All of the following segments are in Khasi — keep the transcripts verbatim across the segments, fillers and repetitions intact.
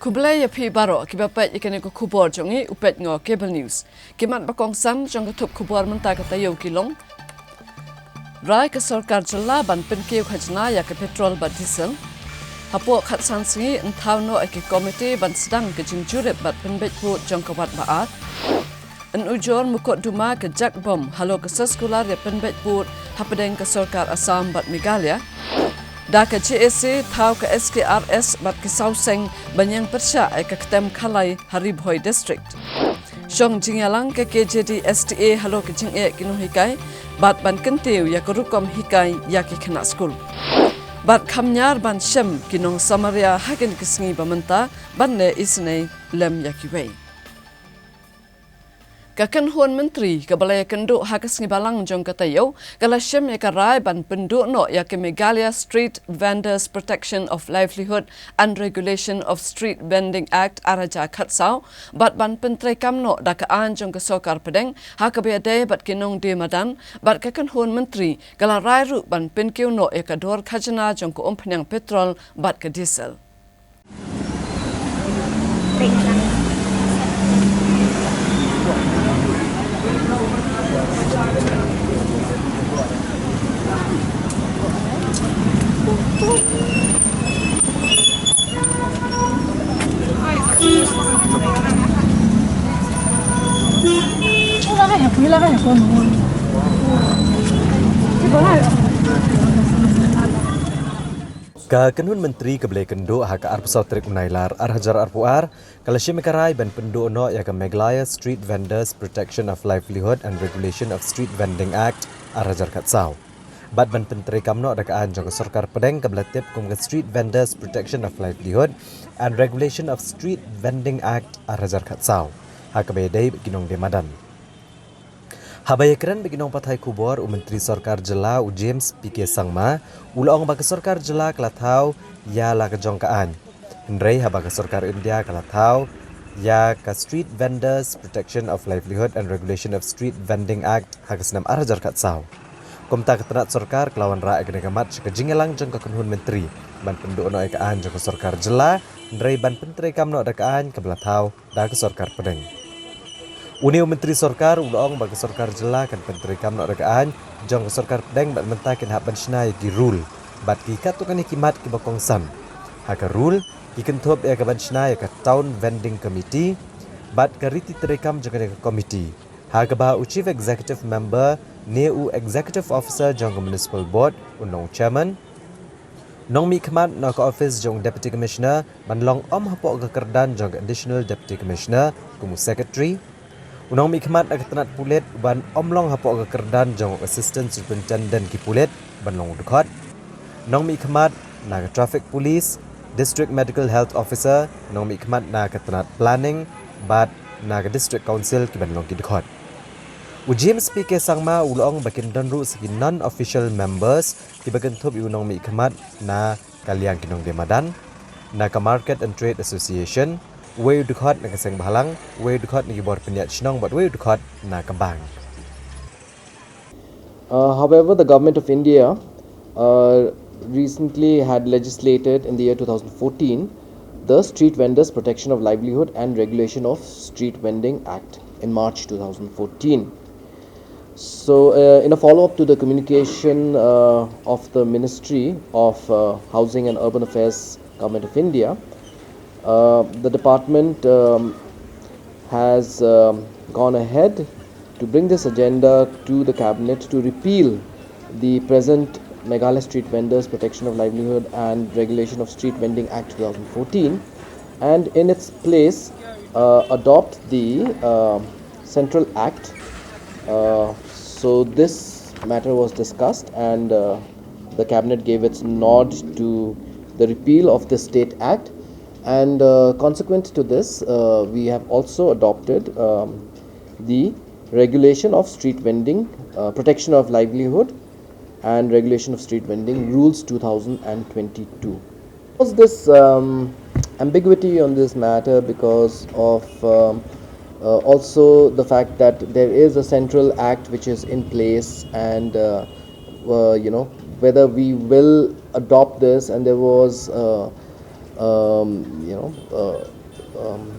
Khublei ïa phi baroh kiba peit ïa kane ka khubor jong ngi, u peit noh Cable News. Ki mat ba kongsan jong ka thup khubor mynta ka taïew ki long: Rai ka sorkar jylla ban pynkiew khajna ïa ka petrol bad diesel. Hapoh khatsan sngi yn thaw noh ïa ki komiti ban sdang ka jingjurip bad pynbeit vote jong ka wad ba ar. Yn ujor mukotduma ka jakbom halor ka soskular ïa pynbeit vote hapdeng ka sorkar Assam bad Meghalaya. Da ka J A C thaw ka S K R S bad ki saw seng ban ïeng pyrshah ïa ka ktem khalai ha Ri Bhoi District. Shong jingïalang ka K J D S T A halor ka jingeh ki nonghikai bad ban kyntiew ïa ka rukom hikai ïa ki khynnah skul. Bad kham ñiar ban shem ki nong Samaria ha kine ki sngi ba mynta ban leh isynei lem ïa kiwei. Ka kynhun myntri kaba la ïakynduh ha ka sngi Balang jong ka taïew ka la shim ïa ka rai ban pynduh noh ïa ka Meghalaya Street Vendors Protection of Livelihood and Regulation of Street Vending Act ar hajar khatsaw bad ban pyntreikam noh da ka aiñ jong ka sorkar pdeng ha kaba ïadei bad ki nongdie madan. Bad ka kynhun myntri ka la rai ruh ban pynkiew noh ïa ka dor khajna jong ka umphniang petrol bad ka diesel. Ka kynhun myntri kaba la ïakynduh ha ka arphew saw tarik u Nailar ar hajar arphew ar ka la shim ïa ka rai ban pynduh noh ïa ka Meghalaya Street Vendors Protection of Livelihood and Regulation of Street Vending Act ar hajar khatsaw bad ban pyntreikam noh da ka aiñ jong ka sorkar pdeng kaba la tip kum ka Street Vendors Protection of Livelihood and Regulation of Street Vending Act ar hajar khatsaw ha kaba ïadei bad ki nongdie madan. Haba ïakren bad ki nongpathai khubor, u Myntri Sorkar Jylla u James P K Sangma u la ong ba ka sorkar jylla ka la thaw ïa la ka jong ka aiñ, hynrei haba ka sorkar India ka la thaw ïa ka Street Vendors Protection of Livelihood and Regulation of Street Vending Act ha ka snem ar hajar khatsaw. Kumta ka tnat sorkar ka la wanrah ïa kane ka mat sha ka jingïalang jong ka kynhun myntri ban pynduh noh ïa ka aiñ jong ka sorkar jylla, hynrei ban pyntreikam noh da ka aiñ kaba la thaw da ka sorkar pdeng. Une u Myntri Sorkar u la ong ba ka sorkar jylla kan pyntreikam noh da ka aiñ jong ka sorkar pdeng bad mynta kin hap ban shna ïa ki rule bad ki katto katne ki mat kiba kongsan. Ha ka rule ki kynthup ïa ka ban shna ïa ka Town Vending Committee bad ka riti treikam jong kane ka committee, ha kaba u Chief Executive Member ne u Executive Officer jong ka Municipal Board un long u Chairman. Nongmihkhmat na ka office jong u Deputy Commissioner ban long um hapoh ka kyrdan jong ka Additional Deputy Commissioner kum u Secretary. U nongmihkhmat na ka tnat pulit ban um long hapoh ka kyrdan jong u Assistant Superintendent ki pulit ban long u dkhot. Nongmihkhmat na ka Traffic Police, District Medical Health Officer, nongmihkhmat na ka tnat Planning bad na ka District Council ki ban long ki dkhot. U James P K Sangma u la ong ba kin don ruh sa ki non-official members kiba kynthup ïa u nongmihkhmat na ka liang ki nongdie madan, na ka Market and Trade Association, uwei u dkhot na ka seng bhalang, uwei u dkhot na ki bor pynïaid shnong bad uwei u dkhot na ka bank. Uh, however, the Government of India uh, recently had legislated in the year two thousand fourteen the Street Vendors Protection of Livelihood and Regulation of Street Vending Act in March two thousand fourteen. So, uh, in a follow-up to the communication uh, of the Ministry of uh, Housing and Urban Affairs, Government of India, uh, the department um, has um, gone ahead to bring this agenda to the cabinet to repeal the present Meghalaya Street Vendors Protection of Livelihood and Regulation of Street Vending Act two thousand fourteen, and in its place uh, adopt the uh, Central Act. Uh, so this matter was discussed, and uh, the cabinet gave its nod to the repeal of the State Act, and uh, consequent to this, uh, we have also adopted um, the Regulation of Street Vending, uh, Protection of Livelihood and Regulation of Street Vending Rules two thousand twenty-two. Was this um, ambiguity on this matter because of um, uh, also the fact that there is a central act which is in place, and uh, uh, you know, whether we will adopt this, and there was uh, um, you know, uh, um,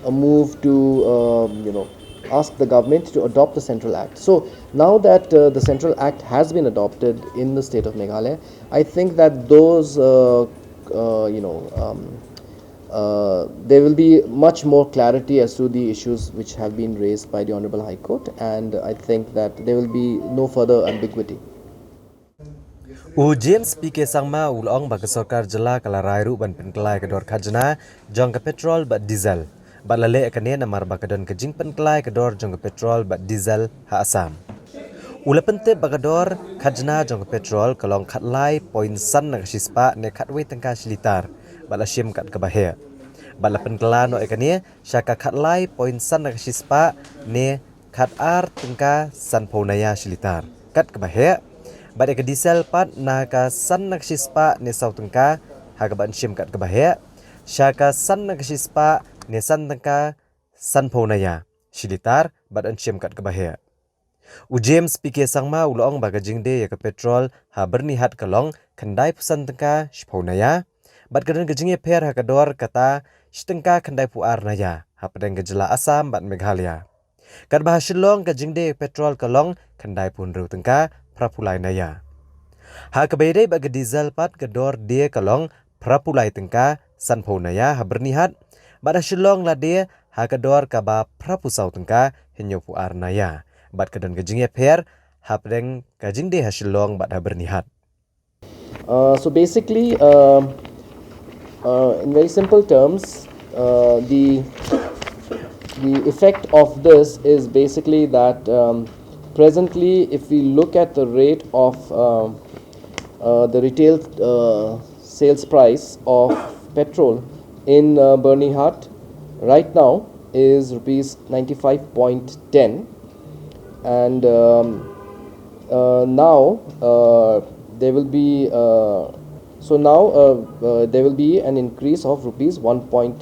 a move to, um, you know, ask the government to adopt the Central Act. So now that uh, the Central Act has been adopted in the state of Meghalaya, I think that those, uh, uh, you know, um, uh, there will be much more clarity as to the issues which have been raised by the Honorable High Court, and I think that there will be no further ambiguity. U James P K Sangma u la ong ba ka sorkar jylla ka la rai ruh ban pynkylla ïa ka dor khajna jong ka petrol bad diesel. Bad la leh ïa kane namar ba ka don ka jingpynkylla ïa ka dor jong ka petrol bad diesel ha Assam. U la pyntip ba ka dor khajna jong ka petrol ka long khatlai point san na ka shispah ne khatwei tyngka shi litar. Bad la shim kat kaba heh. Bad la pynkylla noh ïa kane sha ka khatlai point san na ka shispah ne khatar tyngka sanphew naya shi litar. Kat kaba heh. Bad ïa ka diesel pat na ka san na ka shispah ne saw tyngka ha kaba yn shim kat kaba heh. Sha ka san na ka shispah ne san tyngka sanphew naya shi litar bad yn shim kat kaba heh. U James P K Sangma u la ong ba ka jingdie ïa ka petrol ha Byrnihat ka long khyndai phew san tyngka shiphew naya. Bad ka don ka jingïapher ha ka dor kata shi tyngka khyndai phew ar naya hapdeng ka jylla Assam bad Meghalaya. Katba ha Shillong ka jingdie petrol ka long khyndai phew hynriew tyngka phra phew lai naya. Ha kaba ïadei bad ka diesel pat ka dor die ka long phra phew lai tyngka sanphew naya ha Byrnihat. Bad ha Shillong la die ha ka dor kaba phra phew saw tyngka hynñiew phew ar naya. Bad ka don ka jingïapher hapdeng ka jingdie ha Shillong bad ha Byrnihat. Uh, so basically, uh, uh, in very simple terms, uh, the the effect of this is basically that um, presently, if we look at the rate of um, uh, the retail uh, sales price of petrol in uh, Byrnihat right now is rupees ninety-five point ten, and um, uh, now uh, there will be uh, so now uh, uh, there will be an increase of rupees one point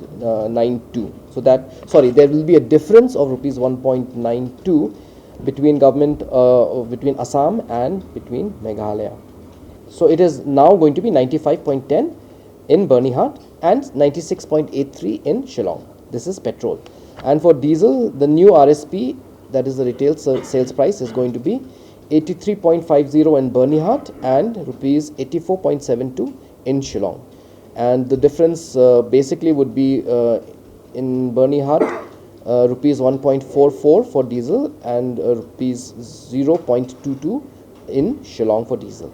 nine two. So that, sorry, there will be a difference of rupees one point nine two between government uh, between Assam and between Meghalaya. So it is now going to be ninety-five point ten in Byrnihat and ninety-six point eight three in Shillong. This is petrol. And for diesel, the new R S P, that is the retail sales price, is going to be eighty-three point five zero in Byrnihat and rupees eighty-four point seven two in Shillong. And the difference uh, basically would be uh, in Byrnihat uh, rupees one point four four for diesel and uh, rupees zero point two two in Shillong for diesel.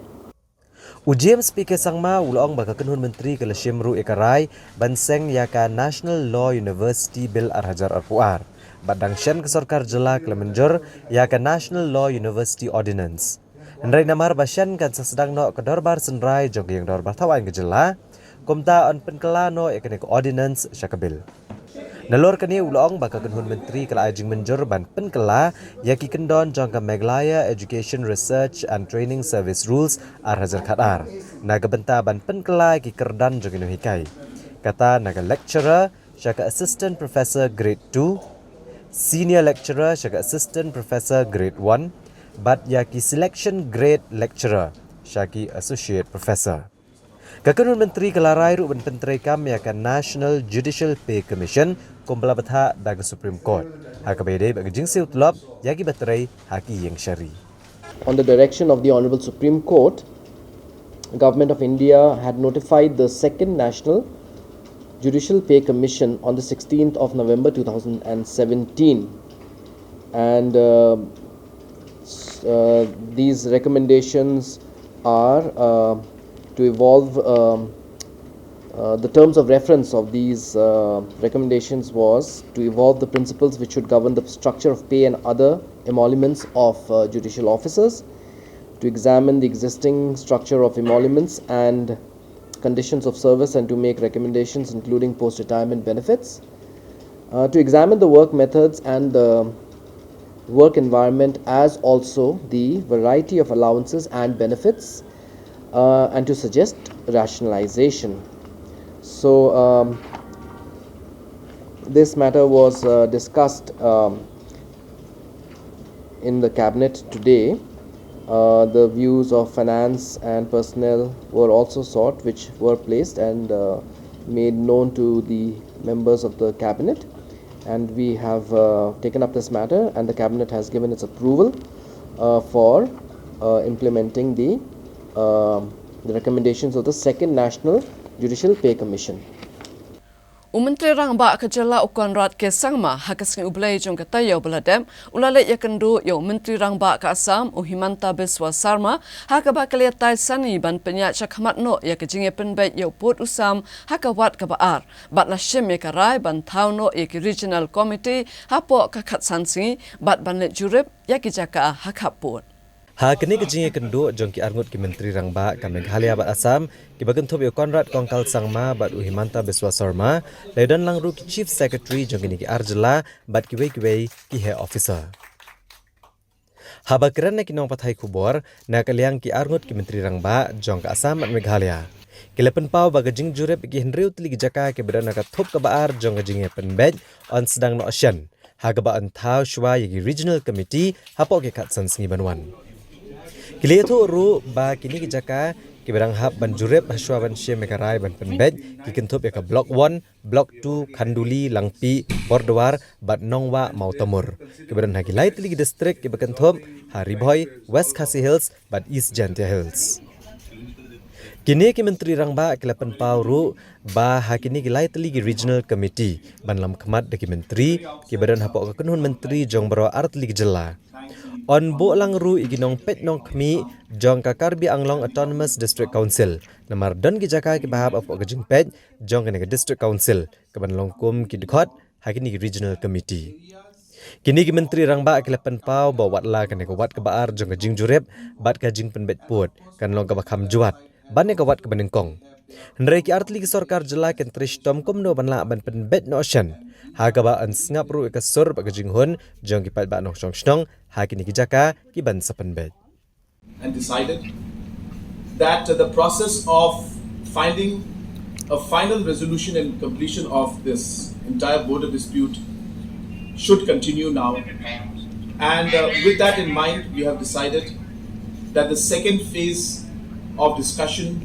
U James P K Sangma u la ong ba ka kynhun myntri ka la shim ruh ïa ka rai ban seng ïa ka National Law University Bill ar hajar arphew ar. Bad dang shen ka sorkar jylla ka la mynjur ïa ka National Law University Ordinance. Hynrei namar ba shen kan sa sdang noh ka dorbar synrai jong ka ïing dorbar thaw aiñ ka jylla, kumta yn pynkylla noh ïa kane ka ordinance sha ka bill. Nalor kane u la ong ba ka kynhun myntri ka la ai jingmynjur ban pynkylla ïa ki kyndon jong ka Meghalaya Education Research and Training Service Rules ar hajar khatar na ka bynta ban pynkylla ïa ki kyrdan jong ki nonghikai. Kata na ka lecturer sha ka assistant professor grade two, senior lecturer sha ka assistant professor grade one, bad ïa ki selection grade lecturer sha ki associate professor. Ka kynhun myntri ka la rai ruh ban pyntreikam ïa ka National Judicial Pay Commission kumba la bthah da ka Supreme Court ha kaba ïadei bad ka jingsiew tulop ïa kiba trei ha ki ïing shari. On the direction of the Honorable Supreme Court, Government of India had notified the second National Judicial Pay Commission on the sixteenth of November two thousand seventeen, and uh, uh, these recommendations are uh, to evolve. Um, uh, the terms of reference of these uh, recommendations was to evolve the principles which should govern the structure of pay and other emoluments of uh, judicial officers, to examine the existing structure of emoluments and conditions of service, and to make recommendations including post-retirement benefits, uh, to examine the work methods and the work environment, as also the variety of allowances and benefits, uh, and to suggest rationalization. So um, this matter was uh, discussed um, in the cabinet today. Uh, the views of finance and personnel were also sought, which were placed, and uh, made known to the members of the cabinet, and we have uh, taken up this matter, and the cabinet has given its approval uh, for uh, implementing the, um the recommendations of the Second National Judicial Pay Commission. U Myntri Rangbah ka jylla u Conrad K Sangma ha ka sngi U Blei jong ka taïew ba la dep u la leit ïakynduh ïa u Myntri Rangbah ka Assam u Himanta Biswa Sarma ha kaba ka la ïatai sani ban pynïaid shakhmat noh ïa ka jingïapynbeit ïa u pud u sam ha ka wat kaba ar bad la shim ïa ka rai ban thaw noh ïa ki Regional Committee hapoh ka khatsan sngi bad ban leit jurip ïa ki jaka ha khappud. Ha kane ka jingïakynduh jong ki arngut ki Myntri Rangbah ka Meghalaya bad Assam kiba kynthup ïa u Conrad Kongkal Sangma bad u Himanta Biswa Sarma, la ïadon lang ruh ki Chief Secretary jong kine ki ar jylla bad kiwei kiwei ki heh officer. Haba kren na ki nongpathai khubor na ka liang ki arngut ki Myntri Rangbah jong ka Assam bad Meghalaya, ki la pynpaw ba ka jingjurip ki hynriew tylli ki jaka kiba don ha ka thup kaba ar jong ka jingïapynbeit yn sdang noh shen ha kaba yn thaw shuwa ïa ki Regional Committee hapoh ki khatsan sngi ban wan. Ki la ïathuh ruh ba kine ki jaka kiba dang hap ban jurip ha shuwa ban shim ïa ka rai ban pynbeit ki kynthup ïa ka Block One, Block Two, Khanduli, Langpih, Borduar bad Nongwah Mawtamur, kiba don ha ki lai tylli ki district kiba kynthup ha Ri Bhoi, West Khasi Hills bad East Jaintia Hills. Kine ki Myntri Rangbah ki la pynpaw ruh ba ha kine ki lai tylli ki Regional Committee ban lam khmat da ki Myntri kiba don hapoh ka kynhun Myntri jong baroh ar tylli ki jylla, yn buh lang ruh ïa ki nongpeit nongkhmih jong ka Karbi Anglong Autonomous District Council, namar don ki jaka kiba hap hapoh ka jingpeit jong kane ka District Council kaban long kum ki dkhot ha kine ki Regional Committee. Kine ki Myntri Rangbah ki la pynpaw ba wat la kane ka wat kaba ar jong ka jingjurip bad ka jingpynbeit pud kan long kaba kham jwat ban ïa ka wat kaba nyngkong. Hynrei ki ar tylli ki sorkar jylla kin trei shitom kumno ban lah ban pynbeit noh shen ha kaba yn sngap ruh ïa ka sur bad ka jinghun jong ki paidbah nongshong shnong ha kine ki jaka kiban sa pynbeit. And decided that the process of finding a final resolution and completion of this entire border dispute should continue now. And uh, with that in mind, we have decided that the second phase of discussion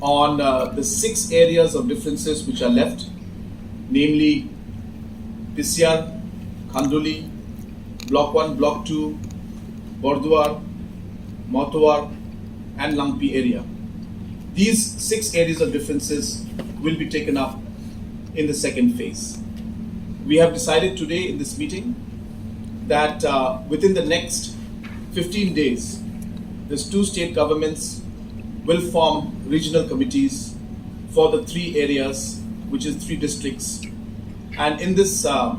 on uh, the six areas of differences which are left, namely Pisiar, Khanduli, Block one, Block two, Borduar, Mawtawar, and Langpih area. These six areas of differences will be taken up in the second phase. We have decided today in this meeting that uh, within the next fifteen days, these two state governments will form regional committees for the three areas, which is three districts. And in this, uh,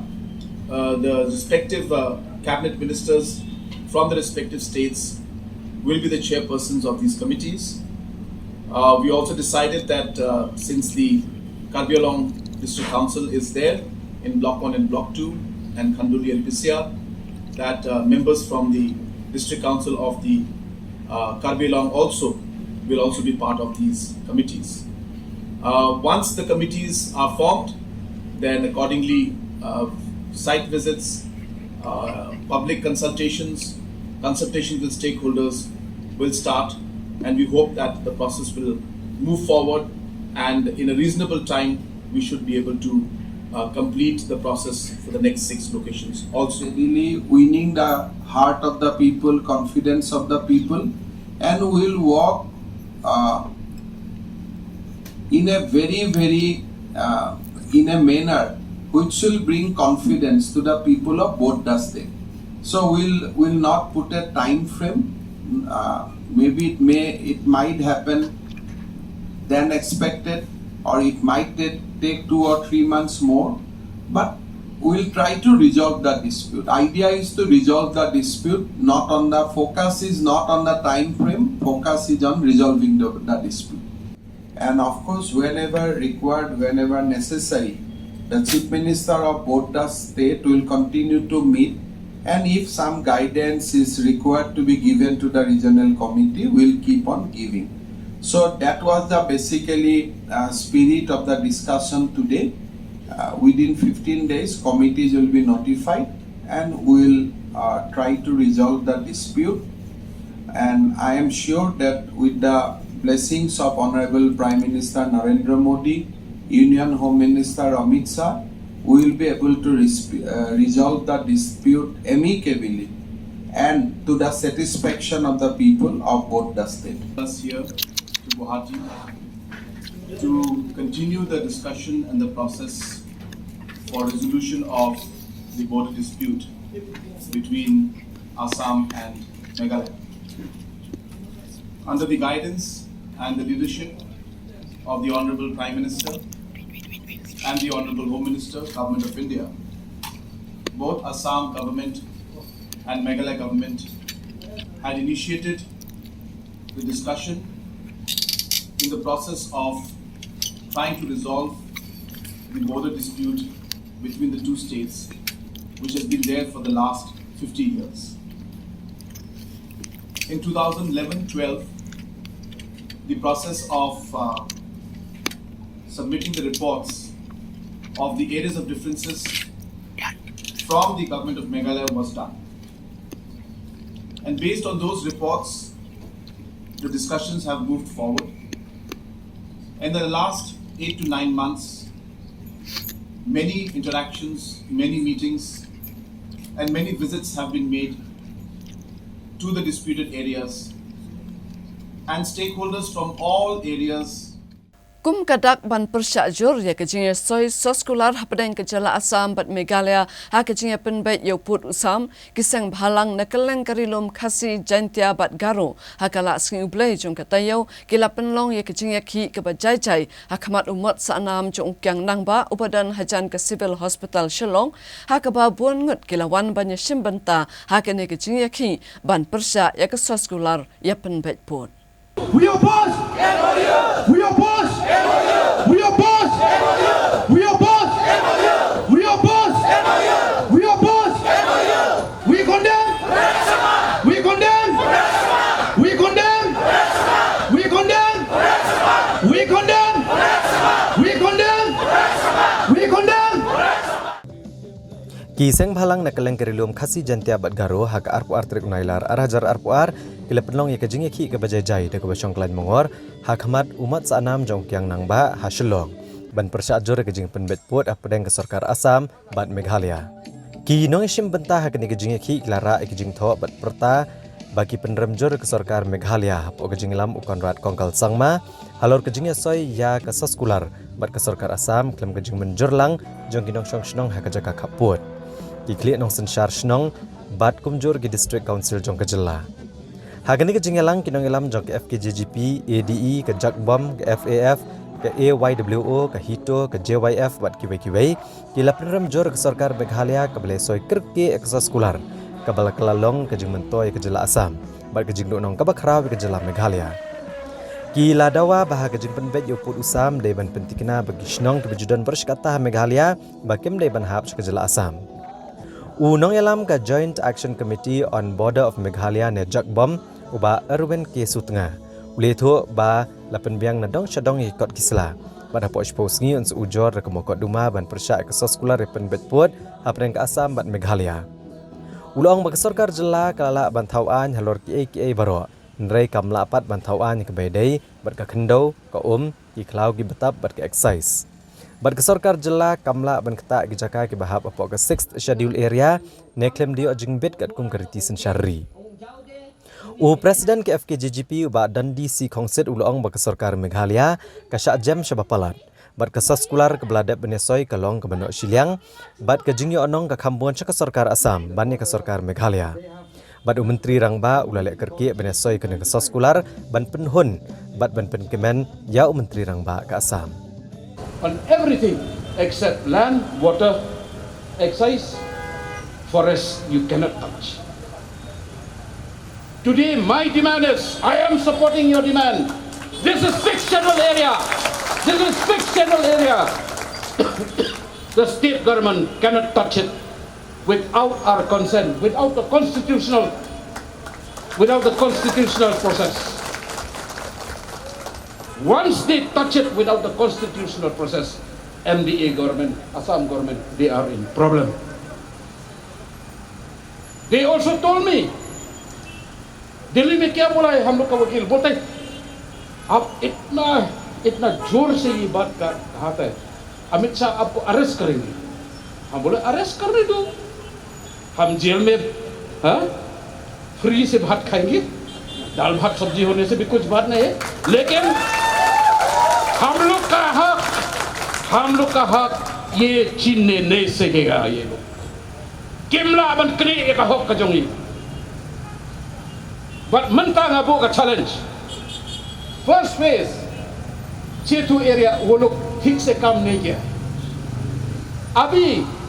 uh, the respective uh, cabinet ministers from the respective states will be the chairpersons of these committees. Uh, we also decided that uh, since the Karbi Anglong District Council is there in Block one and Block two, and Khanduli and Pisiar, that uh, members from the District Council of the uh, Karbi Anglong also will also be part of these committees. Uh, once the committees are formed, then accordingly, uh, site visits, uh, public consultations, consultations with stakeholders will start, and we hope that the process will move forward, and in a reasonable time, we should be able to uh, complete the process for the next six locations also. Really winning the heart of the people, confidence of the people, and will work uh, in a very, very, uh, in a manner which will bring confidence to the people of both the state. So we'll, we'll not put a time frame. Uh, maybe it may, it might happen than expected, or it might take, take two or three months more, but we'll try to resolve the dispute. Idea is to resolve the dispute, not on the, focus is not on the time frame, focus is on resolving the, the dispute. And of course, whenever required, whenever necessary, the Chief Minister of both the state will continue to meet, and if some guidance is required to be given to the regional committee, we'll keep on giving. So that was the basically uh, spirit of the discussion today. Uh, within fifteen days, committees will be notified, and we'll uh, try to resolve the dispute. And I am sure that with the blessings of Honorable Prime Minister Narendra Modi, Union Home Minister Amit Shah, we will be able to resp- uh, resolve the dispute amicably and to the satisfaction of the people of both the state. Us here to Guwahati to continue the discussion and the process for resolution of the border dispute between Assam and Meghalaya. Under the guidance and the leadership of the Honorable Prime Minister and the Honorable Home Minister, Government of India, both Assam government and Meghalaya government had initiated the discussion in the process of trying to resolve the border dispute between the two states, which has been there for the last fifty years. In two thousand eleven twelve, the process of uh, submitting the reports of the areas of differences from the government of Meghalaya was done. And based on those reports, the discussions have moved forward. In the last eight to nine months, many interactions, many meetings, and many visits have been made to the disputed areas, and stakeholders from all areas. Kum ka dak ban pyrshah jur ïa ka jingïasoi soskular hapdeng ka jylla Assam bad Meghalaya ha ka jingïapynbeit ïa u pud u sam, ki seng bhalang na kylleng ka Ri-lum Khasi, Jaintia bad Garo ha ka Lah Sngi U Blei jong ka taïew ki la pynlong ïa ka jingïakhih kaba jai jai ha khmat u Mot Sahnam jong u Kiang Nangbah uba don hajan ka Civil Hospital Shillong, ha kaba bun ngut ki la wan ban ïashim bynta ha kane ka jingïakhih ban pyrshah ïa ka soskular ïapynbeit pud. We oppose! We oppose! We oppose! We oppose! We oppose! We oppose! We condemn! We condemn! We condemn! We condemn! We condemn! We condemn! We condemn! Ki seng bhalang na kylleng ka Ri-lum Khasi, Jaintia bad Garo ha ka arphew ar tarik u Nailar ar hajar arphew ar ki la pynlong ïa ka jingïakhih kaba jai jai da kaba shong khlaiñ mongor ha khmat u Mot Sahnam jong u Kiang Nangbah ha Shillong ban pyrshah jur ïa ka jingpynbeit pud hapdeng ka sorkar Assam bad Meghalaya. Ki nongïashim bynta ha kane ka jingïakhih ki la rah ïa ka jingthoh bad pyrta ba ki pynrem jur ïa ka sorkar Meghalaya hapoh ka jingïalam u Conrad Kongkal Sangma halor ka jingïasoi ïa ka soskular bad ka sorkar Assam khlem ka jingmynjur lang jong ki nongshong shnong ha ka jaka khappud, ki khlieh nongsynshar shnong bad kumjuh ki district council jong ka jylla. Ha kane ka jingïalang ki nongïalam jong ka F K J G P, A D E, ka JACBOM, ka F A F, ka A Y W O, ka HITO, ka J Y F bad kiwei kiwei ki la pynrem jur ïa ka sorkar Meghalaya kaba la ïasoi kyrkieh ïa ka soskular kaba la kylla long ka jingmyntoi ïa ka jylla Assam bad ka jingduhnong kaba khraw ïa ka jylla Meghalaya. Ki la dawa ba ha ka jingpynbeit ïa u pud u sam dei ban pyntikna ba ki shnong kiba ju don bor shi katta ha Meghalaya ba kim dei ban hap sha ka jylla Assam. U nongïalam ka Joint Action Committee on Border of Meghalaya ne JACBOM, u Bah Erwin K Sutnga, u la ïathuh ba la pynbiang na dong sha dong ïa ki kot ki sla bad hapoh shiphew sngi un sa ujor da ka mokotduma ban pyrshah ïa ka soskular ïapynbeit pud hapdeng ka Assam bad Meghalaya. U la ong ba ka sorkar jylla ka la lah ban thaw aiñ halor kiei kiei baroh, hynrei kam lah pat ban thaw aiñ ïa kaba ïadei bad ka khyndew, ka um, ki khlaw ki btap bad ka excise. Bad ka sorkar jylla kam lah ban ktah ïa ki jaka kiba hap hapoh ka Sixth Schedule Area ne khlem da ïoh jingbit katkum ka riti synshar ri. U President ka F K J G P, u Bah Dundee C Khongsit, u la ong ba ka sorkar Meghalaya ka shah jem shaba palat bad ka soskular kaba la dep ban ïasoi ka long kaba noh shiliang bad ka jingïohnong ka kham bun sha ka sorkar Assam ban ïa ka sorkar Meghalaya. Bad u Myntri Rangbah u la leh kyrkieh ban ïasoi kane ka soskular ban pynhun bad ban pynkmen ïa u Myntri Rangbah ka Assam. On everything except land, water, excise, forest, you cannot touch. Today, my demand is, I am supporting your demand. This is Sixth Schedule area. This is Sixth Schedule area. The state government cannot touch it without our consent, without the constitutional, without the constitutional process. Once they touch it without the constitutional process, M D A government, Assam government, they are in problem. They also told me, दिल्ली में क्या बोला है हम लोग का वकील? बोलते हैं, आप इतना इतना जोर से ये बात का, कहा था, अमित शाह आपको अरेस्ट करेंगे। हम बोले, अरेस्ट करने दो, हम जेल में, हाँ, फ्री से भात खाएंगे, दाल भात सब्जी होने से भी कुछ बात नहीं है। लेकिन हम लोग का हक, हम लोग का हक ये छीनने नहीं सकेगा ये लोग। Kim lah ban knieh ïa ka hok ka jong ngi. Bad mynta nga buh ka challenge. First phase, Chetu area वो लोग ठीक से काम नहीं किया। अभी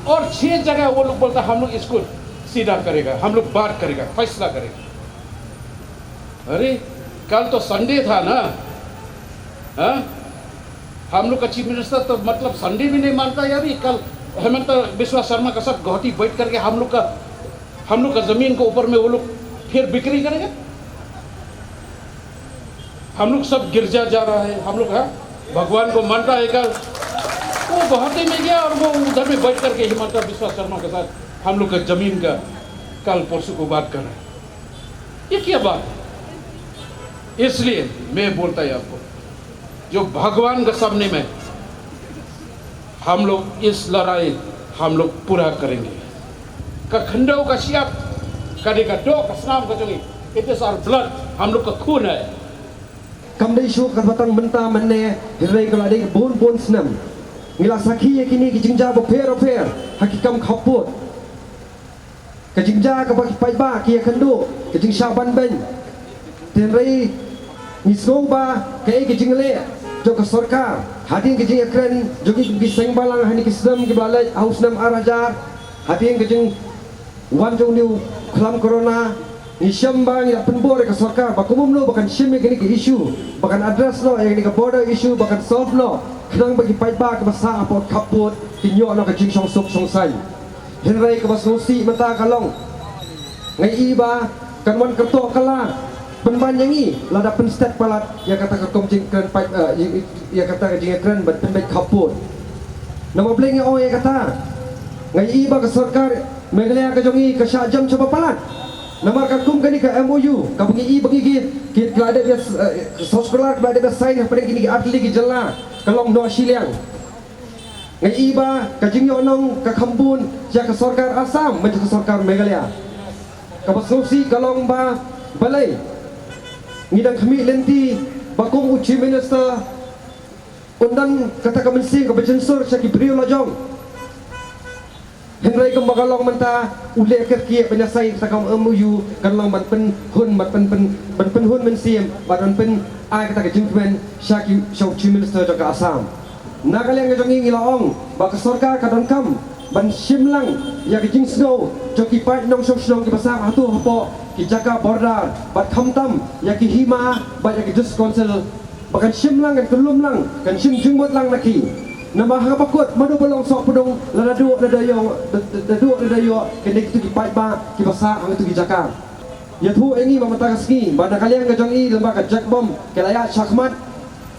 और छह जगह वो लोग बोलता, हम लोग इसको सीधा करेगा, हम लोग बात करेगा, फैसला करेगा। अरे, कल तो संडे था ना, हाँ? हम लोग का चीफ मिनिस्टर तो, मतलब, संडे भी नहीं मानता है। अभी कल हेमंत बिस्वा सरमा के साथ गुवाहाटी बैठ करके हम लोग का, हम लोग का जमीन के ऊपर में वो लोग फिर बिक्री करेगा। हम लोग सब गिरजा जा रहा है, हम लोग, हाँ, भगवान को मानता है। कल वो गुवाहाटी में गया और वो उधर में बैठ करके हेमंत बिस्वा सरमा के साथ हम लोग का जमीन का कल परसों को बात कर रहा है। ये क्या बात है? इसलिए मैं बोलता है आपको, जो भगवान के सामने में हम लोग इस लड़ाई हम लोग पूरा करेंगे। Ka khyndew ka shyiap, ka dei ka doh ka snam ka jong ngi. It is our blood, हम लोग का खून है। Kam dei shuh kaba tang mynta mynne, hynrei ka la dei ka bun bun snem ngi la sakhi ïa kine ki jingjia bapher bapher ha ki kam khappud. Ka jingjia kaba ki paidbah ki ïakynduh, ka jingshah ban beiñ. Te hynrei ngi sngew ba kaei ka jingleh jong ka sorkar hadien ka jingïakren jong ki, ki seng balang ha kine ki snem kiba la leit, ha u snem ar hajar, hadien ka jingwan jong une u khlam corona, ngi shem ba ngi la pynbor ïa ka sorkar ba kumno ba kan shim ïa kine ki issue, ba kan address noh ïa kine ka border issue, ba kan solve noh, khnang ba ki paidbah kiba sah hapoh khappud kin ïoh noh ka jingshongsuk shongsaiñ. Hynrei kaba sngewsih mynta ka long, nga ïohi ba kan wan kyrtoh ka la pynban ïa ngi lada pynstet palat ïa kata ka kum jingkren paid, eh, ïa, ïa kata ka jingkren ban pynbeit khappud. Namar balei nga ong ïa kata? Nga ïohi ba ka sorkar Meghalaya ka jong ngi ka shah jem shaba palat. Namar katkum kane ka M O U kaba ngi ïohi ba ngi ki, ki la dep ïa, eh, soskular ki la dep ïa sign hapdeng kine ki artylli ki jylla ka long noh shiliang. Nga ïohi ba ka jingïohnong ka kham bun ïa ka sorkar Assam bad ïa ka sorkar Meghalaya. Kaba sngewsih ka long ba balei ngi dang khmih lynti ba kum u Chief Minister un don kata ka mynsiem kaba jynsur sha ki briew lajong. Hynrei kumba ka long mynta u leh kyrkieh ban ïa sign kata ka M O U kan long ban pynhun, ban pyn, pyn, ban pynhun mynsiem bad ban pyn ai kata ka jingkmen sha ki, sha u Chief Minister jong ka Assam. Na ka liang ka jong ngi ngi la ong ba ka sorkar ka donkam ban shim lang ïa ka jingsngew jong ki paid nongshong shnong kiba sah hato hapoh ki jaka border bad khamtam ïa ki hima bad ïa ki District Council ba kan shim lang, kan kyllum lang, kan shim jingmut lang na ki. Namar ha kaba kut mano ba long sohpdung lada duh lada ïoh, lada duh lada ïoh kine kito ki paidbah kiba sah ha kito ki jaka. Ïathuh ïa ngi ba mynta ka sngi ba na ka liang ka jong i lem bad ka Jack Bom ki la ïaid shakhmat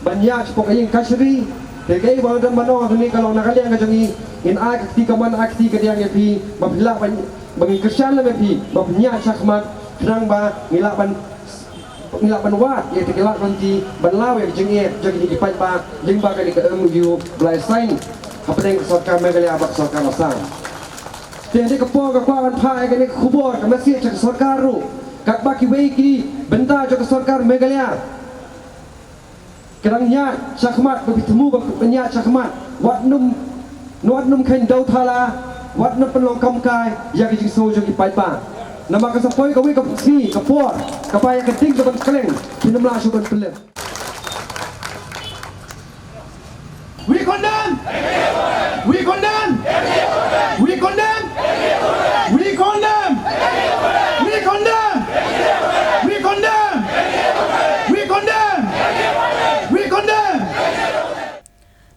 ban ïaid shapoh ka ïing kashari. Te kaei ba nga don ban ong hangne ka long na ka liang ka jong i ngin ai ka kti kamon, ai ka kti kadiang ïa phi ba phi lah ban, ba ngin kyrshan lem ïa phi ba phin ïaid shakhmat khnang ba ngi lah ban, ngi lah ban wad ïa kata ki lad lynti ban law ïa ka jingeh jong kine ki paidbah lyngba kane ka M O U ba la sign hapdeng ka sorkar Meghalaya bad ka sorkar Assam. Te ha kane ka por nga kwah ban phah ïa kane ka khubor, ka message sha ka sorkar ruh, katba kiwei ki bynta jong ka sorkar Meghalaya ka dang ïaid shakhmat, ba phi thmu ba phin ïaid shakhmat, wat nym, wat nym kheiñ dew thala, wat nym pynlong kam kai ïa ka jingsngew jong ki paidbah. Namar kan sa poi kawei ka sngi, ka por kaba ïa ka ding ka ban kylleng, phin ym lah shuh ban pynlip. We condemn! We condemn! We condemn! We condemn! We condemn! We condemn! We condemn! We condemn!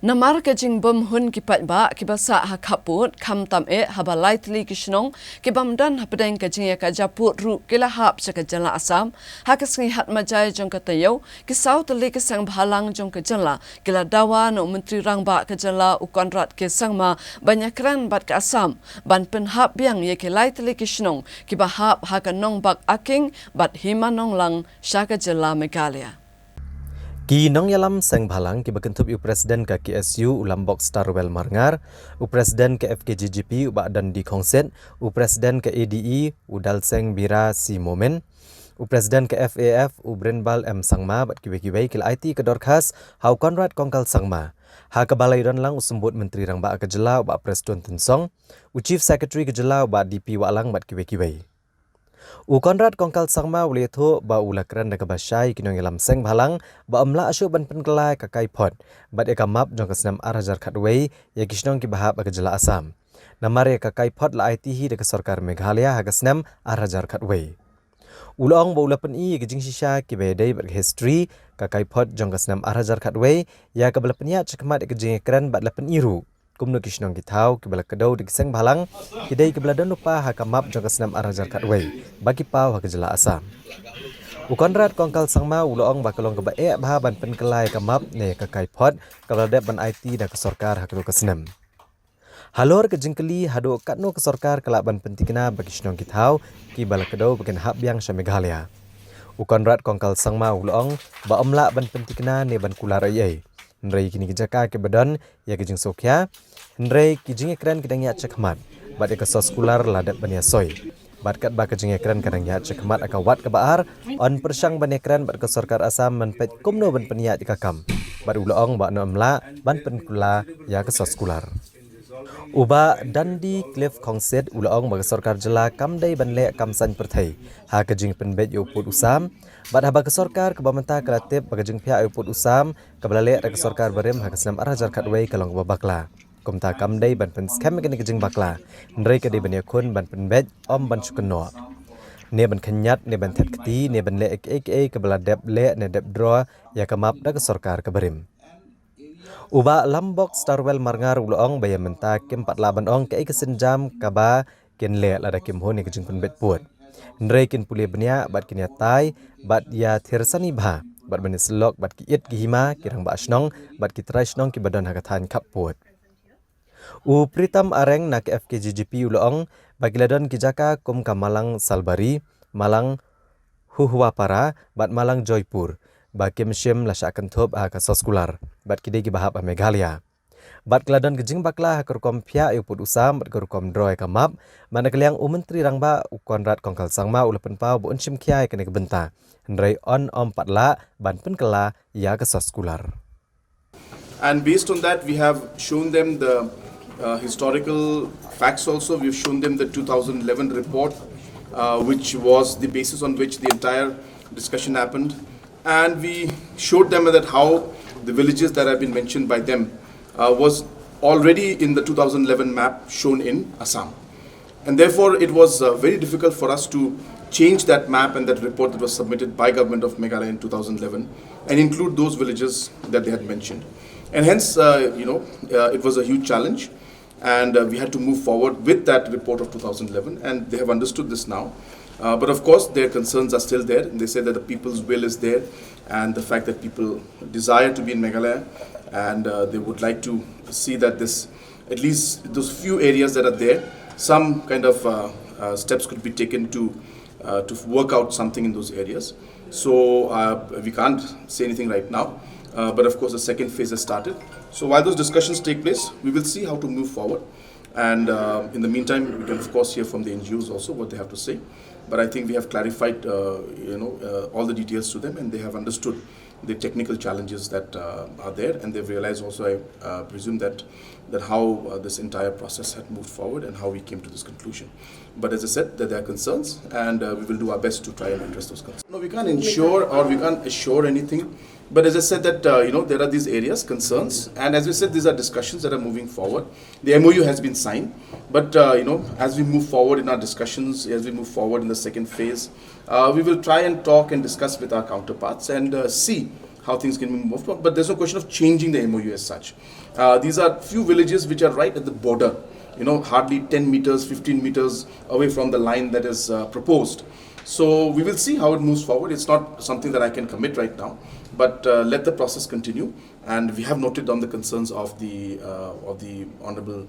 Namar ka jingbym hun ki paidbah kiba sah ha khappud, khamtam eh haba lai tylli ki shnong ki bym don hapdeng ka jingïakajia pud ruh ki la hap sha ka jylla Assam, ha ka sngi Hatmajai jong ka taïew, ki saw tylli ki seng bhalang jong ka jylla ki la dawa na u Myntri Rangbah ka jylla u Conrad K Sangma ban ïakren bad ka Assam ban pynhap biang ïa ki lai tylli ki shnong kiba hap ha ka nongbak Aking bad Hima Nonglang sha ka jylla Meghalaya. Ki nongïalam seng bhalang kiba kynthup ïa u President ka K S U u Lambok Starwell Marngar, u President ka F K J G P u Bah Dandi Khongsit, u President ka A D E u Dalseng Bira C Momin, u President ka F A F u Brinbal M Sangma bad kiwei kiwei ki la aiti ka dorkhas ha u Conrad Kongkal Sangma, ha kaba la ïadon lang u Symbud Myntri Rangbah ka jylla u Bah Prestone Tynsong, u Chief Secretary ka jylla u Bah D P Wahlang bad kiwei kiwei. U Conrad Kongkal Sangma u la ïathuh ba u la kren da kaba shai ïa ki nongïalam seng bhalang ba ym lah shuh ban pynkylla ïa ka kaiphod bad ïa ka map jong ka snem ar hajar khatwei ïa ki shnong kiba hap ha ka jylla Assam. Namar ïa ka kaiphod la aiti hi da ka sorkar Meghalaya ha ka snem ar hajar khatwei. U la ong ba u la pyni ïa ka jingshisha kiba ïadei bad ka history ka kaiphod jong ka snem ar hajar khatwei, ïa kaba la pynïaid shakhmat ïa ka jingïakren bad la pyni ruh kumno ki shnong ki thaw kiba la kdew da ki seng bhalang ki dei kiba la don lypa ha ka map jong ka snem ar hajar khatwei ba ki paw ha ka jylla Assam. U Conrad Kongkal Sangma u la ong ba ka long kaba eh bha ban pynkylla ïa ka map ne ïa ka kaiphod kaba la dep ban aiti da ka sorkar ha kano ka snem. Halor ka jingkylli haduh katno ka sorkar ka lah ban pynthikna ba ki shnong ki thaw kiba la kdew ba kin hap biang sha Meghalaya, u Conrad Kongkal Sangma u la ong ba ym lah ban pynthikna ne ban kular ei ei. Hynrei kine ki jaka kiba don ïa ka jingsngewkhia, hynrei ki jingïakren ki dang ïaid shakhmat bad ïa ka soskular la dep ban ïasoi. Bad katba ka jingïakren ka dang ïaid shakhmat ha ka wat kaba ar, yn pyrshang ban ïakren bad ka sorkar Assam ban peit kumno ban pynïaid ïa ka kam. Bad u la ong ba ym lah ban pynkylla ïa ka soskular. U Bah Dandi Cliff Khongsit u la ong ba ka sorkar jylla kam dei ban leh kam saiñ pyrthei ha ka jingpynbeit ïa u pud u sam. Bad haba ka sorkar kaba mynta ka la tip ba ka jingphiah ïa u pud u sam kaba la leh da ka sorkar barim ha ka snem ar hajar khatwei ka long kaba bakla, kumta kam dei ban pynskhem ïa kane ka jingbakla, hynrei ka dei ban ïakhun ban pynbeit, ym ban shu kynnoh ne ban khynñiat ne ban thet kti ne ban leh ïa kiei kiei kaba la dep leh ne dep draw ïa ka map da ka sorkar ka barim. U Bah Lambok Starwell Marngar u la ong ba ïa mynta kim pat lah ban ong kaei ka sienjam kaba kin leh lada kim hun ïa ka jingpynbeit pud. Hynrei kin pule bniah bad kin ïatai bad ïathir sani bha bad ban ïasyllok bad ki it ki hima, ki rangbah shnong bad ki trai shnong kiba don ha ka thaiñ khappud. U Pritam Areng na ka F K J G P u la ong ba ki la don ki jaka kum ka Malang Salbari, Malang Huhwapara bad Malang Joypur ba kim shym la shah kynthup ha ka soskular bad ki dei kiba hap ha Meghalaya. Bad ka la don ka jingbakla ha ka rukom phiah ïa u pud u sam bad ka rukom draw ïa ka map. Bad na ka liang u Myntri Rangbah u Conrad Kongkal Sangma u la pynpaw ba un shim khia ïa kane ka bynta, hynrei un ym pat lah ban pynkylla ïa ka soskular. And based on that, we have shown them the uh, historical facts also. We've shown them the two thousand eleven report, uh, which was the basis on which the entire discussion happened. And we showed them that how the villages that have been mentioned by them uh, was already in the two thousand eleven map shown in Assam. And therefore, it was uh, very difficult for us to change that map and that report that was submitted by Government of Meghalaya in two thousand eleven and include those villages that they had mentioned. And hence, uh, you know, uh, it was a huge challenge, and uh, we had to move forward with that report of two thousand eleven, and they have understood this now. Uh, but of course, their concerns are still there. They say that the people's will is there, and the fact that people desire to be in Meghalaya, and uh, they would like to see that this, at least those few areas that are there, some kind of uh, uh, steps could be taken to uh, to work out something in those areas. So uh, we can't say anything right now. Uh, but of course, the second phase has started. So while those discussions take place, we will see how to move forward. And uh, in the meantime, we can of course hear from the N G Os also what they have to say. But I think we have clarified, uh, you know, uh, all the details to them, and they have understood the technical challenges that uh, are there, and they've realized also, I uh, presume, that that how uh, this entire process had moved forward and how we came to this conclusion. But as I said, that there are concerns, and uh, we will do our best to try and address those concerns. No, we can't ensure or we can't assure anything. But as I said, that uh, you know, there are these areas, concerns, and as we said, these are discussions that are moving forward. The M O U has been signed, but uh, you know, as we move forward in our discussions, as we move forward in the second phase, uh, we will try and talk and discuss with our counterparts and uh, see how things can be moved on. But there's no question of changing the M O U as such. Uh, these are few villages which are right at the border, you know, hardly ten meters, fifteen meters away from the line that is uh, proposed. So we will see how it moves forward. It's not something that I can commit right now, but uh, let the process continue. And we have noted down the concerns of the uh, of the honourable,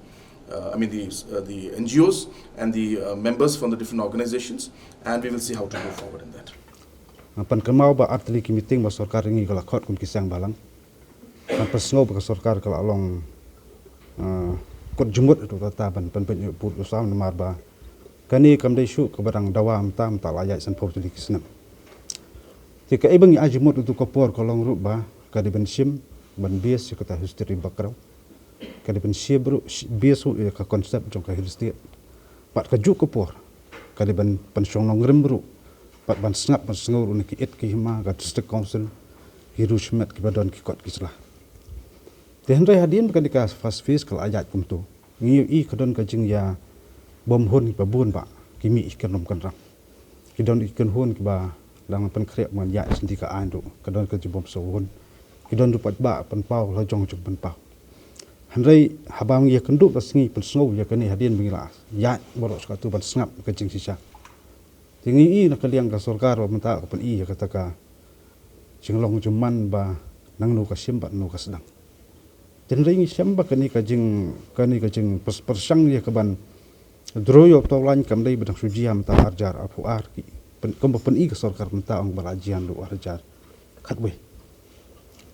uh, I mean the uh, the N G Os and the uh, members from the different organisations, and we will see how to move forward in that. Nga pynkynmaw ba ar tylli ki meeting ba sorkar ïa ngi ka la khot kum ki seng balang. Nga pynsngew ba ka sorkar ka la long, ah, kut jingmut ïa uta uta ban pynbeit ïa u pud u sam namar ba kane kam dei shuh kaba dang dawa mynta, mynta la ïaid sanphew tylli ki snem. Te kaei ba ngi ai jingmut ïa utu ka por ka long ruh ba ka dei ban shim ban base ïa kata history background. Ka dei ban shim ruh, base ruh ïa ka concept jong ka Hill State. Bad kajuh ka por ka dei ban pynshong nongrim ruh bad ban sngap ban sngew ruh na ki ïit ki hima ka District Council, ki riew shimet kiba don ki kot ki jylla. Te hynrei hadien ba kane ka first phase ka la ïaid kumto, ngi ïohi ka don ka jingïabymhun kiba bun ba ki mih ki kynrum kynram. Ki don ki kynhun kiba dang pynkhreh ban ïaid shuh ïa ka aiñ ruh, ka don ka jingbymsngewhun. Ki don ruh paidbah pynpaw la jong jong pynpaw. Hynrei haba ngi ïakynduh la sngi pynsngew ïa kane hadien ba ngi la ïaid baroh shi katta ban sngap ka jingshisha. Te ngi ïohi na ka liang ka sorkar ba mynta ka pyni ïa kata ka jinglong jingman ba nangno ka shim bad nangno ka sdang. Te hynrei ngi shem ba kane ka jing, kane ka jingpyrshang ïa kaban draw ïa uto u lain kam dei ba dang shu jia mynta ar hajar arphew ar ki. Pyn, kumba pyni ka sorkar mynta ong ba la jia naduh ar hajar khatwei.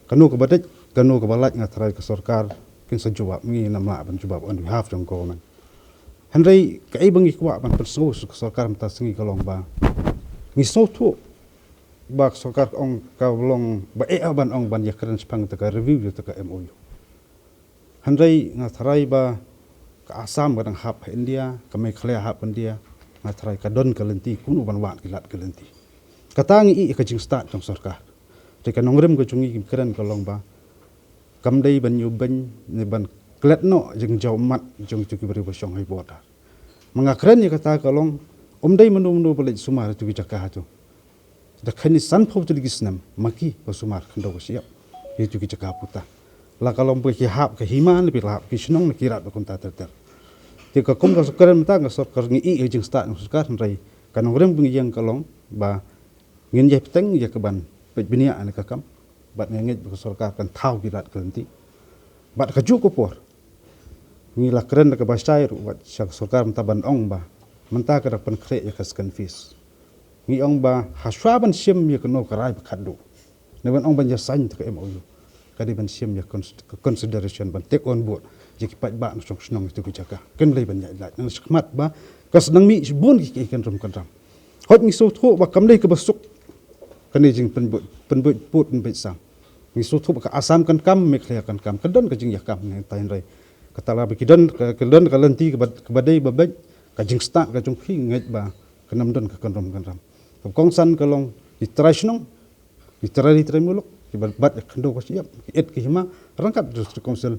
Kano kaba dei, kano kaba lait nga tharai ka sorkar kin sa jubab, ngi ngam lah ban jubab on behalf jong government. Hynrei kaei ba ngi kwah ban pynsngew sha ka sorkar mynta sngi ka long ba ngi sngewthuh ba ka sorkar ka ong ka long ba eh ban ong ban ïakren shaphang kata ka review ïa kata ka M O U. Hynrei nga tharai ba ka Assam ka dang hap ha India, ka Meghalaya hap ha India, nga tharai ka don ka lynti kumno ban wad ki lad ki lynti. Kata ngi ïohi ka jingstad jong sorkar. Te ka nongrim ka jong ngi ki kren ka long ba kam dei ban ïoh ban, ne ban klet noh jingjaw mat jong ïa ki briew ba shong ha border. Ma nga kren ïa kata ka long, um dei mano mano ba leit sumar ïa ki jaka ha tu. Da kane sanphew tylli ki snem ma ki ba sumar khyndew ka shyiap ïa ki jaka puta. La ka long ba ki hap ka hima ne ba la hap ki shnong ne ki rat ba kumta ter ter. Te ka kum ka sorkar mynta ka sorkar ngi ïohi ïa ka jingstad jong sorkar, hynrei ka nongrim ba ngi ïeng ka long ba ngin ïai bteng ïa kaban peit bniah ïa ka kam bad ngi ngeit ba ka sorkar kan thaw ki lad ki lynti. Bad kajuh ka por ngi la kren da kaba shai ruh wat sha ka sorkar mynta ban ong ba mynta ka dang pynkhreh ïa ka second phase. Ngi ong ba hashwa ban shim ïa kano ka rai ba khatduh, ne ban ong ban ïa sign ïa ka M O U, ka dei ban shim ïa ka cons-, ka consideration ban take on board ïa ki paidbah na shong shnong ïa ki jaka. Kan lei ban ïaid lait na shakhmat ba ka sdang mih shibun ki, ki kynrum kynram. Hooid ngi sngewthuh ba kam dei kaba suk kane jingpynbeit, pynbeit pud pynbeit sam. Ngi sngewthuh ba ka Assam kan kam, Meghalaya kan kam, ka don ka jingïakam ne, hynrei kata la ba ki don ka, ka don ka lynti kaba, kaba dei ba beit, ka jingstad ka jong ki ngeit ba kan ym don ka kynrum kynram. Ka kongsan ka long ki trai shnong, ki trai ri trai muluk, kiba bat ïa khyndew ka shyiap, ki ïit ki hima, ryngkat District Council,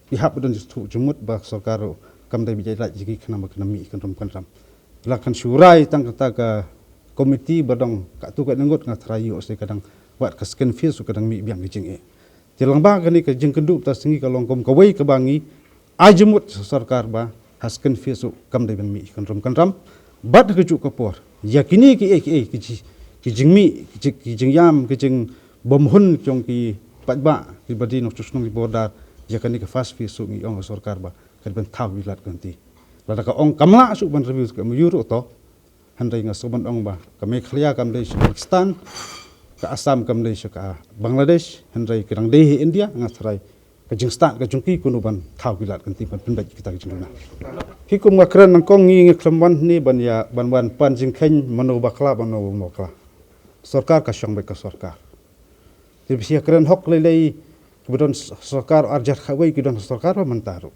ki hap ban don jingstad jingmut ba ka sorkar ruh kam dei ba ïaid lait ïa ki khnang ba kan ym mih kynrum kynram. La kan shu rai tang kata ka komiti ba dang katto katne ngut, nga tharai ïoh shisha ka dang wad ka second phase ruh ka dang mih biang ka jingeh. Te lyngba kane ka jingkynduh mynta sngi ka long kum kawei kaba ngi ai jingmut sha sorkar ba ha second phase ruh kam dei ban mih kynrum kynram. Bad ha kajuh ka por ïa kine kiei kiei ki ji-, ki jingmih, ki ji-, ki jingïam, ki jingbymhun jong ki paidbah kiba dei nongshong shnong ki border, ïa kane ka first phase ruh ngi ong ha sorkar ba ka dei ban thaw ki lad ki lynti. Lada ka ong kam lah shuh ban review ka M O U ruh to. Hynrei nga sngewbha ban ong ba ka Meghalaya kam dei sha Pakistan, ka Assam kam dei sha ka Bangladesh, hynrei ka dang dei ha India, nga tharai ka jingstad ka jong ki kumno ban thaw ki lad ki lynti ban pynbeit kita ki jingduna. Ki kum nga kren nyngkong, ngi ngi khlem wan hangne ban ïa, ban wan pan jingkheiñ mano bakla mano bym bakla. Sorkar ka shong beit ka sorkar. Te ba shu ïakren hok lei lei, kiba don s-, sorkar arjar kawei ki don sorkar ba mynta ruh.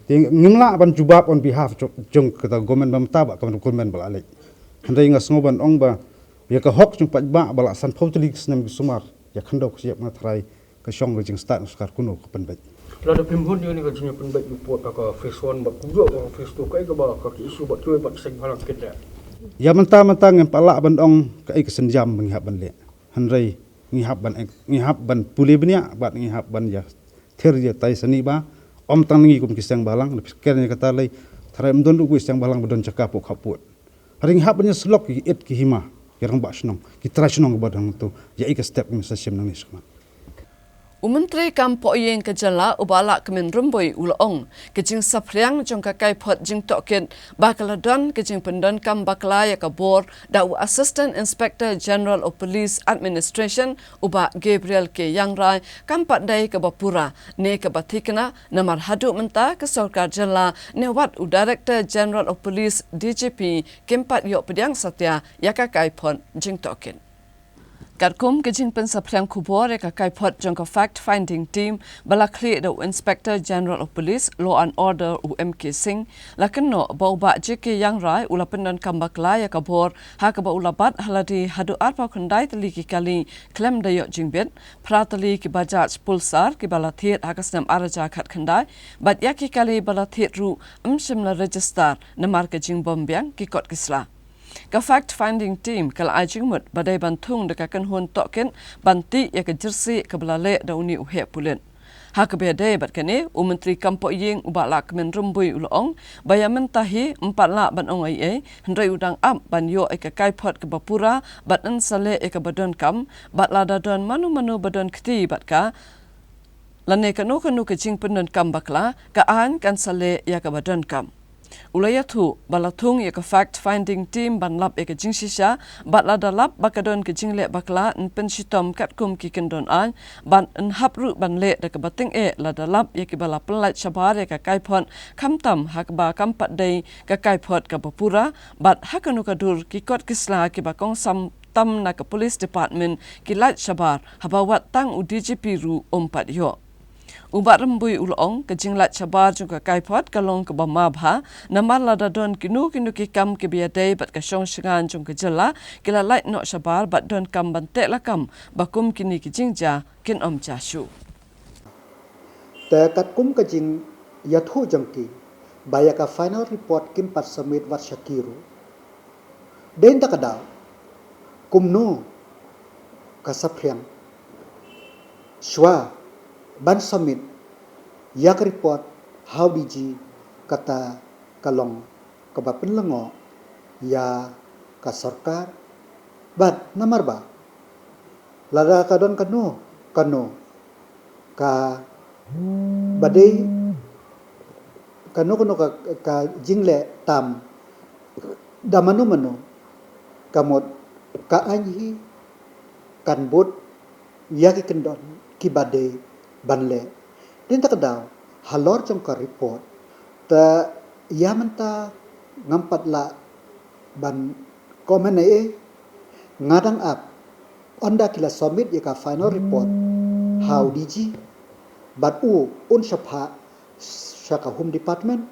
Te ngim lah ban jubab on behalf jong, jong kata government ba mynta bad ka government ba la leit. Hynrei nga sngew ban ong ba ïa ka hok jong paidbah ba la sanphew tylli ki snem ki sumar ïa khyndew ka shyiap, nga tharai ka shong ka jingstad sorkar kumno ka pynbeit. Lada phim hun ïa kane ka jingpynbeit report ka phase one bad kumjuh ka phase two, kaei kaba ka issue bad kiwei pat ki seng bhalang kin leh? Ïa mynta mynta ngim pat lah ban ong kaei ka sienjam ba ngi hap ban leh. Hynrei ngi hap ban, ngi hap ban pule bniah bad ngi hap ban ïa thir ïa tai sani ba ym tang ngi kum ki seng bhalang, na phi kren ïa kata lei, tharai ym don ruh ki seng bhalang ba don jaka pud khap pud. Hynrei ngi hap ban ïa syllok ïa ki ïit ki hima, ki rangbah shnong, ki trai shnong kiba don hangto, ïa ïa ka step ngi sa shim nangne shakhmat. U Myntri Kam Pohïing ka Jylla u Bah Lahkmen Rymbui u la ong, ka jingsaphriang jong ka kaiphod jingtohkit ba ka la don ka jingpyndonkam bakla ïa ka bor da u Assistant Inspector General of Police Administration u Bah Gabriel K Jangrai kam pat dei kaba pura ne kaba thikna, namar haduh mynta ka sorkar jylla ne wat u Director General of Police, D G P, kim pat ïoh pdiang satia ïa ka kaiphod jingtohkit. Katkum ka jingpynsaphriang khubor ïa ka kaiphod jong ka Fact Finding Team ba la khlieh da u Inspector General of Police, Law and Order, u M K Singh, la kynnoh ba u Bah J K Jangrai u la pyndonkam bakla ïa ka bor ha kaba u la bat ha lade haduh arphew khyndai tylli ki kali khlem da ïoh jingbit, phra tylli ki Bajaj Pulsar kiba la thied ha ka snem ar hajar khatkhyndai, bad ïa ki kali ba la thied ruh ym shym la register namar ka jingbym biang ki kot ki sla. Ka Fact Finding Team ka la ai jingmut ba dei ban thung da ka kynhun tohkit ban tih ïa ka jyrsieh kaba la leh da une u heh pulit. Ha kaba ïadei bad kane, u Myntri Kam Pohïing u Bah Lahkmen Rymbui u la ong ba ïa mynta hi ym pat lah ban ong ei ei, hynrei u dang ap ban ïoh ïa ka kaiphod kaba pura bad yn sa leh ïa kaba donkam, bad lada don mano mano ba don kti bad ka lane kano kano ka jingpyndonkam bakla, ka aiñ kan sa leh ïa kaba donkam. U la ïathuh ba la thung ïa ka Fact Finding Team ban lap ïa ka jingshisha, bad lada lap ba ka don ka jingleh bakla, yn pynshitom katkum ki kyndon aiñ, bad yn hap ruh ban leh da kaba tyngeh lada lap ïa kiba la pynlait shabar ïa ka kaiphod, khamtam ha kaba kam pat dei ka kaiphod kaba pura, bad ha kano ka dur ki kot ki sla kiba kongsan tam na ka Police Department ki lait shabar, haba wat tang u D G P ruh um pat ïoh. U Bah Rymbui u la ong, ka jinglait shabar jong ka kaiphod ka long kaba ma bha, namar lada don kino kino ki kam kiba ïadei bad ka shong shngaiñ jong ka jylla, ki la lait noh shabar bad donkam ban teh lakam ba kum kine ki jingjia kin ym jia shuh. Te katkum ka jingïathuh jong ki ba ïa ka final report kim pat submit wat sha ki ruh. Dei na kata ka daw, kumno ka saphriang shuwa ban submit ïa ka report ha u D G, kata ka long kaba pynlyngngoh ïa ka sorkar. Bad namar ba lada ka don kano kano kaba dei, kano kano ka, ka jingleh tam da mano mano, ka mut ka aiñ hi kan bud ïa ki kyndon kiba dei ban leh. Dei na kata ka daw, halor jong ka report, te ïa mynta ngam pat lah ban comment ei ei. Nga dang ap, ynda ki la submit ïa ka final report ha u D G, bad u un sa phah sha ka Home Department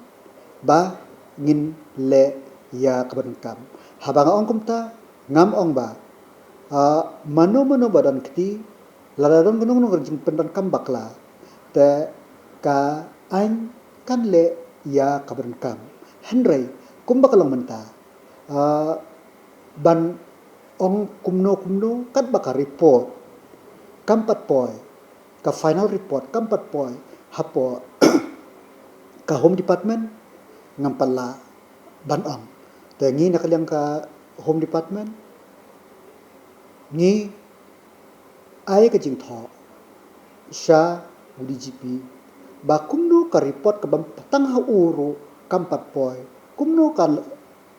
ba ngin leh ïa kaba donkam. Haba nga ong kumta, ngam ong ba, ah, mano mano ba don kti, lada don kano kano ka jingpyndonkam bakla, te ka aiñ kan leh ïa kaba donkam. Hynrei kumba ka long mynta, ah, ban ong kumno kumno katba ka report kam pat poi, ka final report kam pat poi hapoh ka Home Department, ngam pat lah ban ong. Te ngi na ka liang ka Home Department, ngi ai ka jingthoh sha u D G P ba kumno ka report kaba tang ha u ruh kam pat poi, kumno ka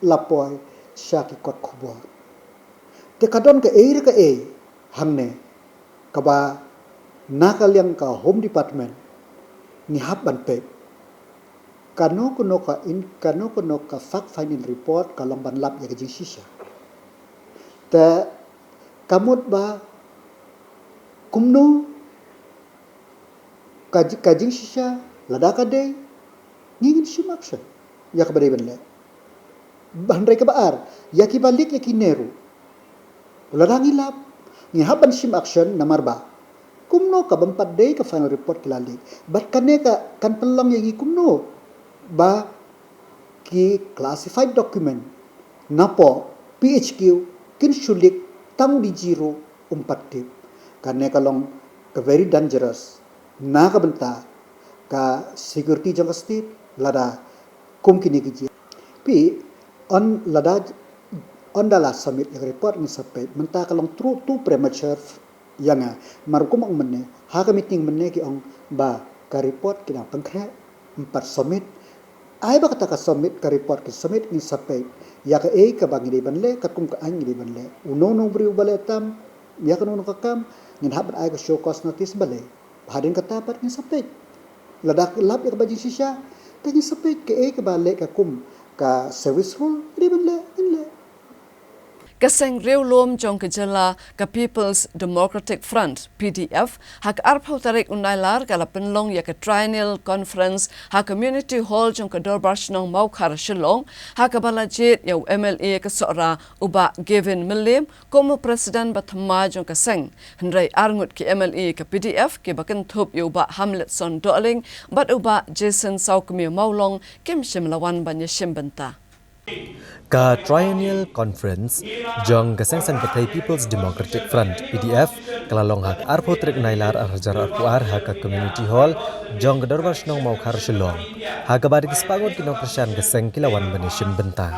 la poi sha ki kot khubor. Te ka don kaei re kaei hangne kaba na ka liang ka Home Department ngi hap ban peit. Kano kano ka in, kano kano ka fact finding report ka long ban lap ïa ka jingshisha. Te ka mut ba kumno ka ji-, ka jingshisha, lada ka dei, ngi ngin shim action ïa kaba dei ban leh. Hynrei kaba ar, ïa kiba leak ïa kine ruh, lada ngi lap, ngi hap ban shim action namar ba kumno kaba ym pat dei ka final report ki la leak. Bad kane ka kan pynlong ïa ngi kumno ba ki classified document napoh P H Q kin shu leak, tang u D G ruh um pat tip. Kane ka long ka very dangerous na ka bynta ka security jong ka state, lada kum kine ki jia. Phi, ynda lada, ynda la submit ïa ka report ngi sa peit, mynta ka long tru too premature Ïa nga, mar kum ong mynne, ha ka meeting mynne ki ong ba ka report ki dang pynkhreh, ym pat submit. Ai ba kata ka submit, ka report ki submit, ngin sa peit ïa kaei kaba ngi dei ban leh, katkum ka aiñ ngi dei ban leh. Uno uno u briew ba leh tam ïa kano kano ka kam, ngin hap ban ai ka show cause notice balei. Hadien kata pat ngin sa peit. Lada lap ïa kaba jingshisha, te ngin sa peit kaei kaba leh katkum ka service rule, ngi dei ban leh, ngin leh. Ka seng riewlum jong ka jylla, ka People's Democratic Front, P D F, ha ka arphew tarik u Nailar ka la pynlong ïa ka Triennial Conference ha Community Hall jong ka Dorbar Shnong Mawkhar, Shillong, ha kaba la jied ïa u M L A ka Sohra, u Bah Gavin Mylliem, kum u President ba thymmai jong ka seng. Hynrei arngut ki M L A ka P D F kiba kynthup ïa u Bah Hamletson Dohling bad u Bah Jason Sawkmie Mawlong kim shym la wan ban ïashim bynta. Ka Triennial Conference jong ka Seng Saiñ Pyrthei People's Democratic Front, P D F, ka la long ha ka arphew tarik Nailar arhajar arphew ar ha ka Community Hall jong ka Dorbar Shnong Mawkhar, Shillong, ha kaba da ki spah ngut ki nongkyrshan ka seng ki la wan ban ïashim bynta.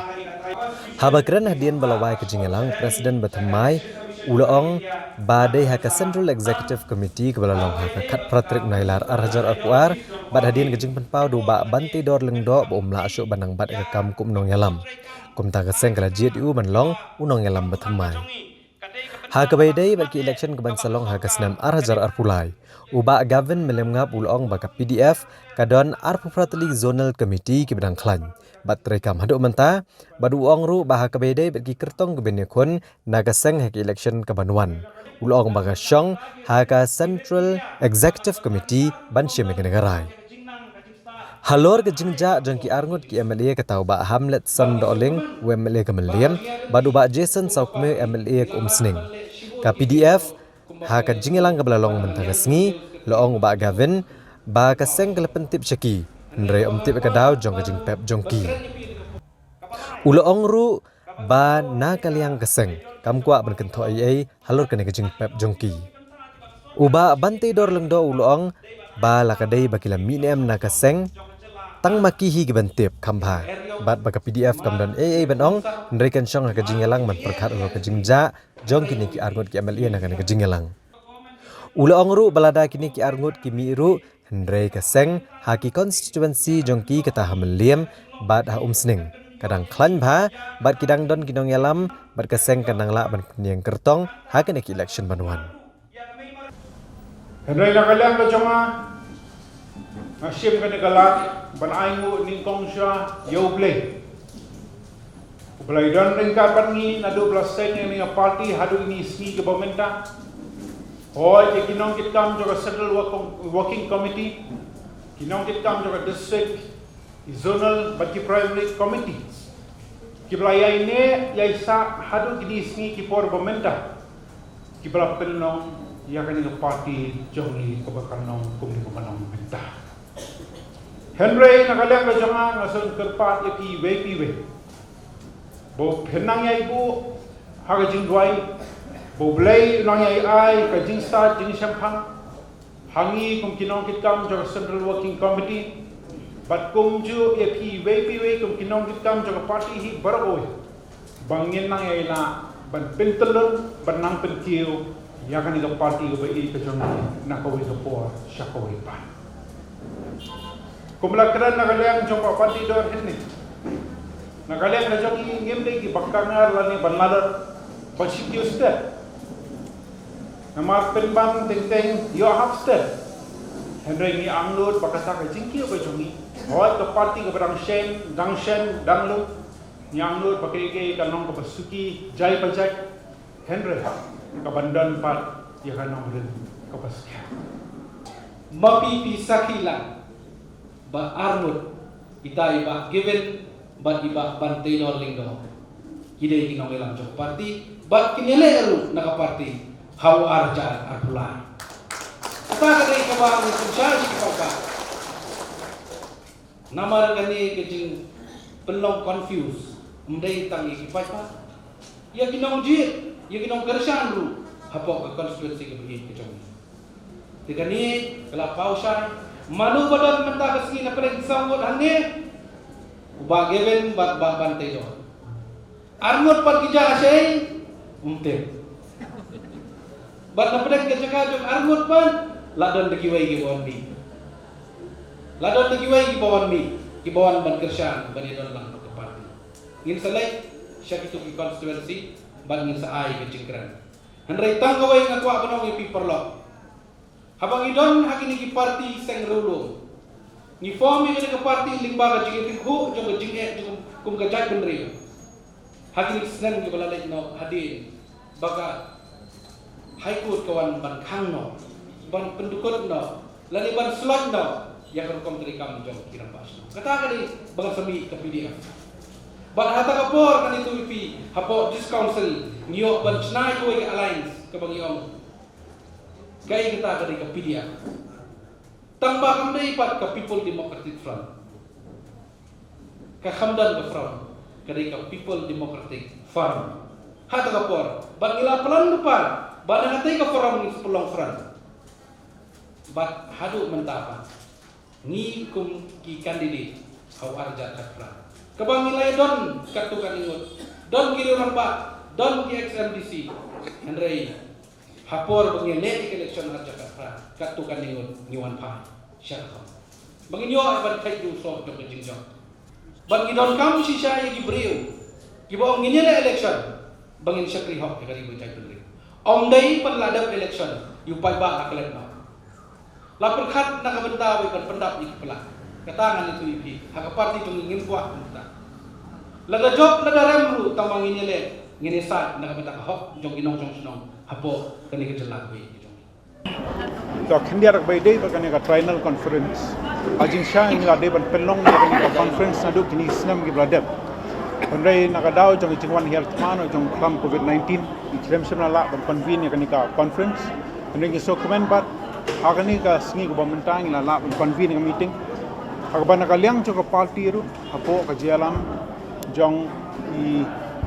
Haba kren hadien ba la wai ka jingïalang, President ba thymmai u la ong ba dei ha ka Central Executive Committee kaba la long ha ka khatphra tarik Nailar arhajar arphew ar, bad hadien ka jingpynpaw da u Bah Banteidor Lyngdoh ba um lah shuh ban nang bat ïa ka kam kum u nongïalam. Kumta ka seng ka la jied ïa u ban long u nongïalam ba thymmai. Ha kaba ïadei bad ki election kaban sa long ha ka snem arhajar arphew lai, u Bah Gavin Mylliemngap u la ong ba ka P D F ka don arphew phra tylli zonal committee kiba dang khlaiñ bad treikam haduh mynta, bad u ong ruh ba ha kaba ïadei bad ki kyrtong kiban ïakhun na ka seng ha ka election kaban wan, u la ong ba ka shong ha ka Central Executive Committee ban shim ïa kane ka rai. Halor ka jingjia jong ki arngut ki M L A, kata u Bah Hamletson Dohling, u M L A ka Mylliem, bad u Bah Jason Sawkmie, M L A ka Umsning, ka P D F ha ka jingïalang kaba la long mynta ka sngi, la ong u Bah Gavin ba ka seng ka la pyntip sha ki, hynrei ym tip ïa ka daw jong ka jingpep jong ki. U la ong ruh ba na ka liang ka seng kam kwah ban kynthoh ei ei halor kane ka jingpep jong ki. U Bah Banteidor Lyngdoh u la ong ba la ka dei ba ki la mih ne em na ka seng, tang ma ki hi kiban tip kham bha, bad ba ka P D F kam don ei ei ban ong, hynrei kan shong ha ka jingïalang ban pyrkhat halor ka jingjia jong kine ki arngut ki M L A na kane ka jingïalang. U la ong ruh ba lada kine ki arngut ki mih ruh, hynrei ka seng ha ki constituency jong ki, kata ha Mylliem bad ha Umsning, ka dang khlaiñ bha bad ki dang don ki nongïalam, bad ka seng kan nang lah ban pynïeng kyrtong ha kane ka election ban wan. Hynrei na ka liang ka jong nga, nga shim kane ka lad ban ainguh nyngkong shuwa ïa U Blei, U Blei uba la don ryngkat bad ngi naduh ba la seng ïa kane ka party haduh kine ki sngi kiba mynta. Hooid, ïa ki nongkitkam jong ka Central Working, Working Committee, ki nongkitkam jong ka District, ki Zonal bad ki Primary Committees, kiba la ïaineh ïaisah haduh kine ki sngi ki por ba mynta, kiba la pynlong ïa kane ka party jong ngi kaba kan long kumne kumba long mynta. Hynrei na ka liang ka jong nga, nga sngewkyrpad ïa phi iwei pa iwei ba phin nang ïai buh ha ka jingduwai, ba U Blei un nang ïai ai ka jingstad jingshemphang ha ngi kum ki nongkitkam jong ka Central Working Committee, bad kumjuh ïa phi iwei pa iwei kum ki nongkitkam jong ka party hi baroh kawei, ba ngin nang ïai lah ban pyntyllun, ban nang pynkiew ïa kane ka party kaba ïeit ka jong ngi na kawei ka por sha kawei pat. Kumba la kren na ka liang jong Bah Banteidor hangne, na ka liang ka jong ngi, ngim dei kiba kynjar lane ban ladot ban shu kiew stet. Namar pynban teng teng ïoh hap stet. Hynrei ngi angnud ba kata ka jingkiew ka jong ngi, hooid ka party kaba dang shen, dang shen, dang lum, ngi angnud ba kaei kaei kan long kaba suki jai pa jai, hynrei ka ban don pat ïa ka nongrim kaba skhem. Ma phi phi sakhi lang ba arngut, ita i Bah Gavin bad i Bah Banteidor Lyngdoh, ki dei ki nongïalam jong ka party bad kin ïaleh ruh na ka party ha u arhajar arphew lai. Kata ka dei kaba ngi pynshai sha ki paidbah. Namar kane ka jingpynlong confuse ym dei tang ïa ki paidbah, ïa ki nongjied, ïa ki nongkyrshan ruh hapoh ka constituency kaba ïeit ka jong ngi. Te kane ka la paw shai. Mano ba don mynta ka sngi na pdeng ki saw ngut hangne? U Bah Gavin bad Bah Banteidor. Arngut pat ki jia shai? Ym tip. Bad na pdeng ka jaka jong arngut pat la don da kiwei kiba wan mih. La don da kiwei kiba wan mih, kiba wan ban kyrshan ban ïadon lang bad ka party. Ngin sa leit sha kito ki constituency bad ngin sa ai ka jingkren. Hynrei tang kawei nga kwah ban ong ïa phi paralok. Haba ngi don ha kine ki party seng riewlum, ngi form ïa kane ka party lyngba ka jingïatyngkhuh jong ka jingeh jong kum ka jaitbynriew. Ha kine ki snem kiba la leit noh, hadien ba ka High Court ka wan ban khang noh, ban pyndukut noh, lane ban slot noh ïa ka rukom treikam jong ki rangbah shnong. Kata ka dei ba ngan sa mih ka P D F. Bad ha kata ka por, ngan ïathuh ïa phi, hapoh District Council ngi ïoh ban shna ïa kawei ka alliance kaba ngi ong, kaei kata? Ka dei ka P D F. Tang ba kam dei pat ka People Democratic Front. Ka kham don ka front, ka dei ka People Democratic Forum. Ha kata ka por, bad ngi la plan lypa ba na katei ka forum ngin sa pynlong front. Bad haduh mynta pat, ngi kum ki candidate ha u ar hajar khatphra, kaba ngi la ïadon katto katne ngut, don ki riew rangbah, don ki ex M D C. Hynrei ha por ba ngi leh ïa ka election ar hajar khatphra, katto katne ngut ngi wan phai sha ka kham, ba ngin ïoh ïa ban thait ïa u soh jong ka jingjop. Bad ngi donkam shisha ïa ki briew kiba ong ngin ïaleh election ba ngin shakri hok ïa ka ri bad jaitbynriew. Ym dei ban la dep election ïa u paidbah la klet noh. La pyrkhat na ka bynta ba ban pyndap ïa ki paidbah. Kata ngan ïathuh ïa phi, ha ka party jong ngi ngim kwah kumta. Lada jop lada rem ruh, tang ba ngin ïaleh, ngin ïasaid na ka bynta ka hok jong ki nongshong shnong hapoh kane ka jylla kaba ïeit ka jong ngi. To khyndiat kaba ïadei bad kane ka Triennial Conference, ha jingshisha ngi la dei ban pynlong ïa kane ka conference naduh kine ki snem kiba la dep. Hynrei na ka daw jong ka jingwan hiar thma jong ka khlam covid nineteen, ngi khlem shym la lah ban convene ïa kane ka conference. Hynrei ngi sngewkmen bad ha kane ka sngi kaba mynta ngi la lah ban convene ïa ka meeting. Ha kaba na ka liang jong ka party ruh, hapoh ka jingïalam jong i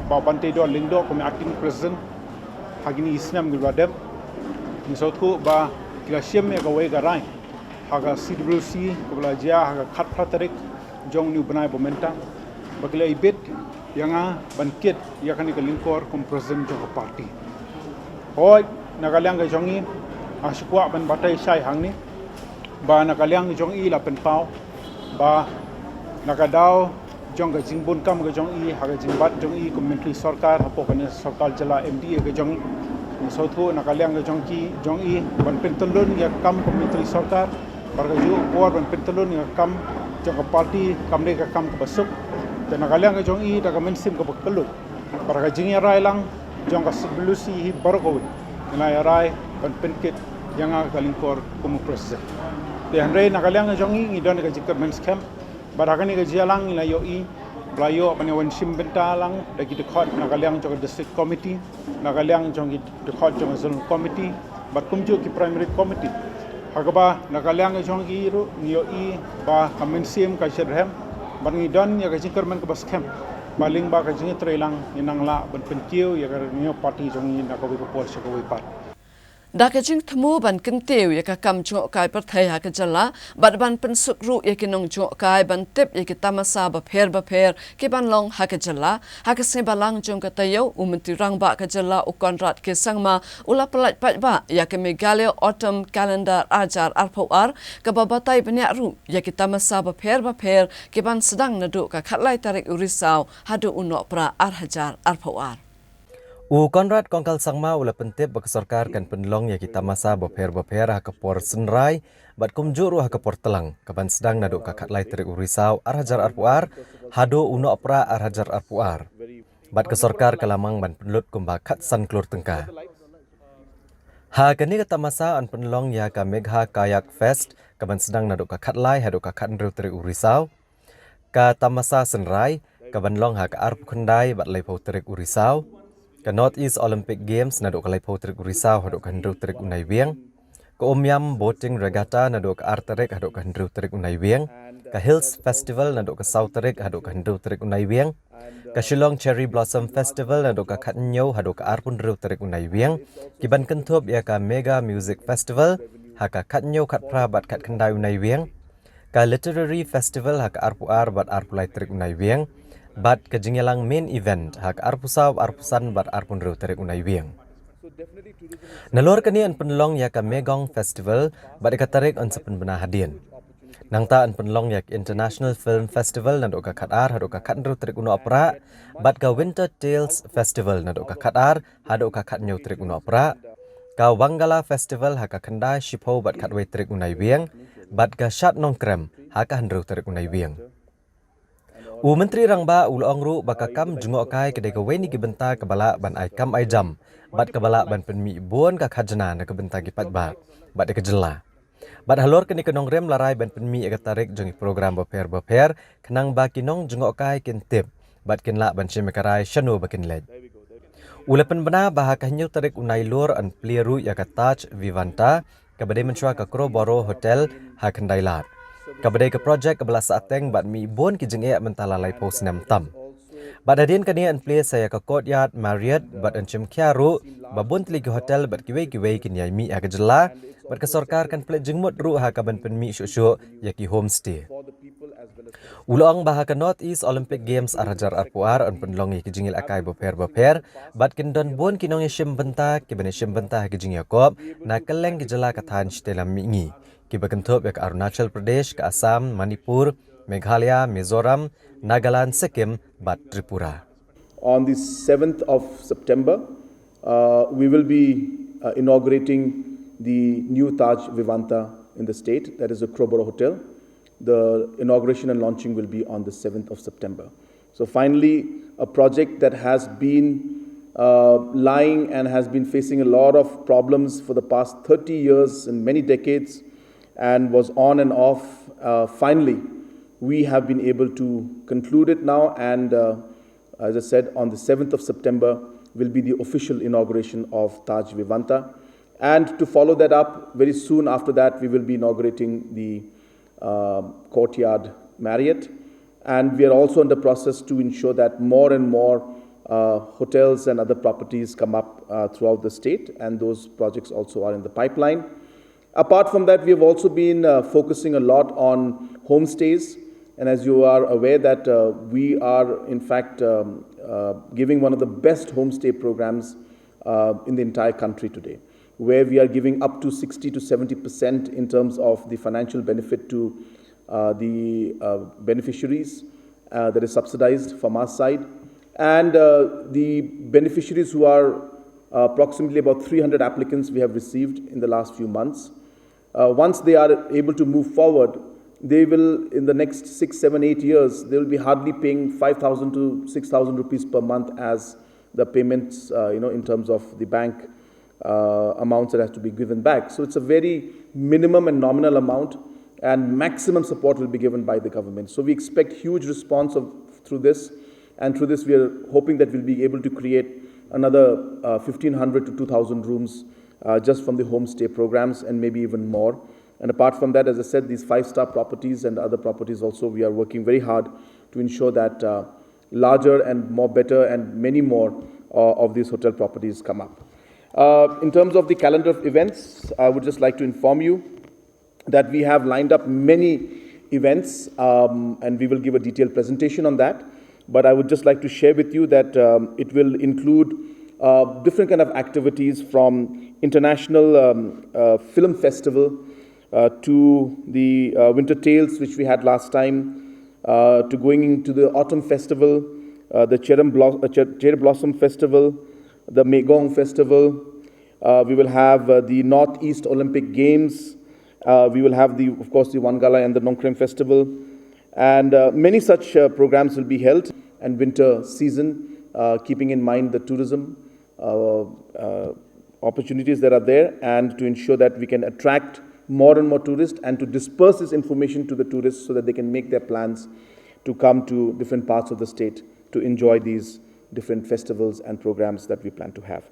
Bah Banteidor Lyngdoh kum i acting president, ha kine ki snem kiba la dep, ngi sngewthuh ba ki la shim ïa kawei ka rai ha ka C W C kaba la jia ha ka khatphra tarik jong une u bnai ba mynta, ba ki la ibit ïa nga ban kit ïa kane ka lyngkor kum president jong ka party. Hooid, na ka liang ka jong ngi, nga shu kwah ban batai shai hangne ba na ka liang jong i la pynpaw ba na ka daw jong ka jingbun kam ka jong i ha ka jingbat jong i kum Myntri Sorkar hapoh kane ka sorkar jylla M D A ka jong i. Ngi sngewthuh na ka liang ka jong ki, jong i ban pyntyllun ïa ka kam kum Myntri Sorkar, bad ka juh ka por ban pyntyllun ïa ka kam jong ka party kam dei ka kam kaba suk. Te na ka liang ka jong i, da ka mynsiem kaba kylluid bad ka jingïarai lang jong ka C W C hi baroh kawei, ngi la ïarai ban pynkit ïa nga ka lyngkor kum u president. Te hynrei na ka liang ka jong i ngi don ka jingkyrmen skhem. Bad ha kane ka jingïalang ngi la ïohi ba la ïoh ban ïa wan shim bynta lang da ki dkhot na ka liang jong ka District Committee, na ka liang jong ki dkhot jong ka Zonal Committee, bad kumjuh ki Primary Committee. Ha kaba na ka liang jong ki ruh ngi ïohi ba ka mynsiem ka shitrhem, bad ngi don ïa ka jingkyrmen kaba skhem ba lyngba ka jingïatreilang ngin nang lah ban pynkiew ïa ka Renew Party jong ngi na kawei ka por sha kawei pat. Da ka jingthmu ban kyntiew ïa ka kam jngohkai pyrthei ha ka jylla, bad ban pynsuk ruh ïa ki nongjngohkai ban tip ïa ki tamasa bapher bapher ki ban long ha ka jylla. Ha ka sngi Balang jong ka taïew, u Myntri Rangbah ka jylla u Conrad K Sangma u la pyllait paidbah ïa ka Meghalaya Autumn Calendar ar hajar arphew ar, kaba batai bniah ruh ïa ki tamasa bapher bapher ki ban sdang naduh ka khatlai tarik u Risaw haduh u Nohprah ar hajar arphew ar. U Conrad Kongkal Sangma u la pyntip ba ka sorkar kan pynlong ïa ki tamasa bapher bapher ha ka por synrai bad kumjuh ruh ha ka por tlang, ka ban sdang naduh ka khatlai tarik u Risaw ar hajar arphew ar haduh u Nohprah ar hajar arphew ar. Bad ka sorkar ka la mang ban pynlut kumba khatsan klur tyngka. Ha kane ka tamasa yn pynlong ïa ka Megha Kayak Fest, ka ban sdang naduh ka khatlai haduh ka khathynriew tarik u Risaw. Ka tamasa synrai ka ban long ha ka arphew khyndai bad laiphew tarik u Risaw. Ka North East Olympic Games naduh ka laiphew tarik u Risaw haduh ka hynriew tarik u Naiwieng. Ka Umiam Boating Regatta naduh ka ar tarik haduh ka hynriew tarik u Naiwieng. Ka Hills Festival naduh ka saw tarik haduh ka hynriew tarik u Naiwieng. Ka Shillong Cherry Blossom Festival naduh ka khathynñiew haduh ka arphew hynriew tarik u Naiwieng, ki ban kynthup ïa ka Mega Music Festival ha ka khathynñiew, khatphra bad khatkhyndai u Naiwieng. Ka Literary Festival ha ka arphew ar bad arphew lai tarik u Naiwieng, bad ka jingïalang main event ha ka arphew saw, arphew san bad arphew hynriew tarik u Naiwieng. Nalor kane yn pynlong ïa ka Megong Festival bad ïa ka tarik yn sa pynbna hadien. Nangta yn pynlong ïa ka International Film Festival naduh ka khatar haduh ka khathynriew tarik u Nohprah, bad ka Winter Tales Festival naduh ka khatar haduh ka khathynñiew tarik u Nohprah, ka Wangala Festival ha ka khyndai, shiphew bad khatwei tarik u Naiwieng, bad ka Shad Nongkrem ha ka hynriew tarik u Naiwieng. U Myntri Rangbah u la ong ruh ba ka kam jngohkai ka dei kawei na ki bynta kaba lah ban ai kam ai jam bad kaba lah ban pynmih bun ka khajna na ka bynta ki paidbah bad ïa ka jylla. Bad halor kane ka nongrim la rai ban pynmih ïa ka tarik jong ki program bapher bapher khnang ba ki nongjngohkai kin tip bad kin lah ban shim ïa ka rai shano ba kin leit. U la pynbna ba ha ka hynñiew tarik u Nailur yn plie ruh ïa ka Taj Vivanta kaba dei mynshuwa ka Crowborough Hotel ha Khyndailad, kaba dei ka projek kaba la sahteng bad mih bun ki jingeh mynta la laiphew snem tam. Bad hadien kane yn plie sa ïa ka Courtyard Marriott bad yn shim khia ruh ba bun tylli ki hotel bad kiwei kiwei kin ïai mih ha ka jylla, bad ka sorkar kan pynleit jingmut ruh ha kaban pynmih shuh shuh ïa ki homestay. U la ong ba ha ka North East Olympic Games ar hajar arphew ar yn pynlong ïa ki jingïalehkai bapher bapher bad kin don bun ki nongïashim bynta kiban ïashim bynta ha ki jingïakop na kylleng ki jylla ka thaiñ shatei lam mihngi, kiba kynthup ïa ka Arunachal Pradesh, ka Assam, Manipur, Meghalaya, Mizoram, Nagaland, Sikkim bad Tripura. On the seventh of September, uh, we will be uh, inaugurating the new Taj Vivanta in the state, that is the Crowborough Hotel. The inauguration and launching will be on the seventh of September. So, finally, a project that has been uh, lying and has been facing a lot of problems for the past thirty years and many decades and was on and off. Uh, finally, we have been able to conclude it now, and uh, as I said, on the seventh of September will be the official inauguration of Taj Vivanta. And to follow that up, very soon after that, we will be inaugurating the um, Courtyard Marriott. And we are also in the process to ensure that more and more uh, hotels and other properties come up uh, throughout the state, and those projects also are in the pipeline. Apart from that, we have also been uh, focusing a lot on homestays. And as you are aware that uh, we are, in fact, um, uh, giving one of the best homestay programs uh, in the entire country today, where we are giving up to sixty to seventy percent in terms of the financial benefit to uh, the uh, beneficiaries uh, that is subsidized from our side. And uh, the beneficiaries, who are uh, approximately about three hundred applicants we have received in the last few months, uh, once they are able to move forward, they will, in the next six, seven, eight years, they will be hardly paying five thousand to six thousand rupees per month as the payments, uh, you know, in terms of the bank uh, amounts that has to be given back. So it's a very minimum and nominal amount, and maximum support will be given by the government. So we expect huge response of, through this, and through this we are hoping that we'll be able to create another uh, fifteen hundred to two thousand rooms uh, just from the homestay programs, and maybe even more. And apart from that, as I said, these five-star properties and other properties also, we are working very hard to ensure that uh, larger and more better and many more uh, of these hotel properties come up. Uh, in terms of the calendar of events, I would just like to inform you that we have lined up many events, um, and we will give a detailed presentation on that. But I would just like to share with you that um, it will include uh, different kind of activities, from international um, uh, film festival uh, to the uh, Winter Tales, which we had last time, uh, to going into the Autumn Festival, uh, the Cherry, Blo- uh, Cher- Cherry Blossom Festival, the Megong Festival. Uh, we will have uh, the Northeast Olympic Games. Uh, we will have, the, of course, the Wangala and the Nongkrem Festival. And uh, many such uh, programs will be held, and winter season, uh, keeping in mind the tourism uh, uh, opportunities that are there, and to ensure that we can attract more and more tourists and to disperse this information to the tourists so that they can make their plans to come to different parts of the state to enjoy these different festivals and programs that we plan to have.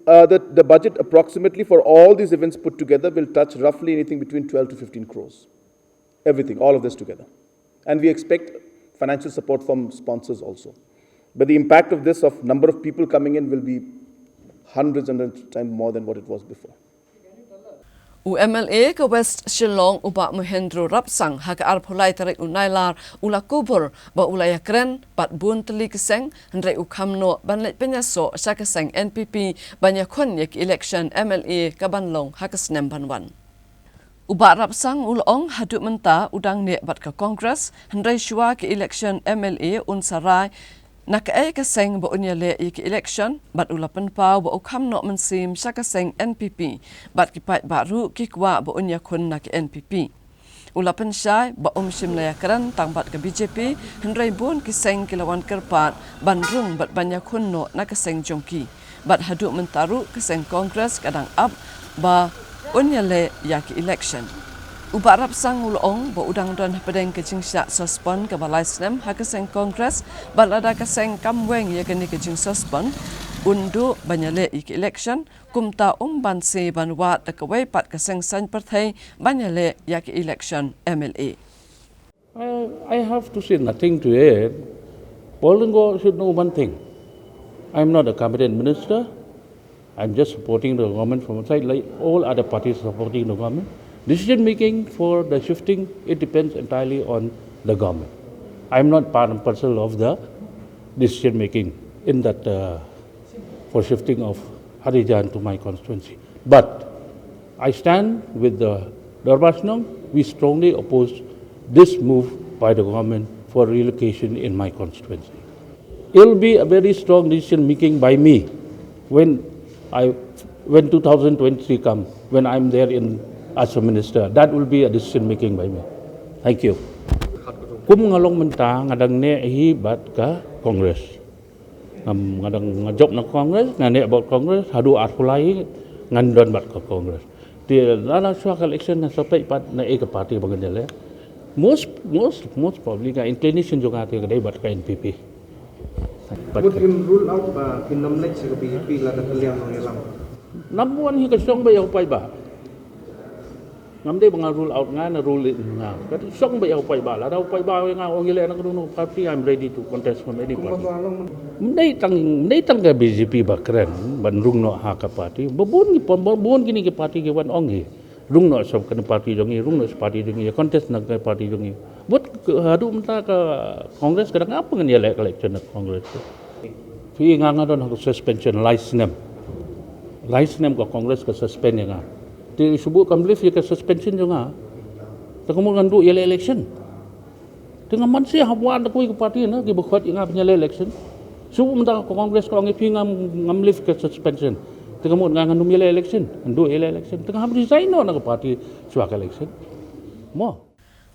Uh, the, the budget approximately for all these events put together will touch roughly anything between twelve to fifteen crores. Everything, all of this together. And we expect financial support from sponsors also. But the impact of this, of number of people coming in, will be hundreds and hundreds of times more than what it was before. U M L A ka West Shillong u Bah Mohendro Rapsang ha ka arphew lai tarik u Nailar u la kubur ba u la ïakren bad bun tylli ki seng, hynrei u kham noh ban leit pynïasoh sha ka seng N P P ban ïakhun ïa ka election M L A ka ban long ha ka snem ban wan. U Bah Rapsang u la ong haduh mynta u dang neh bad ka Congress, hynrei shuwa ka election M L A un sa rai na kaei ka seng ba un ïaleh ïa ka election, bad u la pynpaw ba u kham noh mynsiem sha ka seng N P P, bad ki paidbah ruh ki kwah ba un ïakhun na ka N P P. U la pynshai ba um shym la ïakren tang bad ka B J P, hynrei bun ki seng ki la wan kyrpad ban rung bad ban ïakhun noh na ka seng jong ki. Bad haduh mynta ruh ka seng Congress ka dang ap ba un ïaleh ïa ka election. U Bah Rapsang u la ong ba u dang don hapdeng ka jingshah suspend kaba lai snem ha ka seng Congress, bad lada ka seng kam weng ïa kane ka jingsuspend, un duh ban ïaleh ïa ka election, kumta um banse ban wad da kawei pat ka seng saiñ pyrthei ban ïaleh ïa ka election M L A. I, I have to say nothing to it. Paul Lyngdoh should know one thing. I'm not a cabinet minister. I'm just supporting the government from outside, like all other parties supporting the government. Decision making for the shifting, it depends entirely on the government. I'm not part and parcel of the decision making in that, uh, for shifting of Harijan to my constituency. But I stand with the Dorbar Shnong. We strongly oppose this move by the government for relocation in my constituency. It'll be a very strong decision making by me when I, when two thousand twenty-three come, when I'm there in as a minister. That will be a decision making by me. Thank you. Kum nga long mynta nga dang neh hi bad ka Congress. Ngam, nga dang, nga jop na Congress, nga neh bad Congress, haduh arphew lai ngan don bad ka Congress. Te lada shuwa ka election ngan sa peit pat na ei ka party ba ngan ïaleh. Most, most, most probably ka inclination jong nga te ka dei bad ka N P P. Bad Mut ka im rule out ba kin ym leit sha ka B J P lada ka liang nongïalam. Number one hi ka shong beit ïa u paidbah. Ngam dei ba nga rule out, nga na rule in nga. Ka shong beit ïa u paidbah, lada u paidbah ïa nga ong ïaleh na kano kano party, I'm ready to contest from any party. Ym dei tang, ym dei tang ka B J P ba kren ban rung noh ha ka party. Ba bun ki, ba bun kine ki party ki wan ong hi. Rung noh sha kane party jong ngi, rung noh sha party jong ngi, contest na ka party jong ngi. Bad haduh mynta ka Congress ka dang ap, ngan ïaleh ka election na Congress. Phi, nga nga don ha ka suspension lai snem. Lai snem ka Congress ka suspend ïa nga. Te shu bun kam lift ïa ka suspension jong nga. Te ka mut ngan duh ïaleh election. Te nga man shi hap wad da kawei ka party na kiba khot ïa nga ban ïaleh election. Shu bun mynta ka Congress ka ong ïa phi ngam, ngam lift ka suspension. Te ka mut nga ngan ym ïaleh election, ngan duh ïaleh election. Te nga hap resign noh na ka party shuwa ka election. Mo.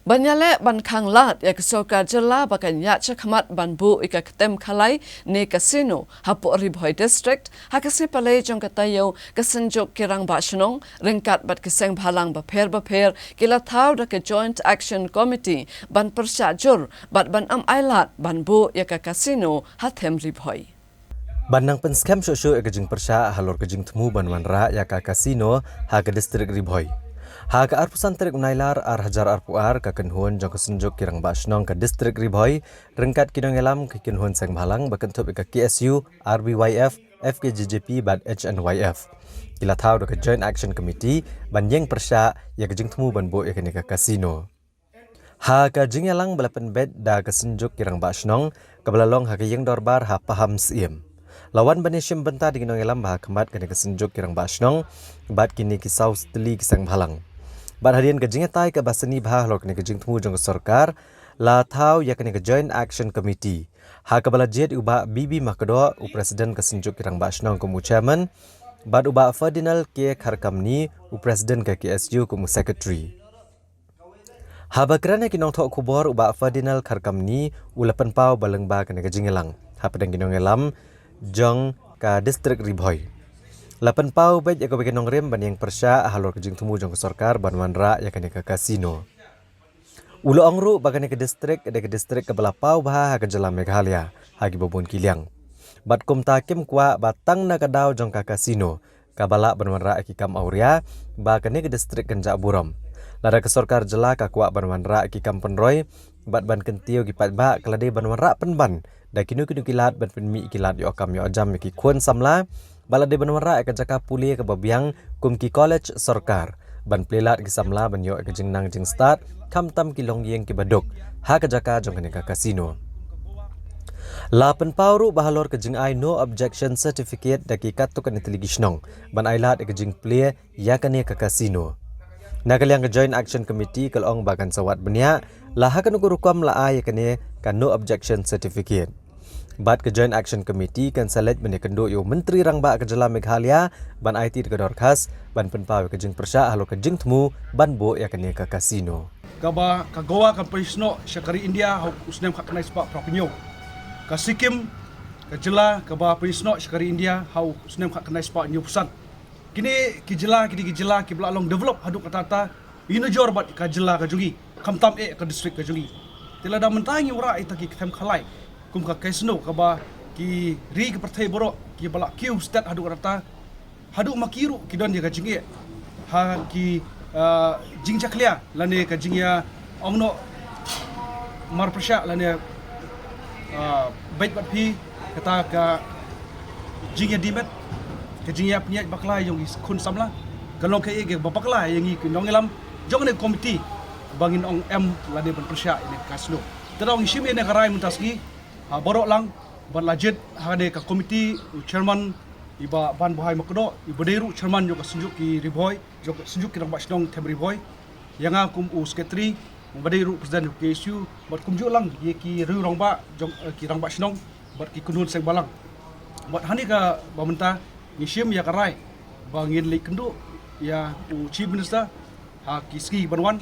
Ban ïaleh ban khanglad ïa ka sorkar jylla ba kan ïaid shakhmat ban buh ïa ka ktien khalai ne casino hapoh Ri Bhoi District, ha ka sngi Palei jong ka taïew ka Synjuk ki Rangbah Shnong ryngkat bad ki seng bhalang bapher bapher ki la thaw da ka Joint Action Committee ban pyrshah jur bad ban ym ailad ban buh ïa ka casino ha them Ri Bhoi. Ban nang pynskhem shuh shuh ïa ka jingpyrshah halor ka jingthmu ban wanrah ïa ka casino ha ka district Ri Bhoi. Ha ka arphew san tarik u Nailar ar hajar arphew ar, ka kynhun jong ka Synjuk ki Rangbah Shnong ka district Ri Bhoi ryngkat ki nongïalam ki kynhun seng bhalang ba kynthup ïa ka K S U, R B Y F, F K J J P bad H N Y F, ki la thaw da ka Joint Action Committee ban ïeng pyrshah ïa ka jingthmu ban buh ïa kane ka casino. Ha ka jingïalang ba la pynbeit da ka Synjuk ki Rangbah Shnong kaba la long ha ka ïing dorbar ha Pahamsyiem, la wan ban ïashim bynta da ki nongïalam ba ha khmat kane ka Synjuk ki Rangbah Shnong bad kine ki saw tylli ki seng bhalang. Bad hadien ka jingïatai kaba sani bha halor kane ka jingthmu jong ka sorkar, la thaw ïa kane ka Joint Action Committee, ha kaba la jied ïa u Bah B B Makdoh, u President ka Synjuk ki Rangbah Shnong kum u Chairman, bad u Bah Ferdinand K Kharkamni, u President ka K S U kum u Secretary. Haba kren ïa ki nongthoh khubor, u Bah Ferdinand Kharkamni u la pynpaw ba lyngba kane ka jingïalang hapdeng ki nongïalam jong ka district Ri Bhoi, la pynpaw beit ïa kawei ka nongrim ban ïeng pyrshah halor ka jingthmu jong ka sorkar ban wanrah ïa kane ka casino. U la ong ruh ba kane ka district ka dei ka district kaba la paw bha ha ka jylla Meghalaya ha kiba bun ki liang. Bad kumta kim kwah ba tang na ka daw jong ka casino kaba lah ban wanrah ïa ki kam awria ba kane ka district kan jah burom. Lada ka sorkar jylla ka kwah ban wanrah ïa ki kam pynroi bad ban kyntiew ki paidbah, ka la dei ban wanrah pynban da kino kino ki lad ban pynmih ïa ki lad ïoh kam ïoh jam ïa ki khun samla, bad la dei ban wanrah ïa ka jaka pule kaba biang kum ki college sorkar, ban plie lad ki samla ban ïoh ka jingnang jingstad, khamtam ki longïing kiba duk ha ka jaka jong kane ka casino. La pynpaw ruh ba halor ka jingai no objection certificate da ki katto katne tylli ki shnong ban ai lad ïa ka jingplie ïa kane ka casino. Na ka liang ka Joint Action Committee ka la ong ba kan sa wad bniah la ha kano ka rukom la ai ïa kane ka no objection certificate. Bad ka Joint Action Committee kan sa leit ban ïakynduh ïa u Myntri Rangbah ka jylla Meghalaya ban aiti da ka dorkhas ban pynpaw ïa ka jingpyrshah halor ka jingthmu ban buh ïa kane ka casino. Kaba ka Goa kan pynsnoh sha ka ri India ha u snem khatkhyndai spah phra phew hynñiew. Ka Sikkim, ka jylla kaba pynsnoh sha ka ri India ha u snem khatkhyndai spah hynñiew phew san. Kine ki jylla, kine ki jylla kiba la long develop haduh katta katta, ïa nujor bad ka jylla ka jong ngi, khamtam eh ka district ka jong ngi. Te lada mynta ngi wanrah ïa kita ki kthem khalai kum ka casino, kaba ki ri ki pyrthei baroh kiba la kiew stet haduh katta katta, haduh ma ki ruh ki don ïa ka jingeh ha ki, ah, jingjakhlia lane ka jingïa ong noh marpyrshah lane, ah, beit bad phi kata ka jingïadih met, ka jingïapynïaid bakla ïa ngi khun samla. Ka long kaei kaba bakla ïa ngi ki nongïalam jong kane ka komiti ba ngin ong em lane ban pyrshah ïa kane ka casino. Te da ngi shim ïa kane ka rai mynta sngi ha baroh lang, bad la jied ha kane ka komiti u chairman i Bah Banbuhai Makdoh, iba dei ruh chairman jong ka Synjuk ki Ri Bhoi, jong ka Synjuk ki Rangbah Shnong Them Ri Bhoi, ïa nga kum u secretary, uba dei ruh president jong ka K S U, bad kumjuh lang ïa ki riew rangbah jong, eh, ki rangbah shnong bad ki kynhun seng balang. Bad ha kane kaba mynta ngi shim ïa ka rai ba ngin leit kynduh ïa u Chief Minister ha ki sngi ban wan,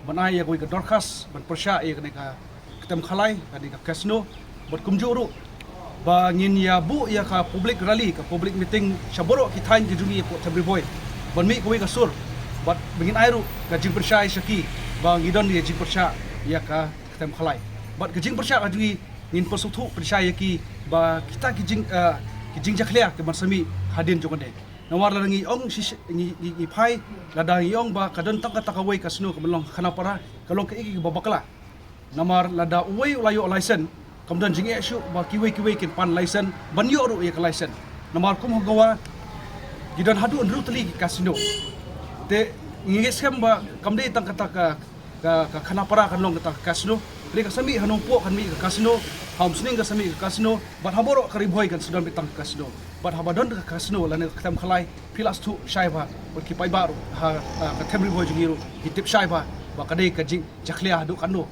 ban ai ïa kawei ka dorkhas ban pyrshah ïa kane ka kthem khalai, kane ka casino, bad kumjuh ruh ba ngin ïa buh ïa ka public rally, ka public meeting sha baroh ki thaiñ ki jong ngi hapoh Them Ri Bhoi ban mih kawei ka sur bad ba ngin ai ruh ka jingpynshai sha ki ba ngi don ïa jingpyrshah ïa ka kthem khalai. Bad ka jingpyrshah ka jong ngi, ngin pynsngewthuh pynshai ïa ki ba kita ki jing, eh, ki jingjakhlia kiban sa mih hadien jong kane. Namar lada ngi ong shi, shi, ngi, ngi, ngi phai, lada ngi ong ba ka don tang kata kawei ka casino ka ban long Khanapara, ka long kaei kaba bakla. Namar lada uwei u la ïoh license, kam don jingeh shuh ba kiwei kiwei kin pan license ban ïoh ruh ïa ka license. Namar kum ha Goa ki don haduh hynriew tylli ki casino. Te ngi ngeit skhem ba kam dei tang kata ka ka, ka Khanapara kan long kata ka casino. Hynrei ka sa mih ha Nongpoh kan mih ka casino, ha Umsning ka sa mih ka casino, bad ha baroh ka Ri Bhoi kan sa don beit tang ka casino. Bad haba don ka casino lane ka kthem khalai, phi la sngewthuh shai bha, bad ki paidbah ruh ha, ha ka Them Ri Bhoi jong ngi ruh ki tip shai bha ba ka dei ka jingjakhlia haduh katno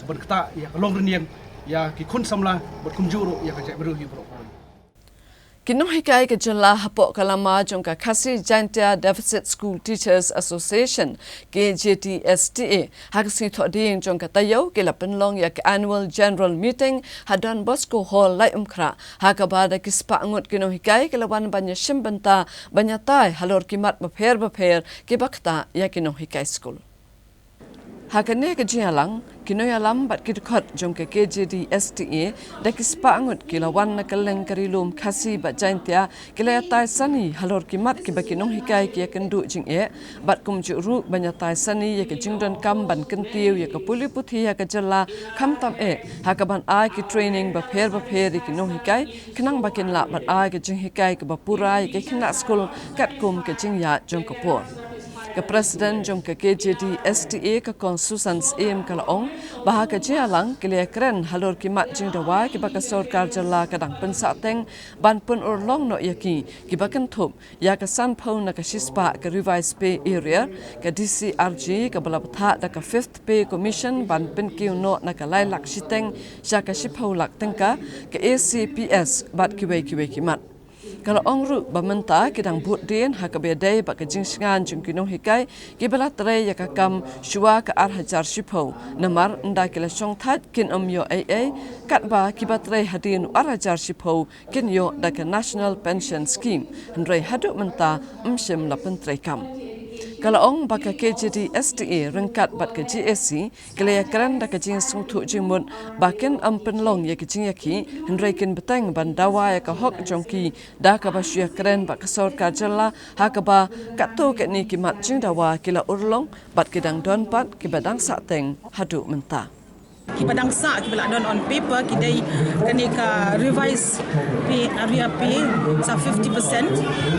ban ktah ïa ka longrynïeng ïa ki khun samla bad kumjuh ruh ïa ka jaitbynriew hi baroh kawei. Ki nonghikai ka jylla hapoh ka lama jong ka Khasi Jaintia Deficit School Teachers Association, K J D S T A, ha ka sngi Thohdieng jong ka taïew ki la pynlong ïa ka Annual General Meeting ha Don Bosco Hall, Laitumkhrah, ha kaba da ki spah ngut ki nonghikai ki la wan ban ïashim bynta, ban ïatai halor ki mat bapher bapher kiba ktah ïa ki nonghikai skul. Ha kane ka jingïalang, ki nongïalam bad ki dkhot jong ka K J D S T A, da ki spah ngut ki la wan na kylleng ka Ri Lum Khasi bad Jaintia, ki la ïatai sani halor ki mat kiba ki nonghikai ki ïakynduh jingeh, bad kumjuh ruh ban ïatai sani ïa ka jingdonkam ban kyntiew ïa ka pule puthi ha ka jylla, khamtam eh ha kaban ai ki training bapher bapher ïa ki nonghikai, khnang ba kin lah ban ai ka jinghikai kaba pura ïa ki khynnah skul katkum ka jingïaid jong ka por. Ka President jong ka K J D S T A, ka Kong Susan Syiem, ka la ong ba ha ka jingïalang ki la ïakren halor ki mat jingdawa kiba ka sorkar jylla ka dang pynsahteng ban pynurlong noh ïa ki, kiba kynthup ïa ka sanphew na ka shispah ka Revised Pay Arrear, ka D C R G kaba la bthah da ka Fifth Pay Commission ban pynkiew noh na ka lai lak shiteng sha ka shiphew lak tyngka, ka A C P S bad kiwei kiwei ki mat. Ka la ong ruh ba mynta ki dang bud dien ha kaba ïadei bad ka jingshngaiñ jong ki nonghikai kiba la trei ïa ka kam shuwa ka ar hajar shiphew, namar ynda ki la shongthait kin ym ïoh ei ei, katba kiba trei hadien u ar hajar shiphew kin ïoh da ka National Pension Scheme, hynrei haduh mynta ym shym la pyntreikam. Ka la ong ba ka K J D S T A ryngkat bad ka G A C ki la ïakren da ka jingsngewthuh jingmut ba kin ym pynlong ïa ka jingïakhih, hynrei kin bteng ban dawa ïa ka hok jong ki da kaba shu ïakren bad ka sorkar jylla ha kaba katto katne ki mat jingdawa ki la urlong bad ki dang don pat kiba dang sahteng haduh mynta. Kiba dang sah, kiba la don on paper, ki dei kane ka revise pay, arrear pay sa fifty percent.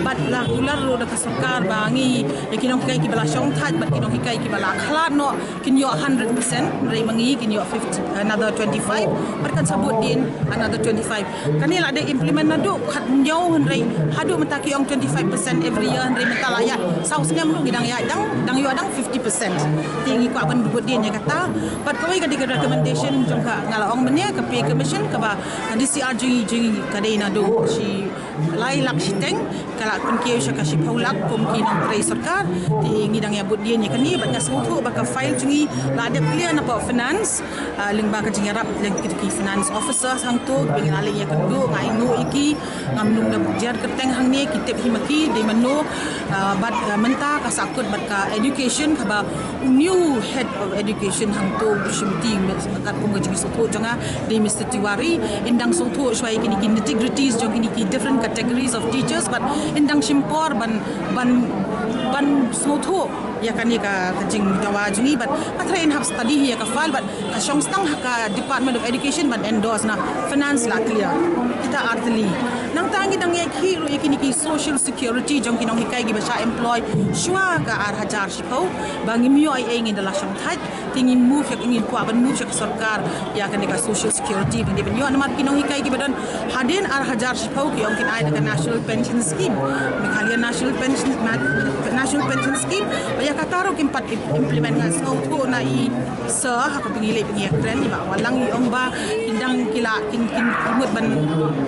Bad la kular ruh da ka sorkar ba ngi, ïa ki nonghikai kiba la shongthait bad ki nonghikai kiba la khlad noh, kin ïoh hundred percent, hynrei ma ngi kin ïoh fifty, another twenty-five. Bad kan sa bud dien another twenty-five. Kane la dei implement naduh khathynñiew, hynrei haduh mynta ki ong twenty-five percent every year, hynrei mynta la ïaid saw snem ruh ngi dang ïaid dang, dang ïoh dang fifty percent. Te ngi kwah ban bud dien ïa kata. Bad kawei ka dei ka recommendation jong ka, nga la ong mynne, ka pay commission kaba ka D C R jong ngi, jong ngi ka dei naduh shi lai lak shiteng, ka la pynkiew sha ka shiphew lak kum ki nongtrei sorkar. Te ngi dang ïa bud dien ïa kane, bad nga sngewthuh ba ka file jong ngi la dep clear napoh finance, ah, lyngba ka jingïarap lyngba ki finance officers hangto, kiba ngi la leit ïakynduh, nga ainguh ïa ki, ngam nang da jer kyrteng hangne, ki tip hi ma ki, dei mano, ah, bad, ah, mynta ka sahkut bad ka education, kaba u new head of education hangto, u Shimti, katkum ka jingsngewthuh jong nga, dei Mister Tiwari. Yn dang sngewthuh shuwa ïa kine ki nitty-gritties jong kine ki different categories of teachers, bad yn dang shim por ban, ban, ban sngewthuh ïa kane ka, ka jingdawa jong ngi, bad nga tharai yn hap study hi ïa ka file, bad ka shong sdang ha ka Department of Education ban endorse, na finance la clear. Kita artylli. Nangta ngi dang ïakhih ruh ïa kine ki social security jong ki nonghikai kiba shah employ shuwa ka ar hajar shiphew, ba ngim ïoh ei ei, ngi da la shongthait. Te ngin move ïa, ngin kwah ban move ïa ka sorkar ïa kane ka social security ban dei ban ïoh, namar ki nonghikai kiba don hadien ar hajar shiphew ki ong kin ai da ka National Pension Scheme, Meghalaya National Pension, Na-, National Pension Scheme. Ba ïa kata ruh kim pat im-, implement. Nga sngewthuh na i Sir, ha kaba ngi leit ngi ïakren, i Bah Wallang, i ong ba kin dang, ki la, kin, kin, kin mut ban,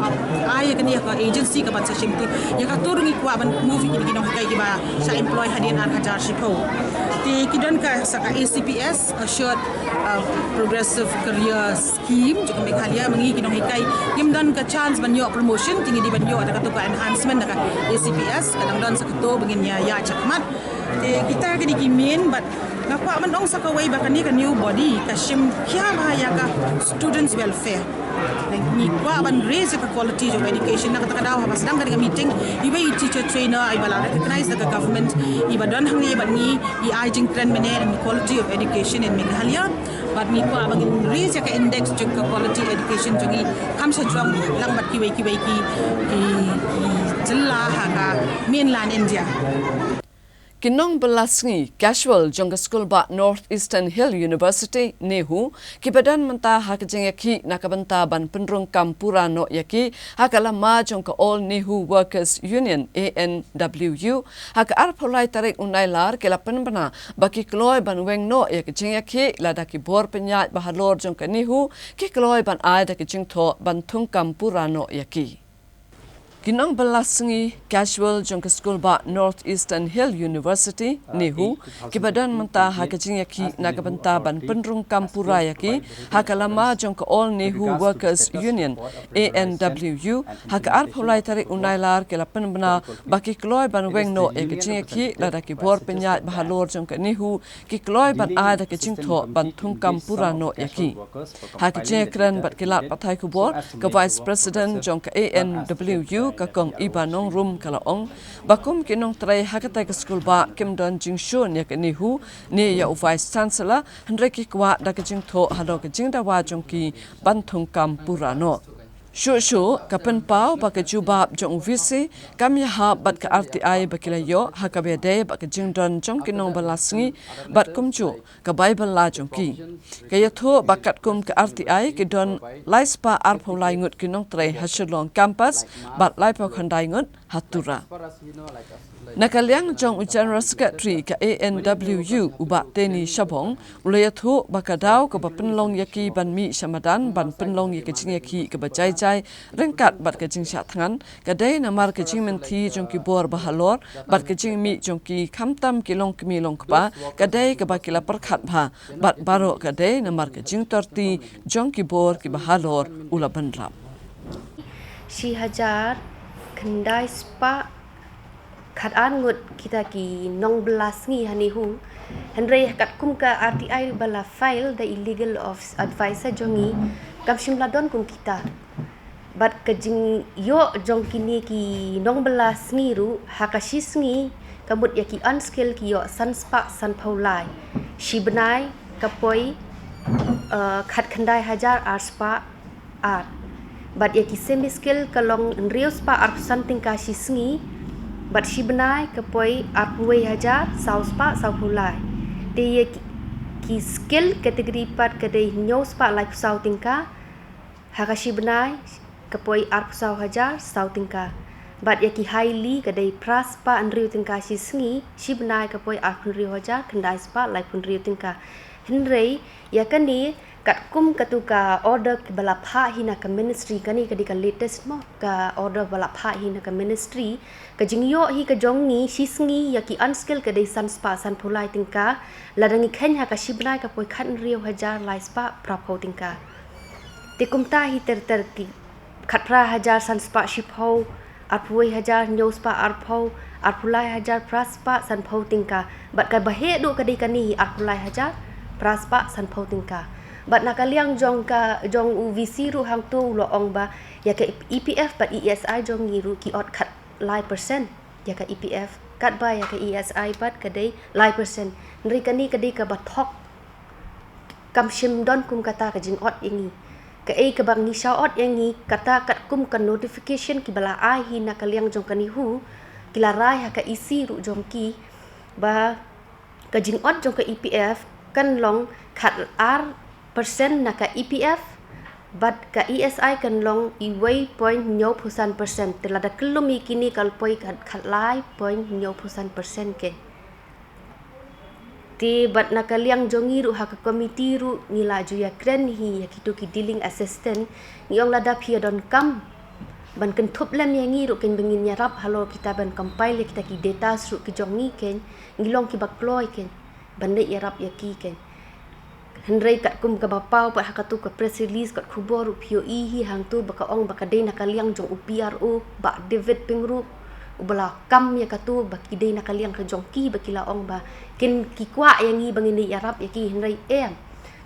uh, ai kane ka agency kaban sa shim. Te ïa kata ruh ngi kwah ban move ïa kine ki nonghikai kiba shah employ hadien ar hajar shiphew. Te ki don ka, sa ka A C P S, Assured, uh, Progressive Career Scheme jong ka Meghalaya. Ma ngi ki nonghikai ngim don ka chance ban ïoh promotion, te ngi dei ban ïoh da kato ka enhancement da ka A C P S, ka dang don sa kato ba ngin ïa, ïa shakhmat. Te kita kine ki main, bad nga kwah ban ong sa kawei ba kane ka new body ka shim khia bha ïa ka students welfare. Ngi kwah ban raise ïa ka quality jong education. Na kata ka daw haba sdang kane ka meeting, iwei i teacher trainer iba la recognize da ka government, iba don hangne bad ngi, i ai jingkren mynne in quality of education in Meghalaya. Bad ngi kwah ba ngin raise ïa ka index jong ka quality education jong ngi, kham shajrong lang bad kiwei kiwei ki, ki, ki jylla ha ka mainland India. Ki nongbylla sngi casual jong ka skul bah North Eastern Hill University, NEHU, kiba don mynta ha ka jingïakhih na ka bynta ban pynrung kam pura noh ïa ki ha ka lama jong ka All NEHU Workers Union, A N W U, ha ka arphew lai tarik u Nailar ki la pynbna ba ki kloi ban weng noh ïa ka jingïakhih lada ki bor pynïaid bahalor jong ka NEHU ki kloi ban ai da ka jingthoh ban thung kam pura noh ïa ki. Ki nongbylla sngi casual jong ka skul bah North Eastern Hill University, NEHU, kiba don mynta ha ka jingïakhih na ka bynta ban pynrung kam pura ïa ki ha ka lama jong ka All NEHU Workers Union, A N W U, ha ka arphew lai tarik u Nailar ki la pynbna ba ki kloi ban weng noh ïa ka jingïakhih lada ki bor pynïaid bahalor jong ka NEHU ki kloi ban ai da ka jingthoh ban thung kam pura noh ïa ki. Ha ka jingïakren bad ki lad pathai khubor, ka Vice President jong ka A N W U, ka Kong Iba Nongrum, ka la ong ba kum ki nongtrei ha katei ka skul bah kim don jingshun ïa ka NEHU ne ïa u Vice Chancellor, hynrei ki kwah da ka jingthoh halor ka jingdawa jong ki ban thung kam pura noh. Shuh shuh ka pynpaw ba ka jubab jong u V C kam ïahap bad ka R T I ba ki la ïoh ha kaba ïadei bad ka jingdon jong ki nongbylla sngi bad kumjuh ka bai bylla jong ki. Ka ïathuh ba katkum ka R T I ki don lai spah arphew lai ngut ki nongtrei ha Shillong campus bad laiphew khyndai ngut ha Tura. Na ka liang jong u General Secretary ka A N W U, u bah Teni Shabong, u la ïathuh ba ka daw kaba pynlong ïa ki ban mih sha madan ban pynlong ïa ka jingïakhih kaba jai jai ryngkat bad ka jingshah thngan ka dei namar ka jingmynthi jong ki bor bahalor bad ka jingmih jong ki, khamtam ki longkmie longkpa, ka dei kaba ki la pyrkhat bha bad baroh ka dei namar ka jingtorti jong ki bor kiba halor, u la bynrap. Shi hajar khyndai spah khatar ngut kita ki nongbylla sngi ha NEHU. Hynrei katkum ka R T I ba la file da i legal of advisor jong ngi, kam shym la don kum kita. Bad ka jingïoh jong kine ki nongbylla sngi ruh, ha ka shi sngi ka mut ïa ki unskilled ki ïoh san spah sanphew lai. Shi bnai ka poi uh, khatkhyndai hajar ar spah ar. Bad ïa ki semi skill ka long hynriew spah arphew san tyngka shi sngi. Bad shi bnai ka poi arphew wei hajar saw spah sawphew lai. Te ïa ki, ki skill category pat ka dei hynñiew spah laiphew saw tyngka. Ha ka shi bnai ka poi arphew saw hajar saw tyngka. Bad ïa ki haili ka dei phra spah hynriew tyngka shi sngi, shi bnai ka poi arphew hynriew hajar khyndai spah laiphew hynriew tyngka. Hynrei ïa kane katkum katu ka order ba la phah hi na ka ministry, kane ka dei ka latest mo, ka order ba la phah hi na ka ministry. Ka jingïoh hi ka jong ngi shi sngi ïa ki unskilled ka dei san spah sanphew lai tyngka. Lada ngi kheiñ ha ka shi bnai ka poi khathynriew hajar lai spah phraphew tyngka. Te kumta hi ter ter ki khatphra hajar san spah shiphew, arphew wei hajar hynñiew spah arphew, arphew lai hajar phra spah sanphew tyngka. Bad kaba heh duh ka dei kane hi arphew lai hajar phra spah sanphew tyngka. Bad na ka liang jong ka, jong u VC ruh hangto u la ong ba ïa ka EPF bad ESI jong ngi ruh ki ot khatlai percent ïa ka EPF, katba ïa ka ESI pat ka dei lai percent. Hynrei kane ka dei kaba thok. Kam shym don kum kata ka jingot ïa ngi. Kaei kaba ngi shah ot ïa ngi, kata katkum ka notification kiba la ai hi na ka liang jong ka NEHU, ki la rai ha ka EC ruh jong ki ba ka jingot jong ka EPF kan long khatar percent na ka EPF, bad ka ESI kan long uwei point hynñiewphew san percent. Te lada kyllum ïa kine ka la poi khatlai point hynñiewphew san percent kein. Te bad na ka liang jong ngi ruh ha ka committee ruh ngi la ju ïakren hi ïa kito ki dealing assistant. Ngi ong lada phi ïa donkam ban kynthup lem ïa ngi ruh kein ba ngin ïarap halor kita ban compile ïa kita ki data ruh ki jong ngi kein, ngi long kiba kloi kein ban leit ïarap ïa ki kein. Hynrei katkum kaba paw pat ha katu ka press release kat khubor ruh phi ïohi hi hangto ba ka ong ba ka dei na ka liang jong u PRO Bah David Pyngrope uba la kam ïa katu ba ki dei na ka liang ka jong ki ba ki la ong ba kin ki kwah ïa ngi ba ngin ïarap ïa ki, hynrei em,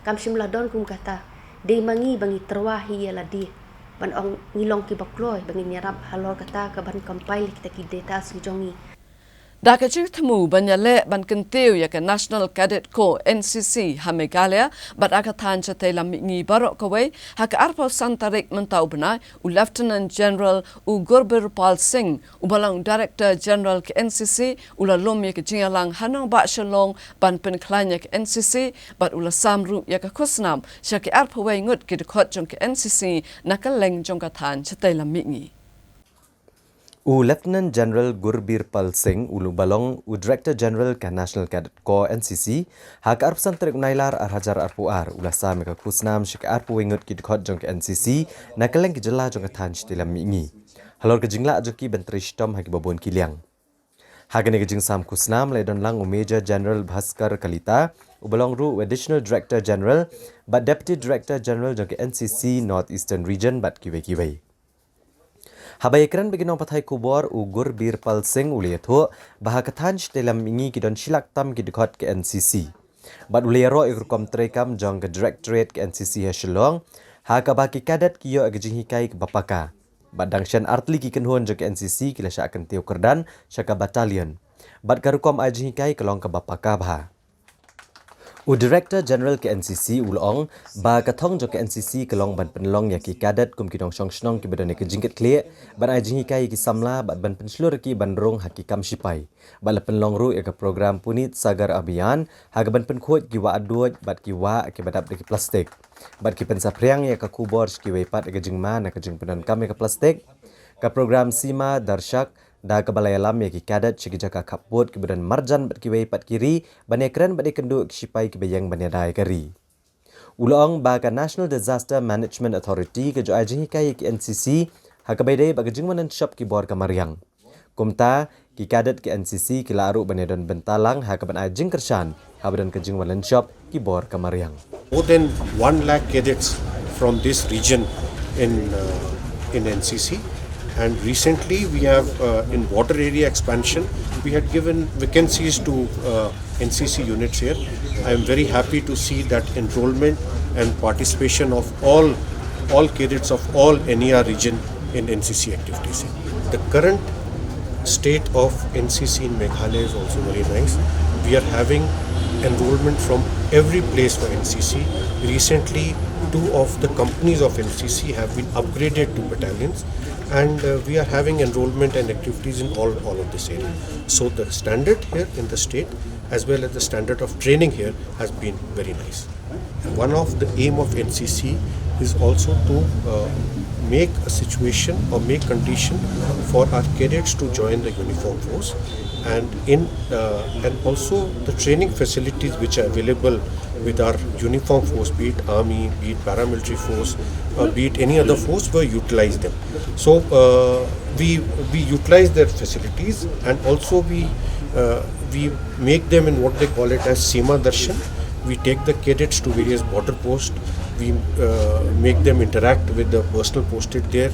kam shym la don kum kata. Dei ma ngi ba ngi tyrwa hi ïa lade ban ong ngi long kiba kloi ba ngin ïarap halor kata ka ban compile kita ki data ki jong ngi. Da ka jingthmu ban ïaleh ban kyntiew ïa ka National Cadet Corps, NCC, ha Meghalaya bad ha ka thaiñ shatei lam mihngi baroh kawei, ha ka arphew san tarik mynta u bnai, u Lieutenant General u Gurbirpal Singh, uba long Director General ka NCC, u la lum ïa ka jingïalang ha nongbah Shillong ban pynkhlaiñ ïa ka NCC, bad u la sam ruh ïa ka khusnam sha ki arphew wei ngut ki dkhot jong ka NCC na kylleng jong ka thaiñ shatei lam mihngi. U Lieutenant General Gurbirpal Singh, uba long u Director General ka National Cadet Corps, NCC, ha ka arphew san tarik u Nailar ar hajar arphew ar, u la sam ïa ka khusnam sha ki arphew wei ngut ki dkhot jong ka NCC na kylleng ki jylla jong ka thaiñ shatei lam mihngi, halor ka jinglah jong ki ban trei shitom ha kiba bun ki liang. Ha kane ka jingsam khusnam la ïadon lang u Major General Bhaskar Kalita, uba long ruh u Additional Director General bad Deputy Director General jong ka NCC North Eastern Region bad kiwei kiwei. Haba ïakren bad ki nongpathai khubor, u Gurbirpal Singh u la ïathuh ba ha ka thaiñ shatei lam mihngi ki don shi lak tam ki dkhot ka NCC. Bad u la ïaroh ïa ka rukom treikam jong ka Directorate ka NCC ha Shillong, ha kaba ki cadet ki ïoh ïa ka jinghikai kaba paka. Bad dang shen artylli ki kynhun jong ka NCC ki la shah kyntiew kyrdan sha ka battalion. Bad ka rukom ai jinghikai ka long kaba paka bha. U Director General ka NCC u la ong ba ka thong jong ka NCC ka long ban pynlong ïa ki cadet kum ki nongshong shnong kiba don ïa ka jingkitkhlieh, ban ai jinghikai ïa ki samla bad ban pynshlur ïa ki ban rung ha ki kam shipai. Bad la pynlong ruh ïa ka program Puneet Sagar Abhiyan ha kaban pynkhuid ki wah duid bad ki wah kiba dap da ki plastik. Bad ki pynsaphriang ïa ka khubor sha kiwei pat ïa ka jingma na ka jingpyndonkam ïa ka plastik. Ka program Seema Darshak, da kaba la ïalam ïa ki cadet sha ki jaka khappud kiba don marjan bad kiwei pat ki ri, ban ïakren bad ïakynduh ïa ki shipai kiba ïeng ban ïada ïa ka ri. U la ong ba ka National Disaster Management Authority ka ju ai jinghikai ïa ki NCC ha kaba ïadei bad ka jingwan lynshop ki bor ka mariang. Kumta, ki cadet ki NCC ki lah ruh ban ïadon bynta lang ha kaban ai jingkyrshan haba don ka jingwan lynshop ki bor ka mariang. More than one lakh cadets from this region in, uh, in NCC. And recently, we have, uh, in border area expansion, we had given vacancies to, uh, NCC units here. I am very happy to see that enrollment and participation of all, all cadets of all NER region in NCC activities. The current state of NCC in Meghalaya is also very nice. We are having enrollment from every place for NCC. Recently, two of the companies of N C C have been upgraded to battalions, and uh, we are having enrollment and activities in all, all of this area. So the standard here in the state, as well as the standard of training here, has been very nice. One of the aim of N C C is also to uh, make a situation or make condition for our cadets to join the uniform force, and in uh, and also the training facilities which are available with our uniform force, be it army, be it paramilitary force, uh, be it any other force, we utilize them. So uh, we we utilize their facilities, and also we uh, we make them in what they call it as Seema Darshan. We take the cadets to various border posts. We uh, make them interact with the personnel posted there.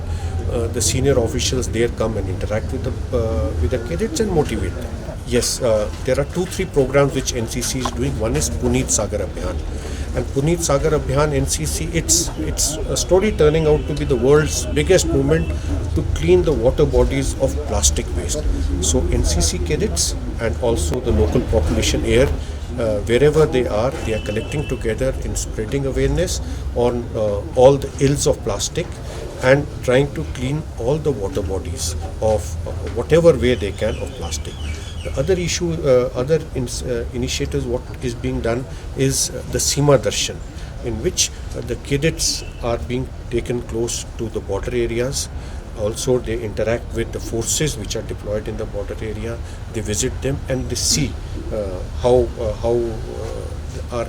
Uh, the senior officials there come and interact with the uh, with the cadets and motivate them. Yes, uh, there are two, three programs which N C C is doing. One is Puneet Sagar Abhiyan. And Puneet Sagar Abhiyan, N C C, it's, it's a story turning out to be the world's biggest movement to clean the water bodies of plastic waste. So N C C cadets and also the local population here, uh, wherever they are, they are collecting together in spreading awareness on uh, all the ills of plastic and trying to clean all the water bodies of uh, whatever way they can of plastic. The other issue, uh, other ins- uh, initiatives, what is being done is uh, the Seema Darshan, in which uh, the cadets are being taken close to the border areas. Also, they interact with the forces which are deployed in the border area. They visit them and they see uh, how uh, how uh, are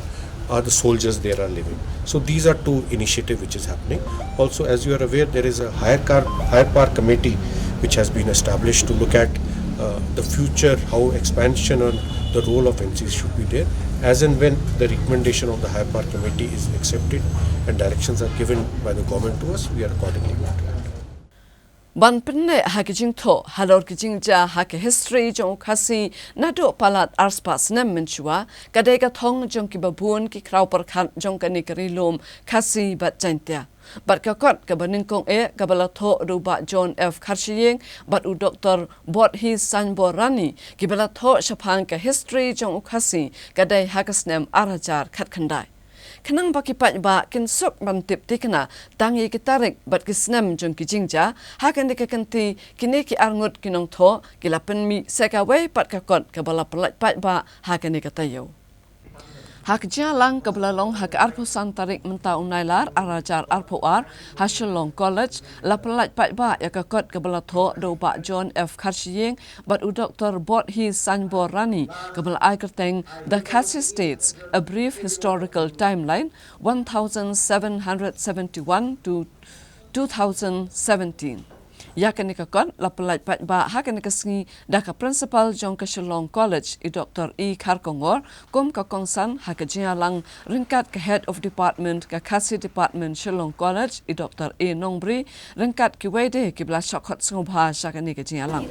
are the soldiers there are living. So these are two initiative which is happening. Also, as you are aware, there is a hire car hire power committee which has been established to look at uh, the future, how expansion on the role of N C C should be there. As and when the recommendation of the hire power committee is accepted and directions are given by the government to us, we are accordingly going to act. Ban pynneh ha ki jingthoh halor ki jingjia ha ki history jong u Khasi naduh palat arspah snem mynshuwa, ka dei ka thong jong ki babun ki khraw pyrkhat jong kane ka ri lum Khasi bad Jaintia. Bad ka kot kaba nyngkong eh kaba la thoh da u Bah John F Kharshiing bad u Doktor Borhi Sanbor Rani kiba la thoh shaphang ka history jong u Khasi ka dei ha ka snem ar hajar khatkhyndai. Khnang ba ki paidbah kin suk ban tip thikna tang ïa ki tarik bad ki snem jong ki jingjia, ha kane ka kynti kine ki arngut ki nongthoh ki la pynmih sa kawei pat ka kot kaba la pyllait paidbah ha kane ka taïew. Ha ka jingïalang kaba la long ha ka arphew san tarik mynta u Nailar ar hajar arphew ar ha Shillong College, la pyllait paidbah ïa ka kot kaba la thoh da u Bah John F Kharshiing bad u Doktor Borhi Sanbor Rani kaba la ai kyrteng The Khasi States: A Brief Historical Timeline, one thousand seven hundred seventy-one to two thousand seventeen. Ïa kane ka kot la pyllait paidbah ha kane ka sngi da ka principal jong ka Shillong College, i Doktor E Kharkongor, kum ka kongsan ha ka jingïalang ryngkat ka Head of Department ka Khasi Department Shillong College, i Doktor A Nongbri, ryngkat kiwei de kiba la shah khot sngewbha sha kane ka jingïalang.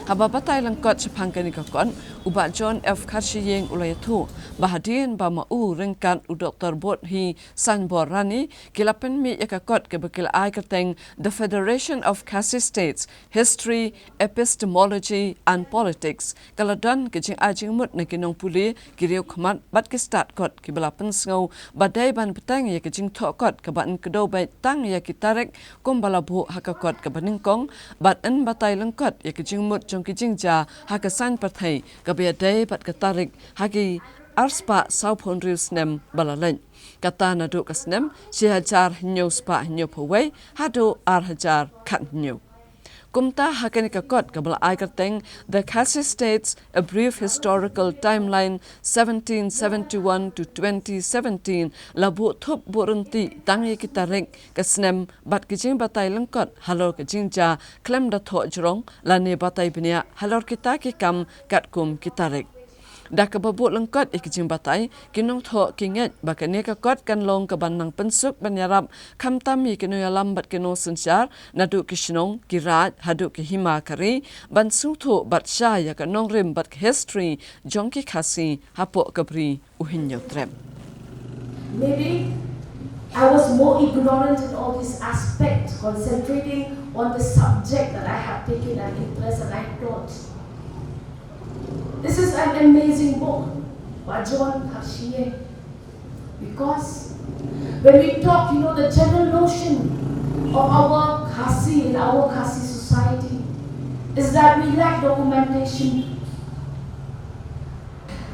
Haba batai lyngkot shaphang kane ka kot, u Bah John F Kharshiing u la ïathuh ba hadien ba ma u ryngkat u Doktor Borhi Sanbor Rani ki la pynmih ïa ka kot kaba ki la ai kyrteng The Federation of Khasi States: History, Epistemology and Politics, ka la don ka jingai jingmut na ki nongpule, ki riewkhmat bad ki stad kot kiba la pynsngew ba dei ban bteng ïa ka jingthoh kot kaba yn kdew beit tang ïa ki tarik kumba la buh ha ka kot kaba nyngkong, bad yn batai lyngkot ïa ka jingmut jong ki jingjia ha ka saiñ pyrthei kaba ïadei bad ka tarik ha ki arspah sawphew hynriew snem ba la leit. Kata naduh ka snem shi hajar hynñiew spah hynñiewphew wei haduh ar hajar khathynñiew. Kumta ha kane ka kot kaba la ai kyrteng The Khasi States: A Brief Historical Timeline, seventeen seventy-one to twenty seventeen, la buh thup buh ryntih tang ïa ki tarik, ka snem bad ki jingbatai lyngkot halor ka jingjia khlem da thoh jrong lane batai bniah halor kita ki kam katkum ki tarik. Da kaba buh lyngkot ïa ki jingbatai, ki nongthoh ki ngeit ba kane ka kot kan long kaban nang pynsuk ban ïarap khamtam ïa ki nongïalam bad ki nongsynshar naduh ki shnong, ki raid haduh ki hima ka ri ban sngewthuh bad shai ïa ka nongrim bad ka history jong ki Khasi hapoh ka bri u Hynñiewtrep. Maybe I was more ignorant in all these aspects, concentrating on the subject that I have taken an interest and I taught. This is an amazing book by John Kharshiing, because When we talk, you know, the general notion of our Khasi in our Khasi society is that we lack documentation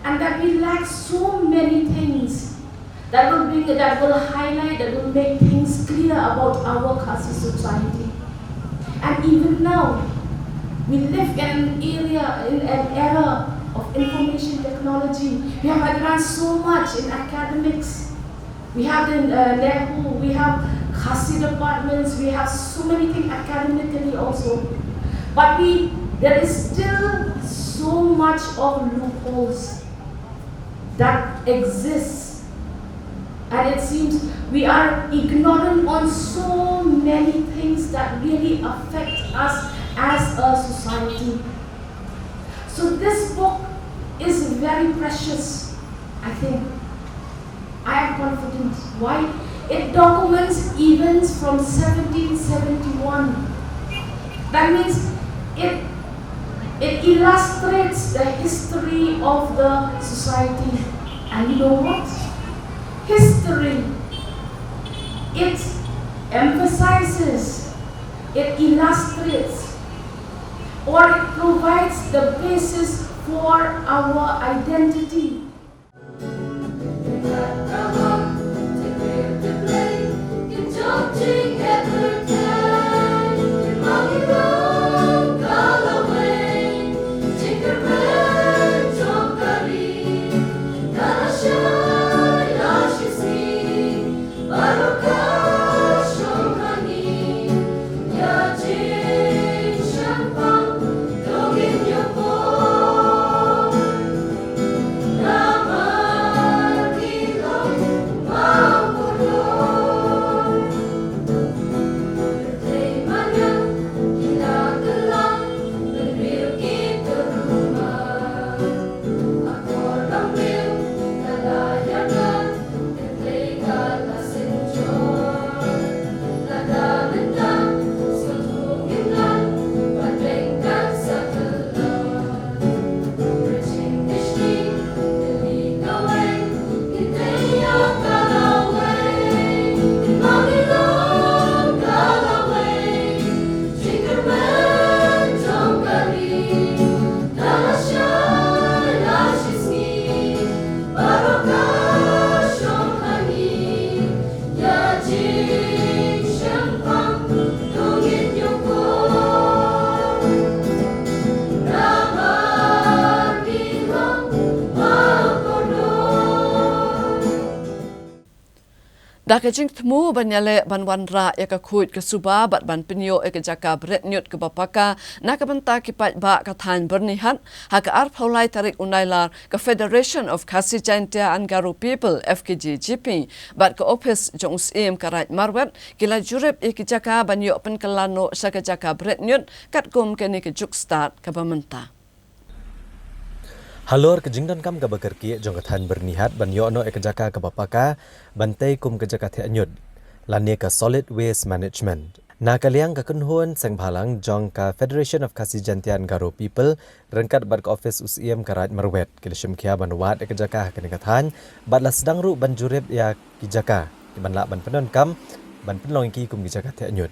and that we lack so many things that will bring, that will highlight, that will make things clear about our Khasi society. And even now, we live in an area, in an era of information technology. We have advanced so much in academics. We have the uh, NEHU, we have Khasi departments, we have so many things academically also. But we, there is still so much of loopholes that exists. And it seems we are ignorant on so many things that really affect us as a society. So this book is very precious, I think. I am confident. Why? It documents events from seventeen seventy-one. That means it, it illustrates the history of the society. And you know what? History, it emphasizes, it illustrates, or it provides the basis for our identity. Da ka jingthmu ban ïaleh ban wanrah ïa ka khuid ka suba bad ban pynïoh ïa ka jaka bret ñiut kaba paka na ka bynta ki paidbah ka thaiñ Byrnihat, ha ka arphew lai tarik u Nailar, ka Federation of Khasi Jaintia and Garo People, F K J G P, bad ka ophis jong u Syiem ka Raid Marwet ki la jurip ïa ki jaka ban ïoh pynkylla noh sha ka jaka bret ñiut katkum kane ka juk stad kaba mynta. Halor ka jingdonkam kaba kyrkieh jong ka thaiñ Byrnihat ban ïoh noh ïa ka jaka kaba paka ban tei kum ka jaka theh ñiut lane ka solid waste management, na ka liang ka kynhun seng bhalang jong ka Federation of Khasi Jaintia and Garo People ryngkat bad ka ophis u Syiem ka Raid Marwet ki la shim khia ban wad ïa ka jaka ha kane ka thaiñ bad la sdang ruh ban jurip ïa ki jaka kiban lah ban pyndonkam ban pynlong ïa ki kum ki jaka theh ñiut.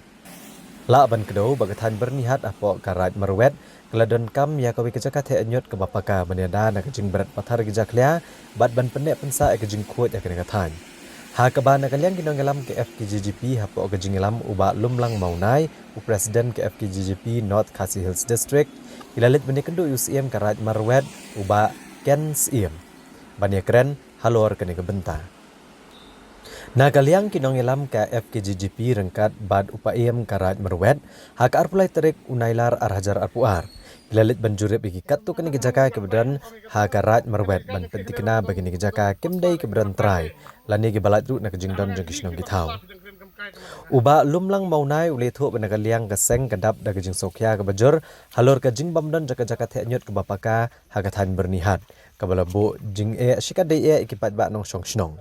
Lah ban kdew ba ka thaiñ Byrnihat hapoh ka Raid Marwet ka la donkam ïa kawei ka jaka theh ñiut kaba paka ban ïada na ka jingbret pathar ki jakhlia bad ban pynneh pynsah ïa ka jingkhuid ha kane ka thaiñ. Ha kaba na ka liang ki nongïalam ka F K J G P hapoh ka jingïalam u Bah Lumlang Mawnai, u President ka F K J G P North Khasi Hills District, ki la leit ban ïakynduh ïa u Syiem ka Raid Marwet u Bah Ken Syiem ban ïakren halor kane ka bynta. Na ka liang ki nongïalam ka F K J G P ryngkat bad u Paiem ka Raid Marwet, ha ka arphew lai tarik u Nailar ar hajar arphew ar, ki la leit ban jurip ïa ki katto katne ki jaka kiba don ha ka Raid Marwet ban pyntikna ba kine ki jaka kim dei kiba don trai lane kiba lait ruh na ka jingdon jong ki shnong ki thaw. U Bah Lumlang Mawnai u la ïathuh ba na ka liang ka seng ka dap da ka jingsngewkhia kaba jur halor ka jingbym don jong ka jaka theh ñiut kaba paka ha ka thaiñ Byrnihat, kaba la buh jingeh shikatdei eh ïa ki paidbah nongshong shnong.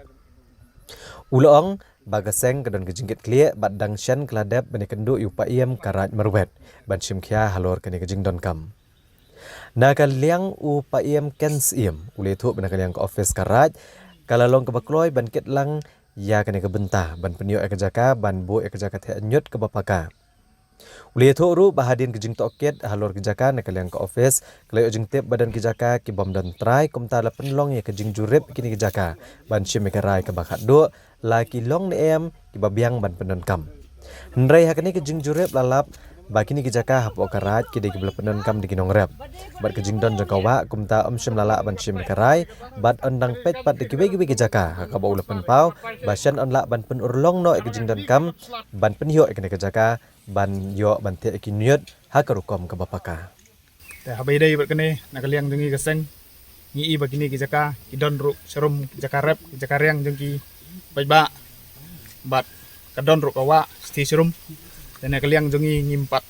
U la ong ba ka seng ka don ka jingkitkhlieh bad dang shen ka la dep ban ïakynduh ïa u Paiem ka Raid Marwet ban shim khia halor kane ka jingdonkam. Na ka liang u Paiem Ken Syiem u la ïathuh ba na ka liang ka ophis ka Raid ka la long kaba kloi ban kit lang ïa kane ka bynta ban pynïoh ïa ka jaka ban buh ïa ka jaka theh ñiut kaba paka. U la ïathuh ruh ba hadien ka jingtohkit halor ka jaka na ka liang ka office, ka la ïoh jingtip ba don ki jaka ki bym don trai, kumta la pynlong ïa ka jingjurip kine ki jaka ban shim ïa ka rai kaba khatduh, la ki long ne em kiba biang ban pyndonkam. Hynrei ha kane ka jingjurip la lap ba kine ki jaka hapoh ka Raid ki dei kiba la pyndonkam da ki nongrep. Bad ka jingdon jong ka wah kumta ym shym la lah ban shim ïa ka rai, bad yn dang peit pat da kiwei kiwei ki jaka ha kaba u la pynpaw ba shen yn lah ban pynurlong noh ïa ka jingdonkam ban pynïoh ïa kane ka jaka ban ïoh ban theh ïa ki ñiut ha ka rukom kaba paka. Te haba ïadei bad kane, na ka liang jong ngi ka seng, ngi i ba kine ki jaka ki don ruh sharum, jaka rep, jaka riang jong ki paidbah, bad ka don ruh ka wah shathie sharum. Te na ka liang jong ngi ngim pat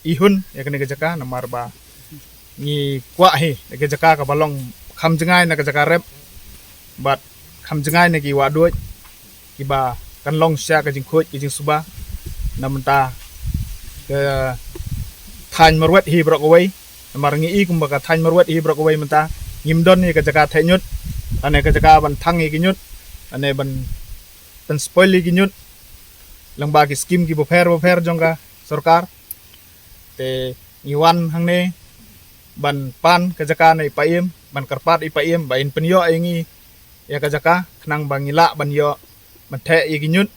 ihun ïa kane ka jaka namar ba ngi kwah hi ïa ka jaka kaba long kham jngai na ka jaka rep bad kham jngai na ki wah duid kiba kan long sha ka jingkhuid ka jingsuba. Na mynta ka thaiñ marwet hi baroh kawei, namar ngi i kumba ka thaiñ marwet hi baroh kawei mynta, ngim don ïa ka jaka theh ñiut, lane ka jaka ban thang ïa ki ñiut, lane ban, ban spoil ïa ki ñiut lyngba ki skim kiba pher ba pher jong ka sorkar. Te ngi wan hangne ban pan ka jaka na i Paiem, ban kyrpad i Paiem ba in pynïoh ïa ngi ïa ka jaka khnang ba ngi lah ban ïoh ban theh ïa ki ñiut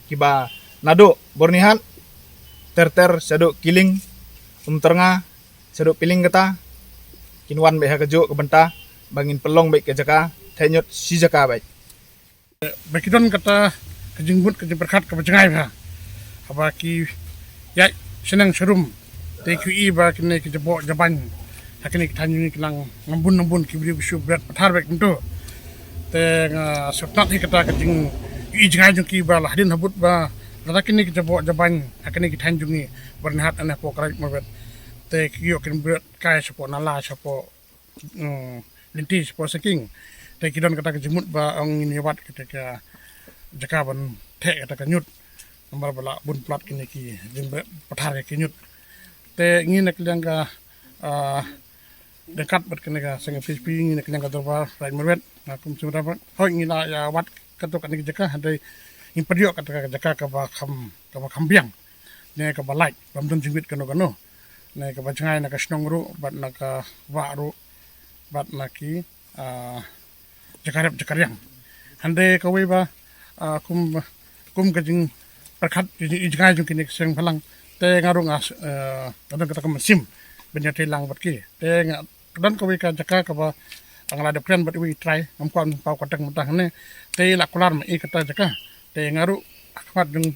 kiba naduh Byrnihat ter ter shaduh Kiling, Umtyrnga, shaduh Pilingkata, kin wan beit ha kajuh ka bynta ba ngin pynlong beit ka jaka theh ñiut shi jaka beit. Ba ki don kata ka jingmut ka jingpyrkhat kaba jngai bha. Haba ki ïaid shaneng sharum, te ki i ba kine ki jaboh jabain ha kine ki thaiñ jong ngi ki nang nang bun nang bun, ki briew ki shu bret pathar beit kumto. Te nga sngewtynnat hi kata ka jingi jngai jong ki ba la hadien habud ba lada kine ki jaboh jabain ha kine ki thaiñ jong ngi, Byrnihat lane hapoh ka Raid Marwet, te ki ïoh kin bret kai shapoh nala, shapoh mm, lynti shapoh Sengking. Te ki don kata ka jingmut ba ong ngin ïa wad kata ka jaka ban theh kata ka ñiut. Namar ba la bun palat kine ki jingbret pathar ïa ki ñiut. Te ngi na ka liang ka, ah, dangkat bad kane ka seng P H P, ngi na ka liang ka dorbar Raid Marwet, nga kum seng dorbar, hooid ngi la ïa wad kato kane ka jaka, hynrei ngim pat ïoh kata ka jaka kaba kham, kaba kham biang ne kaba lait, bym don jingwit kano kano, ne kaba jngai na ka shnong ruh bad na ka wah ruh bad na ki, ah, jaka rep jaka riang. Hynrei kawei ba, ah, kum, kum ka jingpyrkhat, ka jingïohi jngai jong kine ki seng bhalang, te nga ruh nga, eh, nga don kata ka mynsiem ban ïatrei lang bad ki. Te nga don kawei ka jaka kaba nga la dep kren bad iwei i trai, ngam kwah ban paw kyrteng mynta hangne. Te i la kular ma i kata jaka. Te nga ruh ha khmat jong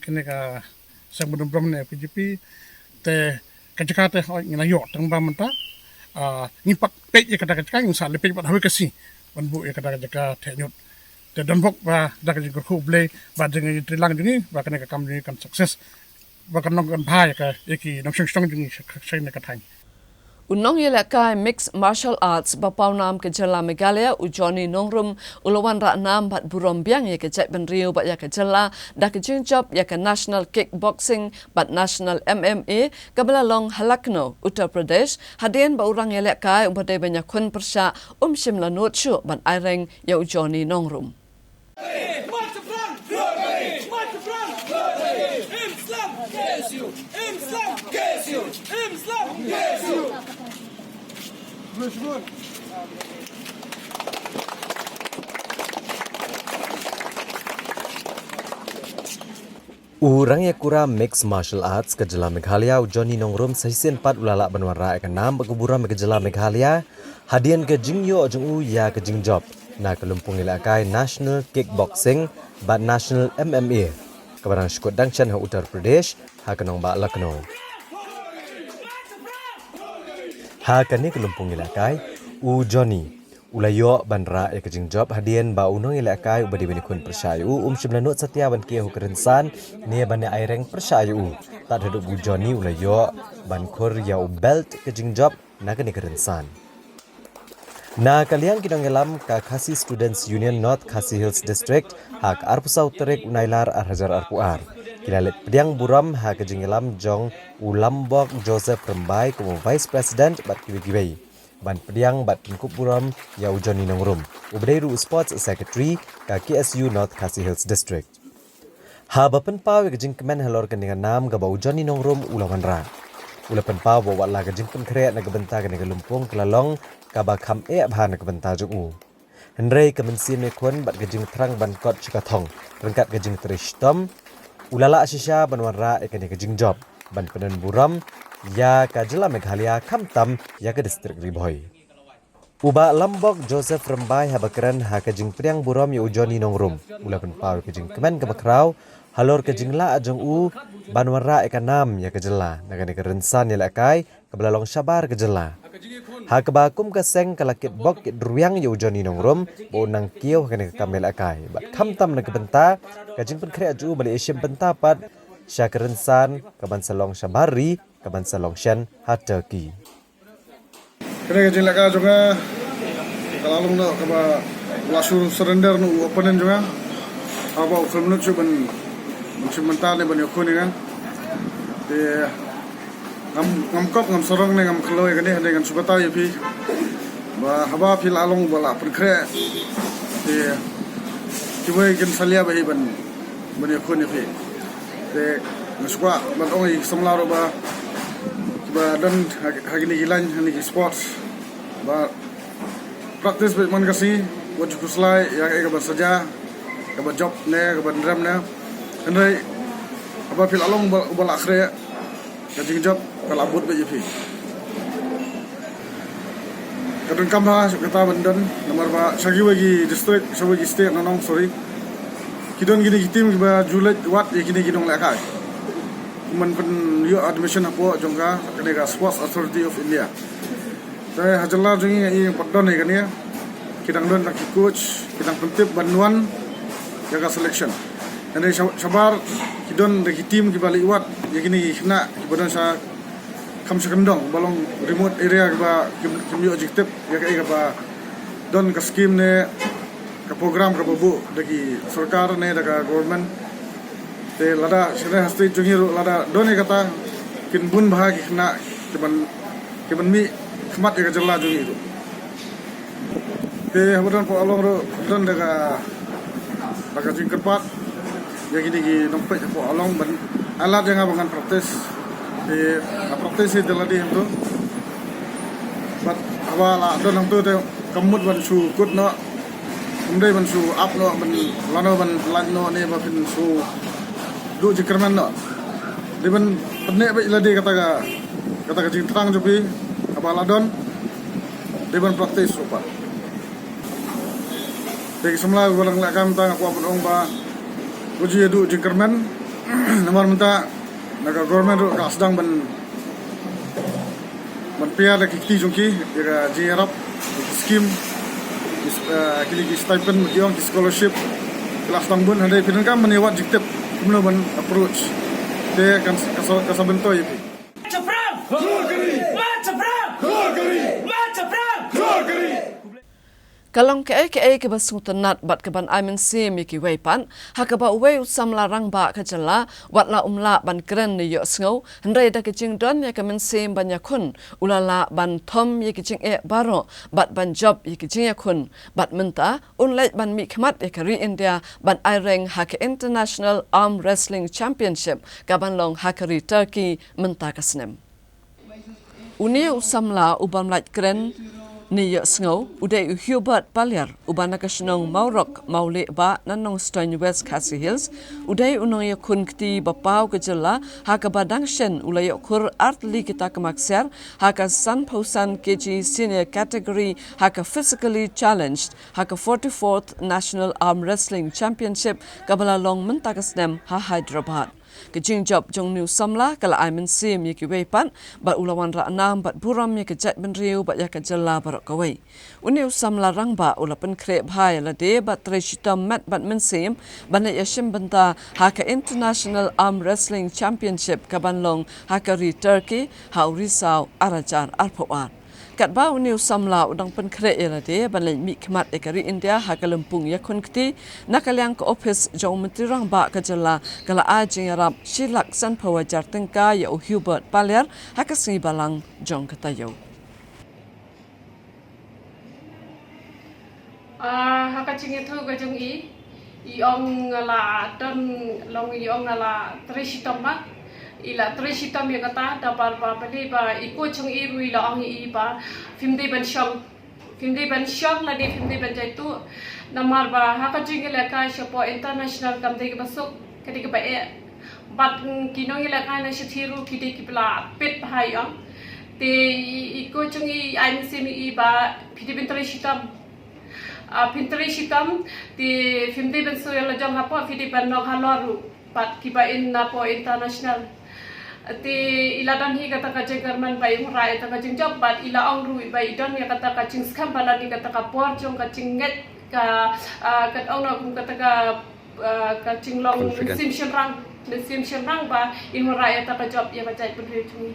kane ka seng badonburom ne P H P, te ka jaka te hooid ngi la ïoh tang ba mynta, ah, ngim pat peit ïa kata ka jaka, ngin sa leit peit bad ha kawei ka sngi ban buh ïa kata ka jaka theh ñiut. Te don bok ba da ka jingkyrkhu U Blei ba jingïatrei lang jong ngi ba kane ka kam jong ngi kan success, ba kan long kan bha ïa ka, ïa ki nongshong shnong jong ngi sha, sha kane ka thaiñ. U nongïalehkai Mixed Martial Arts ba pawnam ka jylla Meghalaya, u Johnny Nongrum, u la wanrah nam bad burom biang ïa ka jaitbynriew bad ïa ka jylla da ka jingjop ïa ka National Kickboxing bad National M M A kaba la long ha Lucknow, Uttar Pradesh, hadien ba u rangïalehkai uba dei ban ïakhun pyrshah um shym la nud shuh ban aireng ïa u Johnny Nongrum. U rangïakura Mixed Martial Arts ka jylla Meghalaya, u Johnny Nongrum, sa shisien pat u la lah ban wanrah ïa ka nam bad ka burom ïa ka jylla Meghalaya hadien ka jingïoh jong u ïa ka jingjop na ka lympung ïalehkai National Kickboxing bad National M M A kaba dang shu kut dang shen ha Uttar Pradesh, ha ka nongbah Lucknow. Ha kane ka lympung ïalehkai, u Johnny u la ïoh ban rah ïa ka jingjop hadien ba u nongïalehkai uba dei ban ïakhun pyrshah ïa u um shym la nud satia ban kiew ha u ka rynsan ne ban ïa aireng pyrshah ïa u. Tad haduh ba u Johnny u la ïoh ban khur ïa u belt ka jingjop na kane ka rynsan. Na ka liang ki nongïalam ka Khasi Students Union North Khasi Hills District, ha ka arphew saw tarik u Nailar ar hajar arphew ar, ki la leit pdiang burom ha ka jingïalam jong u Lambok Joseph Rymbai kum u Vice President bad kiwei kiwei. ban pdiang bad pynkup burom ïa u Johnny Nongrum, uba dei ruh u Sports Secretary ka K S U North Khasi Hills District. Haba pynpaw ïa ka jingkmen halor kane ka nam kaba u Johnny Nongrum u la wanrah, u la pynpaw ba wat la ka jingpynkhreh na ka bynta kane ka lympung ka la long kaba kham eh bha na ka bynta jong u. Hynrei ka mynsiem ïakhun bad ka jingthrang ban kot sha ka thong ryngkat ka jingtrei shitom, u la lah shisha ban wanrah ïa kane ka jingjop ban pyndon burom ïa ka jylla Meghalaya, khamtam ïa ka district Ri Bhoi. U Bah Lambok Joseph Rymbai, haba kren ha ka jingpdiang burom ïa u Johnny Nongrum, u la pynpaw ïa ka jingkmen kaba khraw halor ka jinglah jong u ban wanrah ïa ka nam ïa ka jylla na kane ka rynsan ïalehkai kaba la long shabar ka jylla, ha kaba kum ka seng ka la kitbok kitrwiang ïa u Johnny Nongrum ba un nang kiew ha kane ka kam ïalehkai, bad khamtam na ka bynta ka jingpynkhreh jong u ban leit ïashim bynta pat sha ka rynsan kaban sa long shabar ri, kaban sa long shen ha Turkey. Kane ka jinglehkai jong nga ka la long noh kaba la shu surrender noh u opponent jong nga, haba u khlem nud shuh ban, ban shim bynta ne ban ïakhun ïa nga. Te ngam, ngam kop, ngam sarong ne ngam khloi kane, hynrei ngan shu batai ïa phi ba haba phi la long ba la pynkhreh, te kiwei kin salia ba hi ban, ban ïakhun ïa phi. Te nga shu kwah ban ong ïa ki samla ruh ba, ba don ha, ha kine ki line, ha kine ki sports, ba practice beit man ka sngi, wat ju khuslai ïa kaei kaban sa jia, kaba jop ne kaban rem ne. Hynrei haba phi la long ba, ba la khreh, ka jingjop ka la bud beit ïa phi. Ka donkam bha kata ban don, namar ba sha kiwei ki district, sha kiwei ki state, nonong, sorry, ki don kine ki team kiba ju leit wad ïa kine ki nonglehkai, kum ban pynïoh admission hapoh jong ka, kane ka Sports Authority of India. Te ha jylla jong ngi, ngi pat don ïa kane, ki dang don da ki coach, ki dang pyntip ban wan ïa ka selection. Hynrei sha-, shabar ki don da ki team kiba leit wad ïa kine ki khynnah kiba don sha kham sha kyndong, ba long remote area, kiba kim, kim ïoh jingtip ïa kaei kaba don ka scheme ne ka program kaba buh da ki sorkar ne da ka government. Te lada shane ha state jong ngi ruh lada don ïa kata, kin bun bha ki khynnah kiban, kiban mih khmat ïa ka jylla jong ngi ruh. Te haba don hapoh Along ruh don da ka, da ka jingkyrpad ïa kine ki nongpeit hapoh Along ban ai lad ïa nga ba ngan practice. Te nga practice hi da lade hangto. Bad haba la don hangto te kam mut ban shu kut noh, kam dei ban shu ap noh, ban lano ban lait noh ne ba phin shu duh jingkyrmen noh. Dei ban pynneh beit ïa lade kata ka, kata ka jingthrang jong phi, haba la don dei ban practice ruh pat. Te ki samla kiba dang lehkai mynta, nga kwah ban ong ba wat ju ïa duh jingkyrmen. Namar mynta na ka government ruh ka sdang ban, ban pynïar da ki kti jong ki ïa ka jingïarap, ïa ki scheme, ki, eh, kine ki stipend, ki ong ki scholarship, ki la sdang bun. Hynrei phi donkam ban ïa wad jingtip kumno ban approach. Te kan, ka sa, ka sa bynta ïa phi. Ka long kaei kaei kaba sngewtynnat bad kaban ai mynsiem ïa kiwei pat, ha kaba uwei u samla rangbah ka jylla wat la um lah ban kren ne ïohsngew, hynrei da ka jingdon ïa ka mynsiem ban ïakhun, u la lah ban thom ïa ki jingeh baroh bad ban jop ïa ki jingïakhun, bad mynta un leit ban mihkhmat ïa ka ri India ban aireng ha ka International Arm Wrestling Championship kaban long ha ka ri Turkey mynta ka snem. Une u samla u bym lait kren ne ïohsngew u dei u Hubert Paliar, uba na ka shnong Mawrok Mawleh Bah na Nongstoiñ, West Khasi Hills, u dei u nongïakhun kti ba paw ka jylla, ha kaba dang shen u la ïoh khur artylli ki takma ksiar ha ka sanphew san K G senior category ha ka physically challenged ha ka forty-fourth National Arm Wrestling Championship kaba la long mynta ka snem ha Hyderabad. Ka jingjop jong une u samla ka la ai mynsiem ïa kiwei pat, bad u la wanrah nam bad burom ïa ka jaitbynriew bad ïa ka jylla baroh kawei. Une u samla rangbah u la pynkhreh bha ïa lade bad trei shitom met bad mynsiem ban leit ïashim bynta ha ka International Arm Wrestling Championship kaban long ha ka ri Turkey ha u Risaw ar hajar arphew ar. Katba une u samla u dang pynkhreh ïa lade ban leit mihkhmat ïa ka ri India ha ka lympung ïakhun kti, na ka liang ka ophis jong u Myntri Rangbah ka jylla ka la ai jingïarap shi lak sanphew hajar tyngka ïa u Hubert Paliar ha ka sngi Balang jong ka taïew. Jingïathuh ka jong i, i ong nga la don long, i ong nga la trei shitom ma. I la trei shitom ïa kata, da bar ba bali ba i ko jong i ruh i la ong i ba phim dei ban shong. Phim dei ban shong lane phim dei ban jaituh. Namar ba ha ka jingïalehkai shapoh international kam dei kaba suk, ka dei kaba eh. Bad, mm, ki nongïalehkai na shathie ruh ki dei kiba la peit bha ïa i. Te i, i ko jong i ai mynsiem ïa i ba phi dei ban trei shitom. Ah, phin trei shitom, te phim dei ban shu ïa la jong hapoh, phi dei ban long halor ruh. Bad kiba in napoh international. Te i la don hi kata ka jingkyrmen ba in wanrah ïa kata ka jingjop, bad i la ong ruh ba i don ïa kata ka jingskhem ba lane kata ka bor jong ka jingngeit ka, ah, ka ong noh kum kata ka, ah, ka jinglong mynsiem shynrang, mynsiem shynrang ba in wanrah ïa kata ka jop ïa ka jaitbynriew jong i.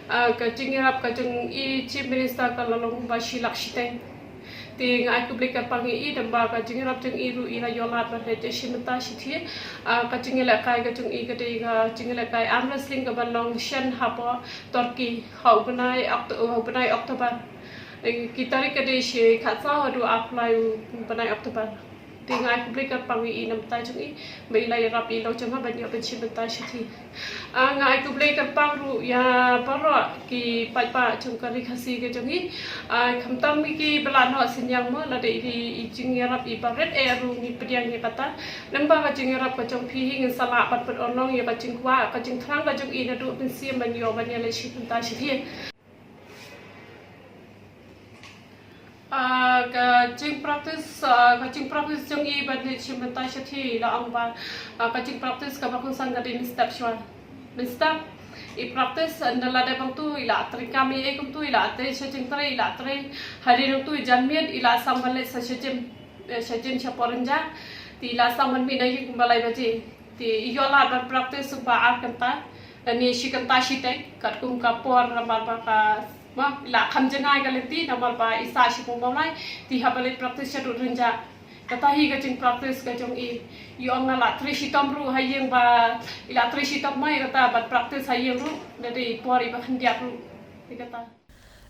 Ah, ka jingïarap ka jong i Chief Minister ka la long ba shi lak shiteng. Te nga ai khublei kyrpang ïa i, namar ka jingïarap jong i ruh i la ïoh lad ban leit shi mynta shi thie. Ah, ka jingïalehkai ka jong i ka dei ka jingïalehkai arm wrestling kaba long shen hapoh Turkey ha u bnai Oct-, ha u bnai October. Eh, ki tarik ka dei shi khatsaw haduh arphew lai u bnai October. Te nga ai khublei kyrpang ïa i na bynta jong i ba i la ïarap ïa i long jong nga ban ïoh ban shi mynta shi thie. Ah, nga ai khublei kyrpang ruh ïa baroh ki paidbah jong ka Ri Khasi ka jong i. Ah, khamtam ïa kiba la noh synñiang mo, lada i, i jingïarap i ba rit eh ruh ngi pdiang ïa kata. Lyngba ka jingïarap ka jong phi hi ngin sa lah ban pynurlong ïa ka jingkwah ka jingthrang ka jong i naduh mynsiem ban ïoh ban ïaleit shi mynta shi thie. Ah, ka jingpractice, ah, ka jingpractice jong i ban leit shi mynta shi thie la ong ba, ah, ka jingpractice kaba kongsan ka dei mynstep shuwa. Mynstep i practice, ynda la dep hangtu i la trei kam i, kumtu i la trei sha jingtrei, i la trei. Hadien hangtu i janmiet i la sdang ban leit sa sha gym, eh, sha gym shapoh Rynjah. Te i la sdang ban mih na ïing kumba lai baje. Te i ïoh lad ban practice kumba ar kynta lane shi kynta shiteng, katkum ka por namar ba ka, ma, i la kham jngai ka lynti namar ba i sah shi Mumbailah. Te haba leit practice shaduh Rynjah. Kata hi ka jingpractice ka jong i. I ong nga la trei shitom ruh ha ïing ba i la trei shitom ma, i kata ban practice ha ïing ruh. Da dei i por i ba khyndiat ruh. I kata.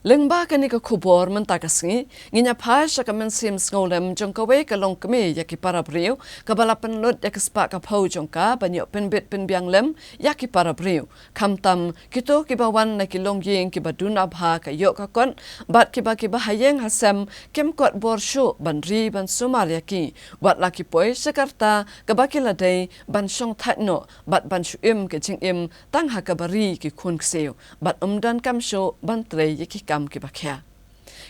Lyngba kane ka khubor mynta ka sngi, ngin ïa phai sha ka mynsiem sngewlem jong kawei ka longkmie ïa ki para briew, kaba la pynlut ïa ka spah ka phew jong ka ban ïoh pynbit pynbiang lem ïa ki para briew. Khamtam kito kiba wan na ki longïing kiba duna bha ka ïoh ka kot, bad kiba kiba ha ïing ha sem kim kot bor shuh ban ri ban sumar ïa ki, wat la ki poi sha ka rta kaba ki la dei ban shong thait noh bad ban shu im ka jingim tang ha kaba ri ki khun ksiew, bad ym donkam shuh ban trei ïa ki kam kiba khia.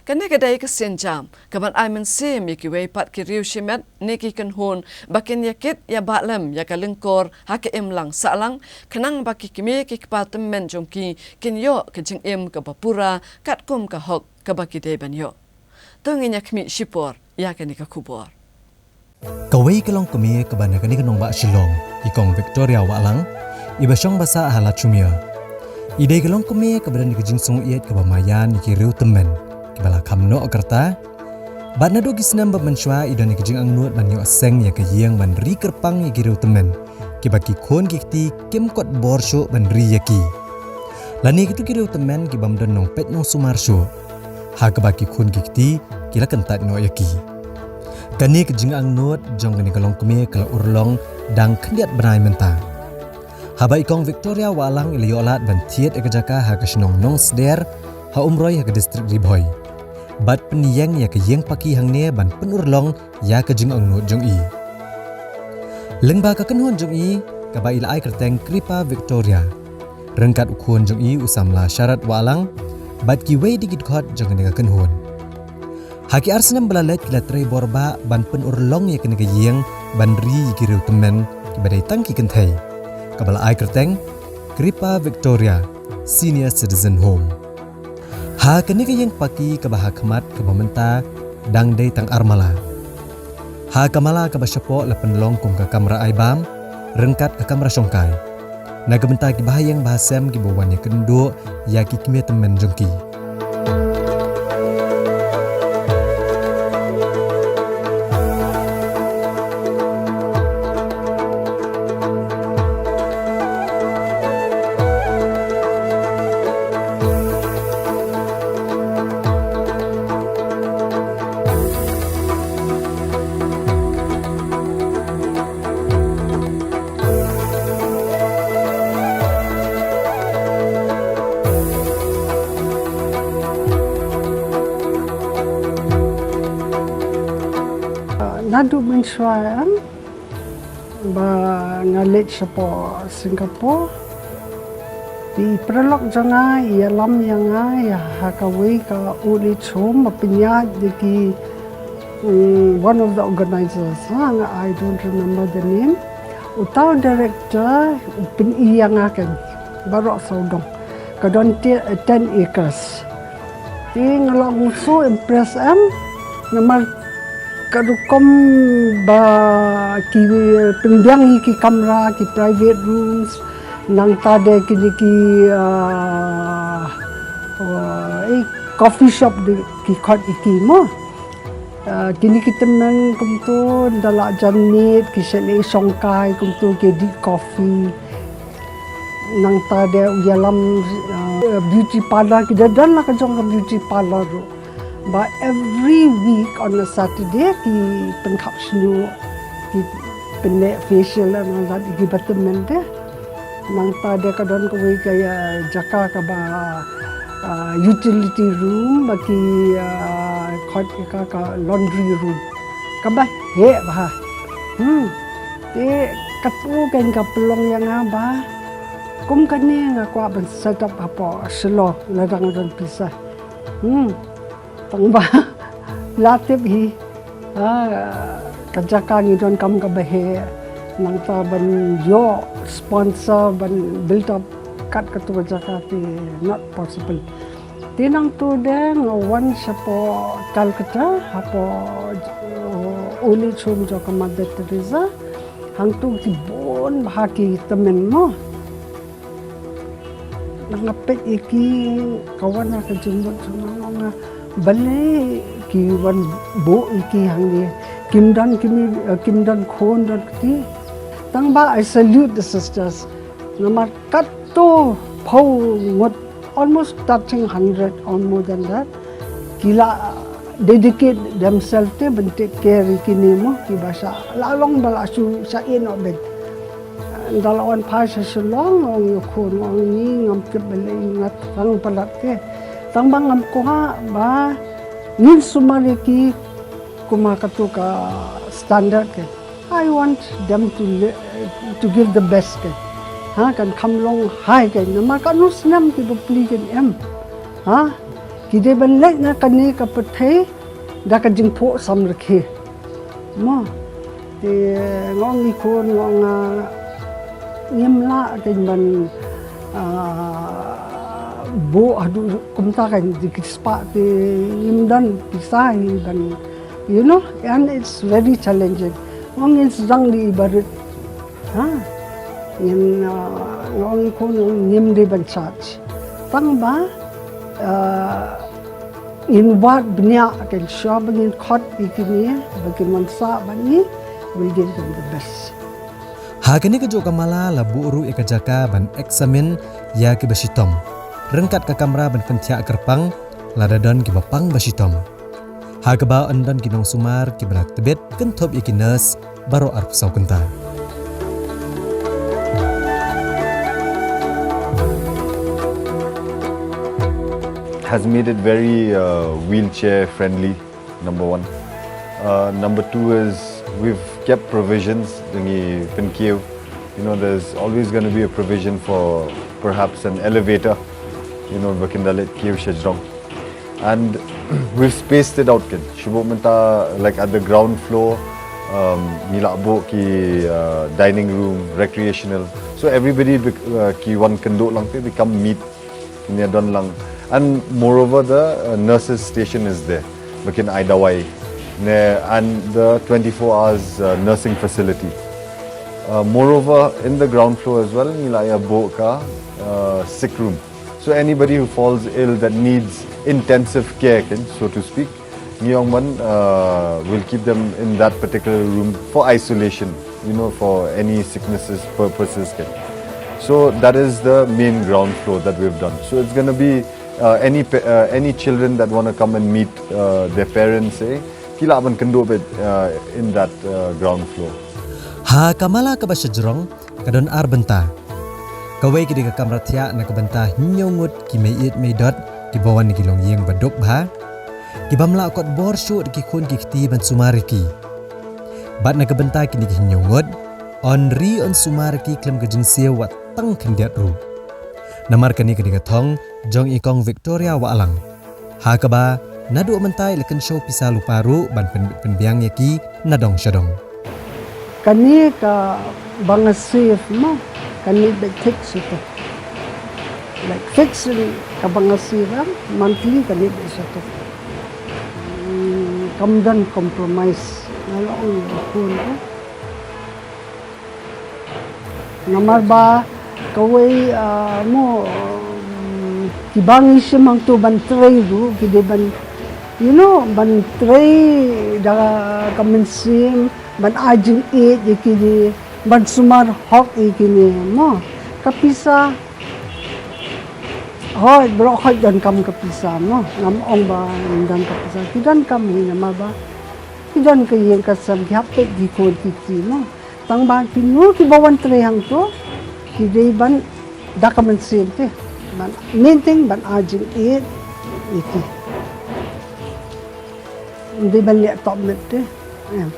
Kane ka dei ka sienjam kaban ai mynsiem ïa kiwei pat ki riew shimet ne ki kynhun ba kin ïa kit ïa bah lem ïa ka lyngkor ha ka imlang sahlang, khnang ba ki kmie ki kpa tymmen jong ki kin ïoh ka jingim kaba pura katkum ka hok kaba ki dei ban ïoh. To ngin ïa khmih shipor ïa kane ka khubor. Kawei ka longkmie kaba na kane ka nongbah Shillong, i Kong Victoria Wahlang, iba shong ba sah ha Lachumia. I dei ka longkmie kaba don ïa ka jingsngewieit kaba maïan ïa ki riew tymmen kiba la kham noh ka rta. Bad naduh ki snem bad mynshuwa i don ïa ka jingangnud ban ïoh seng ïa ka ïing ban ri kyrpang ïa ki riew tymmen kiba ki khun ki kti kim kot bor shuh ban ri ïa ki. Lane kito ki riew tymmen ki bym don nongpeit nongsumar shuh, ha kaba ki khun ki kti ki la kyntait noh ïa ki. Kane ka jingangnud jong kane ka longkmie ka la urlong dang khyndiat bnai mynta. Haba i Kong Victoria Wahlang i la ïoh lad ban thied ïa ka jaka ha ka shnong Nongsder, ha Umroi ha ka distrik Ri Bhoi, bad pynïeng ïa ka ïing paki hangne ban pynurlong ïa ka jingangnud jong i. Lyngba ka kynhun jong i kaba i la ai kyrteng Kripa Victoria, ryngkat u khun jong i u samla Sharat Wahlang bad kiwei de ki dkhot jong kane ka kynhun. Ha ki ar snem ba la leit ki la trei bor bha ban pynurlong ïa kane ka ïing ban ri ïa ki riew tymmen kiba dei tang ki kynthei, kaba la ai kyrteng Kripa Victoria Senior Citizen Home. Ha kane ka ïing paki kaba ha khmat kaba mynta dang dei tang ar mala. Ha ka mala kaba shapoh la pynlong kum ka kamra ai bam ryngkat ka kamra shongkai na ka bynta ki bahaïing bahasem kiba wan ïakynduh ïa ki kmie tymmen jong ki. Naduh mynshuwa em ba nga leit shapoh Singapore, i paralok jong nga i ïalam ïa nga ïa ha kawei ka old age home ba pynïaid da ki, mm, one of the organizers, ha, nga, I don't remember the name. Uta u director u pyni ïa nga kan baroh sawdong. Ka don te-, ten acres. Te nga long so impressed em, namar ka rukom ba ki pynbiang ïa ki kamra, ki private rooms, nangta de kine ki, ah, ah, eh, coffee shop de ki khot ïa ki mo. Ah, kine ki tymmen kumto, da la jan miet, ki shet leh shongkai kumto, ki dih coffee. Nangta de u ïalam, ah, beauty parlour, ki da don la ka jong ka beauty parlour ruh. Ba every week on a Saturday ki pynkhap shñiuh, ki pynleh facial and all that, ki ba tymmen de. Nangta de ka don kawei ka, ah, jaka kaba, ah, utility room, ba ki, ah, khot ïa ka ka laundry room. Kaba heh bha. Hmm. Te katto kein ka pynlong ïa nga ba kum kane nga kwah ban set up hapoh Shillong lada nga don pisa. Hmm. Tang ba la tip hi. Ha, ka jaka ngi donkam kaba heh. Nangta ban ïoh sponsor ban build up kat katu ka jaka te not possible. Te nangtu de nga wan shapoh Calcutta, hapoh, uh, old age home jong ka Mother Teresa. Hangtu ki bun bha ki tymmen mo. Nga peit ïa ki, ka wan ha ka jingmut jong nga, nga, balei ki wan buh ïa ki hangne. Kim don, kim, eh, kim don khun don kti. Tang ba I salute the sisters. Namar katto phew ngut, almost touching hundred or more than that. Ki la dedicate themselves te ban take care ïa kine mo, kiba shah la long ba la shu shah ïehnoh beit. Da la wan phai sha Shillong, ong ïa u khun, ong ngi ngam tip balei, nga thrang palat te. Tang ba ngam kwah ba ngin sumar ïa ki kum ha katu ka standard ke. I want them to li-, to give the best ke. Ha, kan kham long high ke. Namar katno snem ki bapli kin em. Ha, ki dei ban leit na kane ka pyrthei da ka jingphohsam rakhe. Mo, te nga ong ïa u khun, nga ong, ah, ngim lah kein ban, ah, buh haduh kumta kein, ki spah te ngim don pisa hi ban, you know, and it's very challenging. Nga ong ngin sdang dei i barit. Ha? Ngin, ah, nga ong ïa u khun, ngim dei ban charge. Tang ba, ah, ngin wad bniah kein, shuwa ba ngin khot ïa kine ba kin wan sah bad ngi, we'll give them the best. Ha kane kajuh ka mala la buh ruh ïa ka jaka ban examine ïa kiba shitom. Ryngkat ka kamra ban pynthiah kyrpang, lada don kiba pang ba shitom. Ha kaba yn don ki nongsumar kiba la tbit kynthup ïa ki nurse baroh arphew saw kynta. Has made it very, uh, wheelchair friendly, number one. Uh, number two is we've kept provisions, ngi pynkiew. You know, there's always gonna be a provision for perhaps an elevator, you know, ba kin da leit kiew shajrong. And we've spaced it out, kid. Shu buh mynta, like, at the ground floor, um, ngi la buh ki, uh, dining room, recreational. So everybody bec-, uh, ki wan kynduh lang te, they come meet, kin ïa don lang. And moreover, the, uh, nurses station is there. Ba kin ai dawai. Ne, and the twenty-four hours, uh, nursing facility. Uh, moreover, in the ground floor as well, ngi la ïa buh ka, uh, sick room. So anybody who falls ill that needs intensive care, kin, so to speak, ngi ong ban, uh, we'll keep them in that particular room for isolation, you know, for any sicknesses purposes, kin. So that is the main ground floor that we've done. So it's gonna be, uh, any pa-, uh, any children that wanna come and meet, uh, their parents, eh, ki lah ban kynduh beit, uh, in that, uh, ground floor. Ha ka mala kaba shajrong, ka don ar bynta. Kawei ka dei ka kamra thiah na ka bynta hynñiew ngut ki mei ïeit mei dot kiba wan na ki longïing ba duk bha. Ki bym lah kot bor shuh da ki khun ki kti ban sumar ïa ki. Bad na ka bynta kine ki hynñiew ngut, yn ri yn sumar ïa ki khlem ka jingsiew wat tang khyndiat ruh. Namar kane ka dei ka thong jong i Kong Victoria Wahlang. Ha kaba naduh mynta i la kynshew pisa lypa ruh ban pynbit pynbiang ïa ki na dong sha dong. Kane kaba nga save mo, kane beit fix ïa to. Like fix kaba nga save, ah, monthly kane beit ïa to. Hmm, kam don compromise. Nga la ong ïa u khun, eh. Namar ba kawei, ah, mo, um, kiba ngi shim hangto ban trei ruh, ki dei ban, you know, ban trei da ka mynsiem, ban ai jingïeit ïa kine, ban sumar hok ïa kine, mo. Ka pisa, hooid, baroh hooid donkam ka pisa, mo. Ngam ong ba ym don ka pisa, ki donkam hi namar ba ki don ka ïing ka sem, ki hap peit ki khun ki kti, mo. Tang ba kino kiba wan trei hangto, ki dei ban da ka mynsiem te. Ban, main thing ban ai jingïeit ïa ki. Ym dei ban leh top met te. Ïa.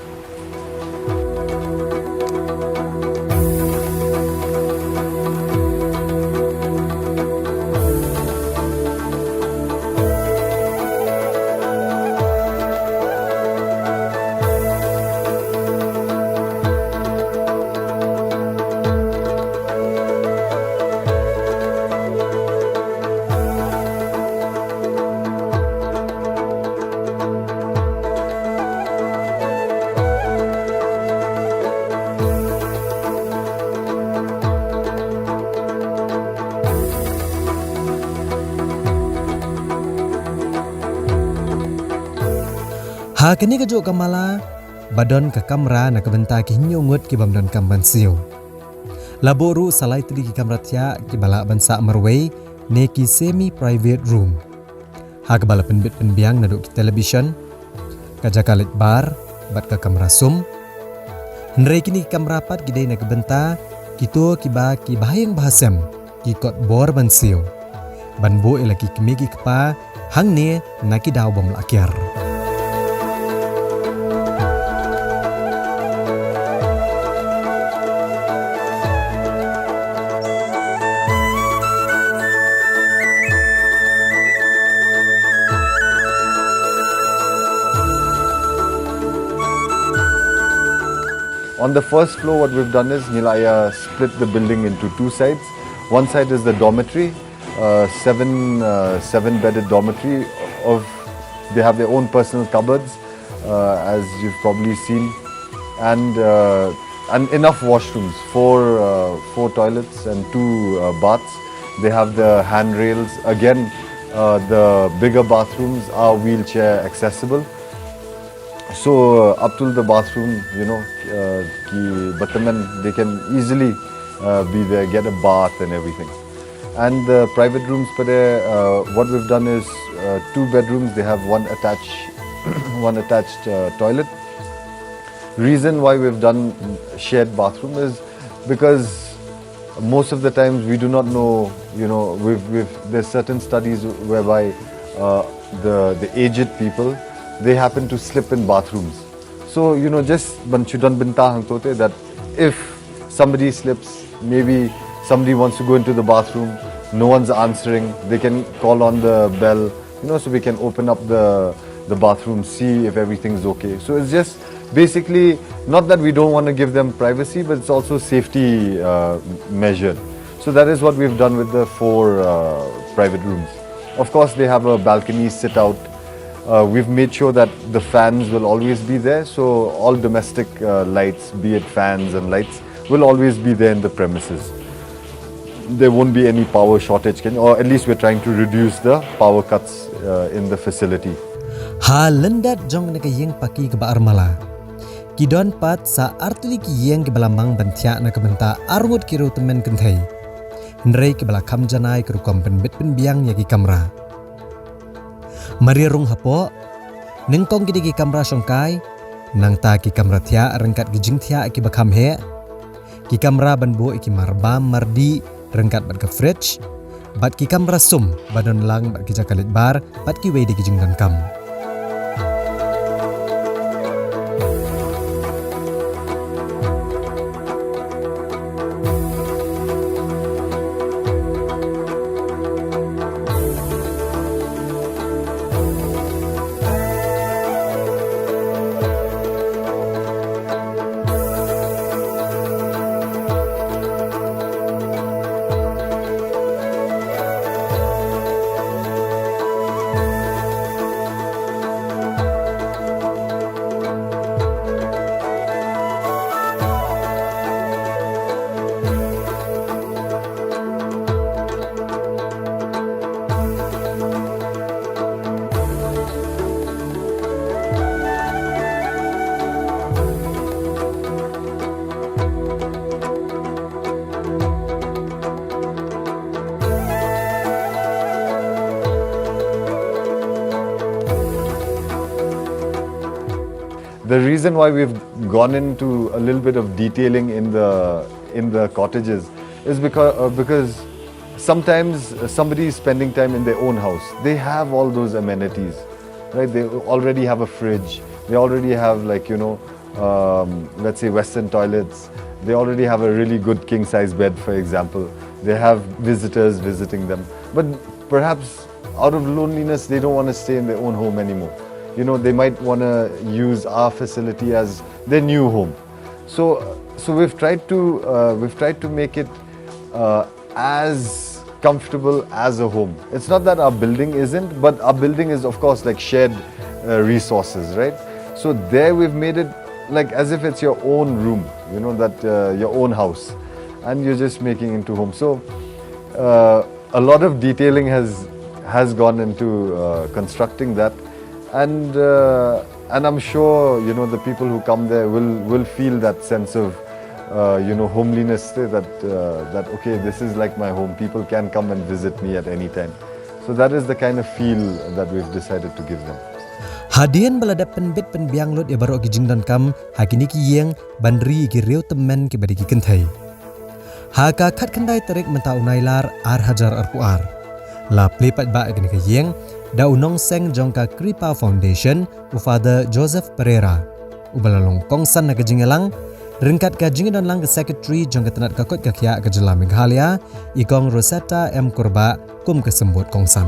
Ha kane kajuh ka mala, ba don ka kamra na ka bynta ki hynñiew ngut kibym donkam ban siew. La buh ruh sa lai tylli ki kamra thiah kiba lah ban sah marwei, ne ki semi private room. Ha kaba la pynbit pynbiang naduh ki television, ka jaka leit bar, bad ka kamra sum. Hynrei kine ki kamra pat ki dei na ka bynta kito kiba ki bahaïing bahasem, ki kot bor ban siew. Ban buh ïa la ki kmie ki kpa, hangne na ki daw bym lah kiar. On the first floor, what we've done is ngi la ïa split the building into two sides. One side is the dormitory, uh, seven, uh, seven-bedded dormitory. Of, they have their own personal cupboards, uh, as you've probably seen, and, uh, and enough washrooms, four, uh, four toilets and two, uh, baths. They have the handrails. Again, uh, the bigger bathrooms are wheelchair accessible. So, uh, up to the bathroom, you know, uh, ki bathymen, they can easily, uh, be there, get a bath and everything. And the private rooms, pade, uh, what we've done is, uh, two bedrooms, they have one attached, one attached, uh, toilet. Reason why we've done shared bathroom is because most of the times we do not know, you know, we've, we've, there's certain studies whereby, uh, the, the aged people, they happen to slip in bathrooms. So, you know, just ban shu don bynta hangto te, that if somebody slips, maybe somebody wants to go into the bathroom, no one's answering, they can call on the bell, you know, so we can open up the, the bathroom, see if everything's okay. So it's just basically not that we don't want to give them privacy, but it's also safety, uh, measure. So that is what we've done with the four, uh, private rooms. Of course, they have a balcony sit out. Uh, we've made sure that the fans will always be there, so all domestic, uh, lights, be it fans and lights, will always be there in the premises. There won't be any power shortage, can, or at least we're trying to reduce the power cuts, uh, in the facility. Ha lyndet jong kane ka ïing paki kaba armala, ki don pat sa artylli ki ïing kiba la mang ban thiah na ka bynta arngut ki riewtymmen kynthei. Hynrei kiba la kham janai ka rukom pynbit pynbiang ïa ki kamra. Mar ïa rung hapoh, nyngkong ki dei ki kamra shongkai, nangta ki kamra thiah ryngkat ki jingthiah kiba kham heh, ki kamra ban buh ïa ki marbam mardih ryngkat bad ka fridge, bad ki kamra sum ba don lang bad ki jaka leit bar bad kiwei de ki jingdonkam. The reason why we've gone into a little bit of detailing in the in the cottages is because uh, because sometimes somebody is spending time in their own house. They have all those amenities, right? They already have a fridge. They already have, like, you know, um, let's say, Western toilets. They already have a really good king size bed, for example. They have visitors visiting them. But perhaps out of loneliness, they don't want to stay in their own home anymore. You know, they might want to use our facility as their new home. So, so we've tried to uh, we've tried to make it uh, as comfortable as a home. It's not that our building isn't, but our building is, of course, like, shared uh, resources, right? So there we've made it like as if it's your own room, you know, that uh, your own house, and you're just making into home. So uh, a lot of detailing has has gone into uh, constructing that, and uh, and I'm sure, you know, the people who come there will will feel that sense of uh, you know, homeliness, eh, that uh, that, okay, this is like my home. People can come and visit me at any time. So that is the kind of feel that we've decided to give them. Hadien ba la dep pynbit pynbiang lut ïa baroh ki jingdonkam ha kine ki ïing ban ri ïa ki riew tymmen kiba dei ki kynthei. Ha ka khatkhyndai tarik mynta u Nailar ar hajar arphew ar, la plie paidbah ïa kane ka ïing da u nongseng jong ka Kripa Foundation, u Father Joseph Pereira, uba la long kongsan na ka jingïalang ryngkat ka jingïadonlang ka Secretary jong ka tnat ka koit ka khiah ka jylla Meghalaya, i Kong Rosetta M Kurbah, kum ka symbud kongsan.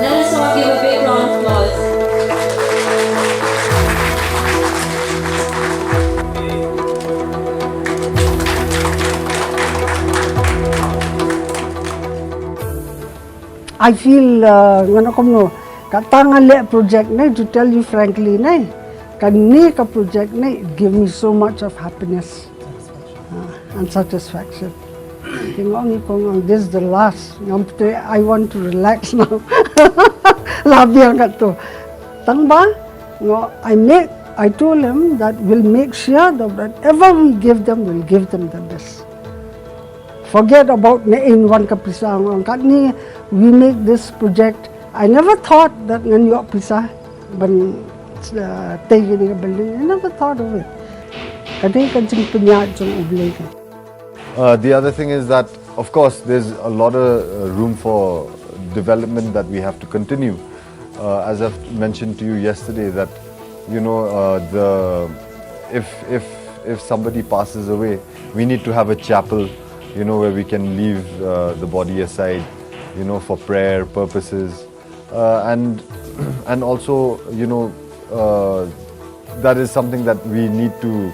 Let us all give a big round of applause. I feel uh, ngan ong kumno, kata nga leh project ne, to tell you frankly ne, kane ka project ne, it give me so much of happiness uh, and satisfaction. Te nga ong i kong, this is the last. Ngam pte, I want to relax now. La biang kat tu. Tang ba, ngo, I make, I told him that we'll make sure that whatever we give them, we'll give them the best. Forget about ne in one ka pisa, ngong kat ni, we make this project. I never thought that ngan ïoh pisa ban uh, tei kane ka building. I never thought of it. Ka dei ka jingpynïaid jong U Blei ka. Uh, the other thing is that, of course, there's a lot of uh, room for development that we have to continue. Uh, as I've mentioned to you yesterday, that, you know, uh, the if if if somebody passes away, we need to have a chapel, you know, where we can leave uh, the body aside, you know, for prayer purposes, uh, and and also, you know, uh, that is something that we need to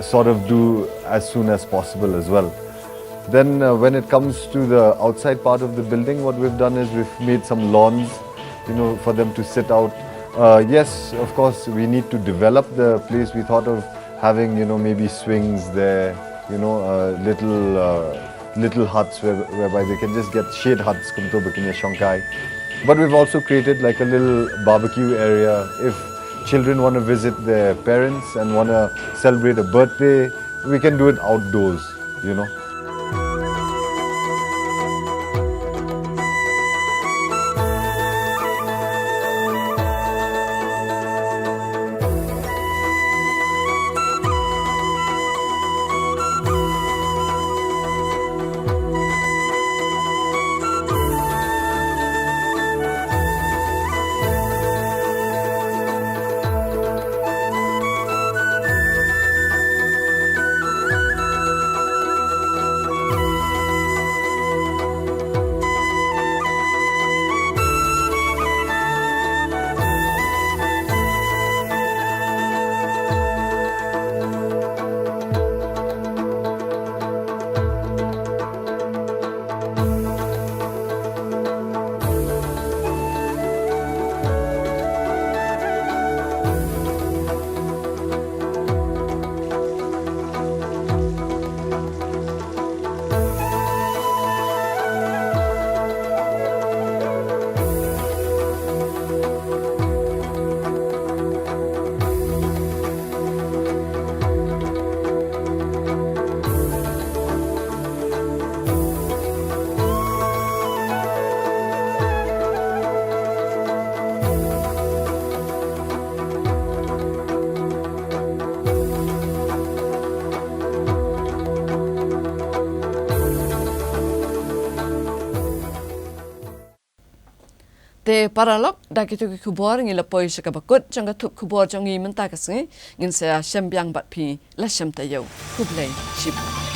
sort of do as soon as possible as well. Then, uh, when it comes to the outside part of the building, what we've done is we've made some lawns, you know, for them to sit out. Uh, yes, of course, we need to develop the place. We thought of having, you know, maybe swings there, you know, uh, little uh, little huts where, whereby they can just get shade huts, kumto bikin ya shongkai. But we've also created, like, a little barbecue area. If children want to visit their parents and want to celebrate a birthday, we can do it outdoors, you know. Te paralok, da kito ki khubor ngi la poi sha kaba kut jong ka thup khubor jong ngi mynta ka sngi. Ngin sa shem biang bad phi la shem taïew. Khublei shibun.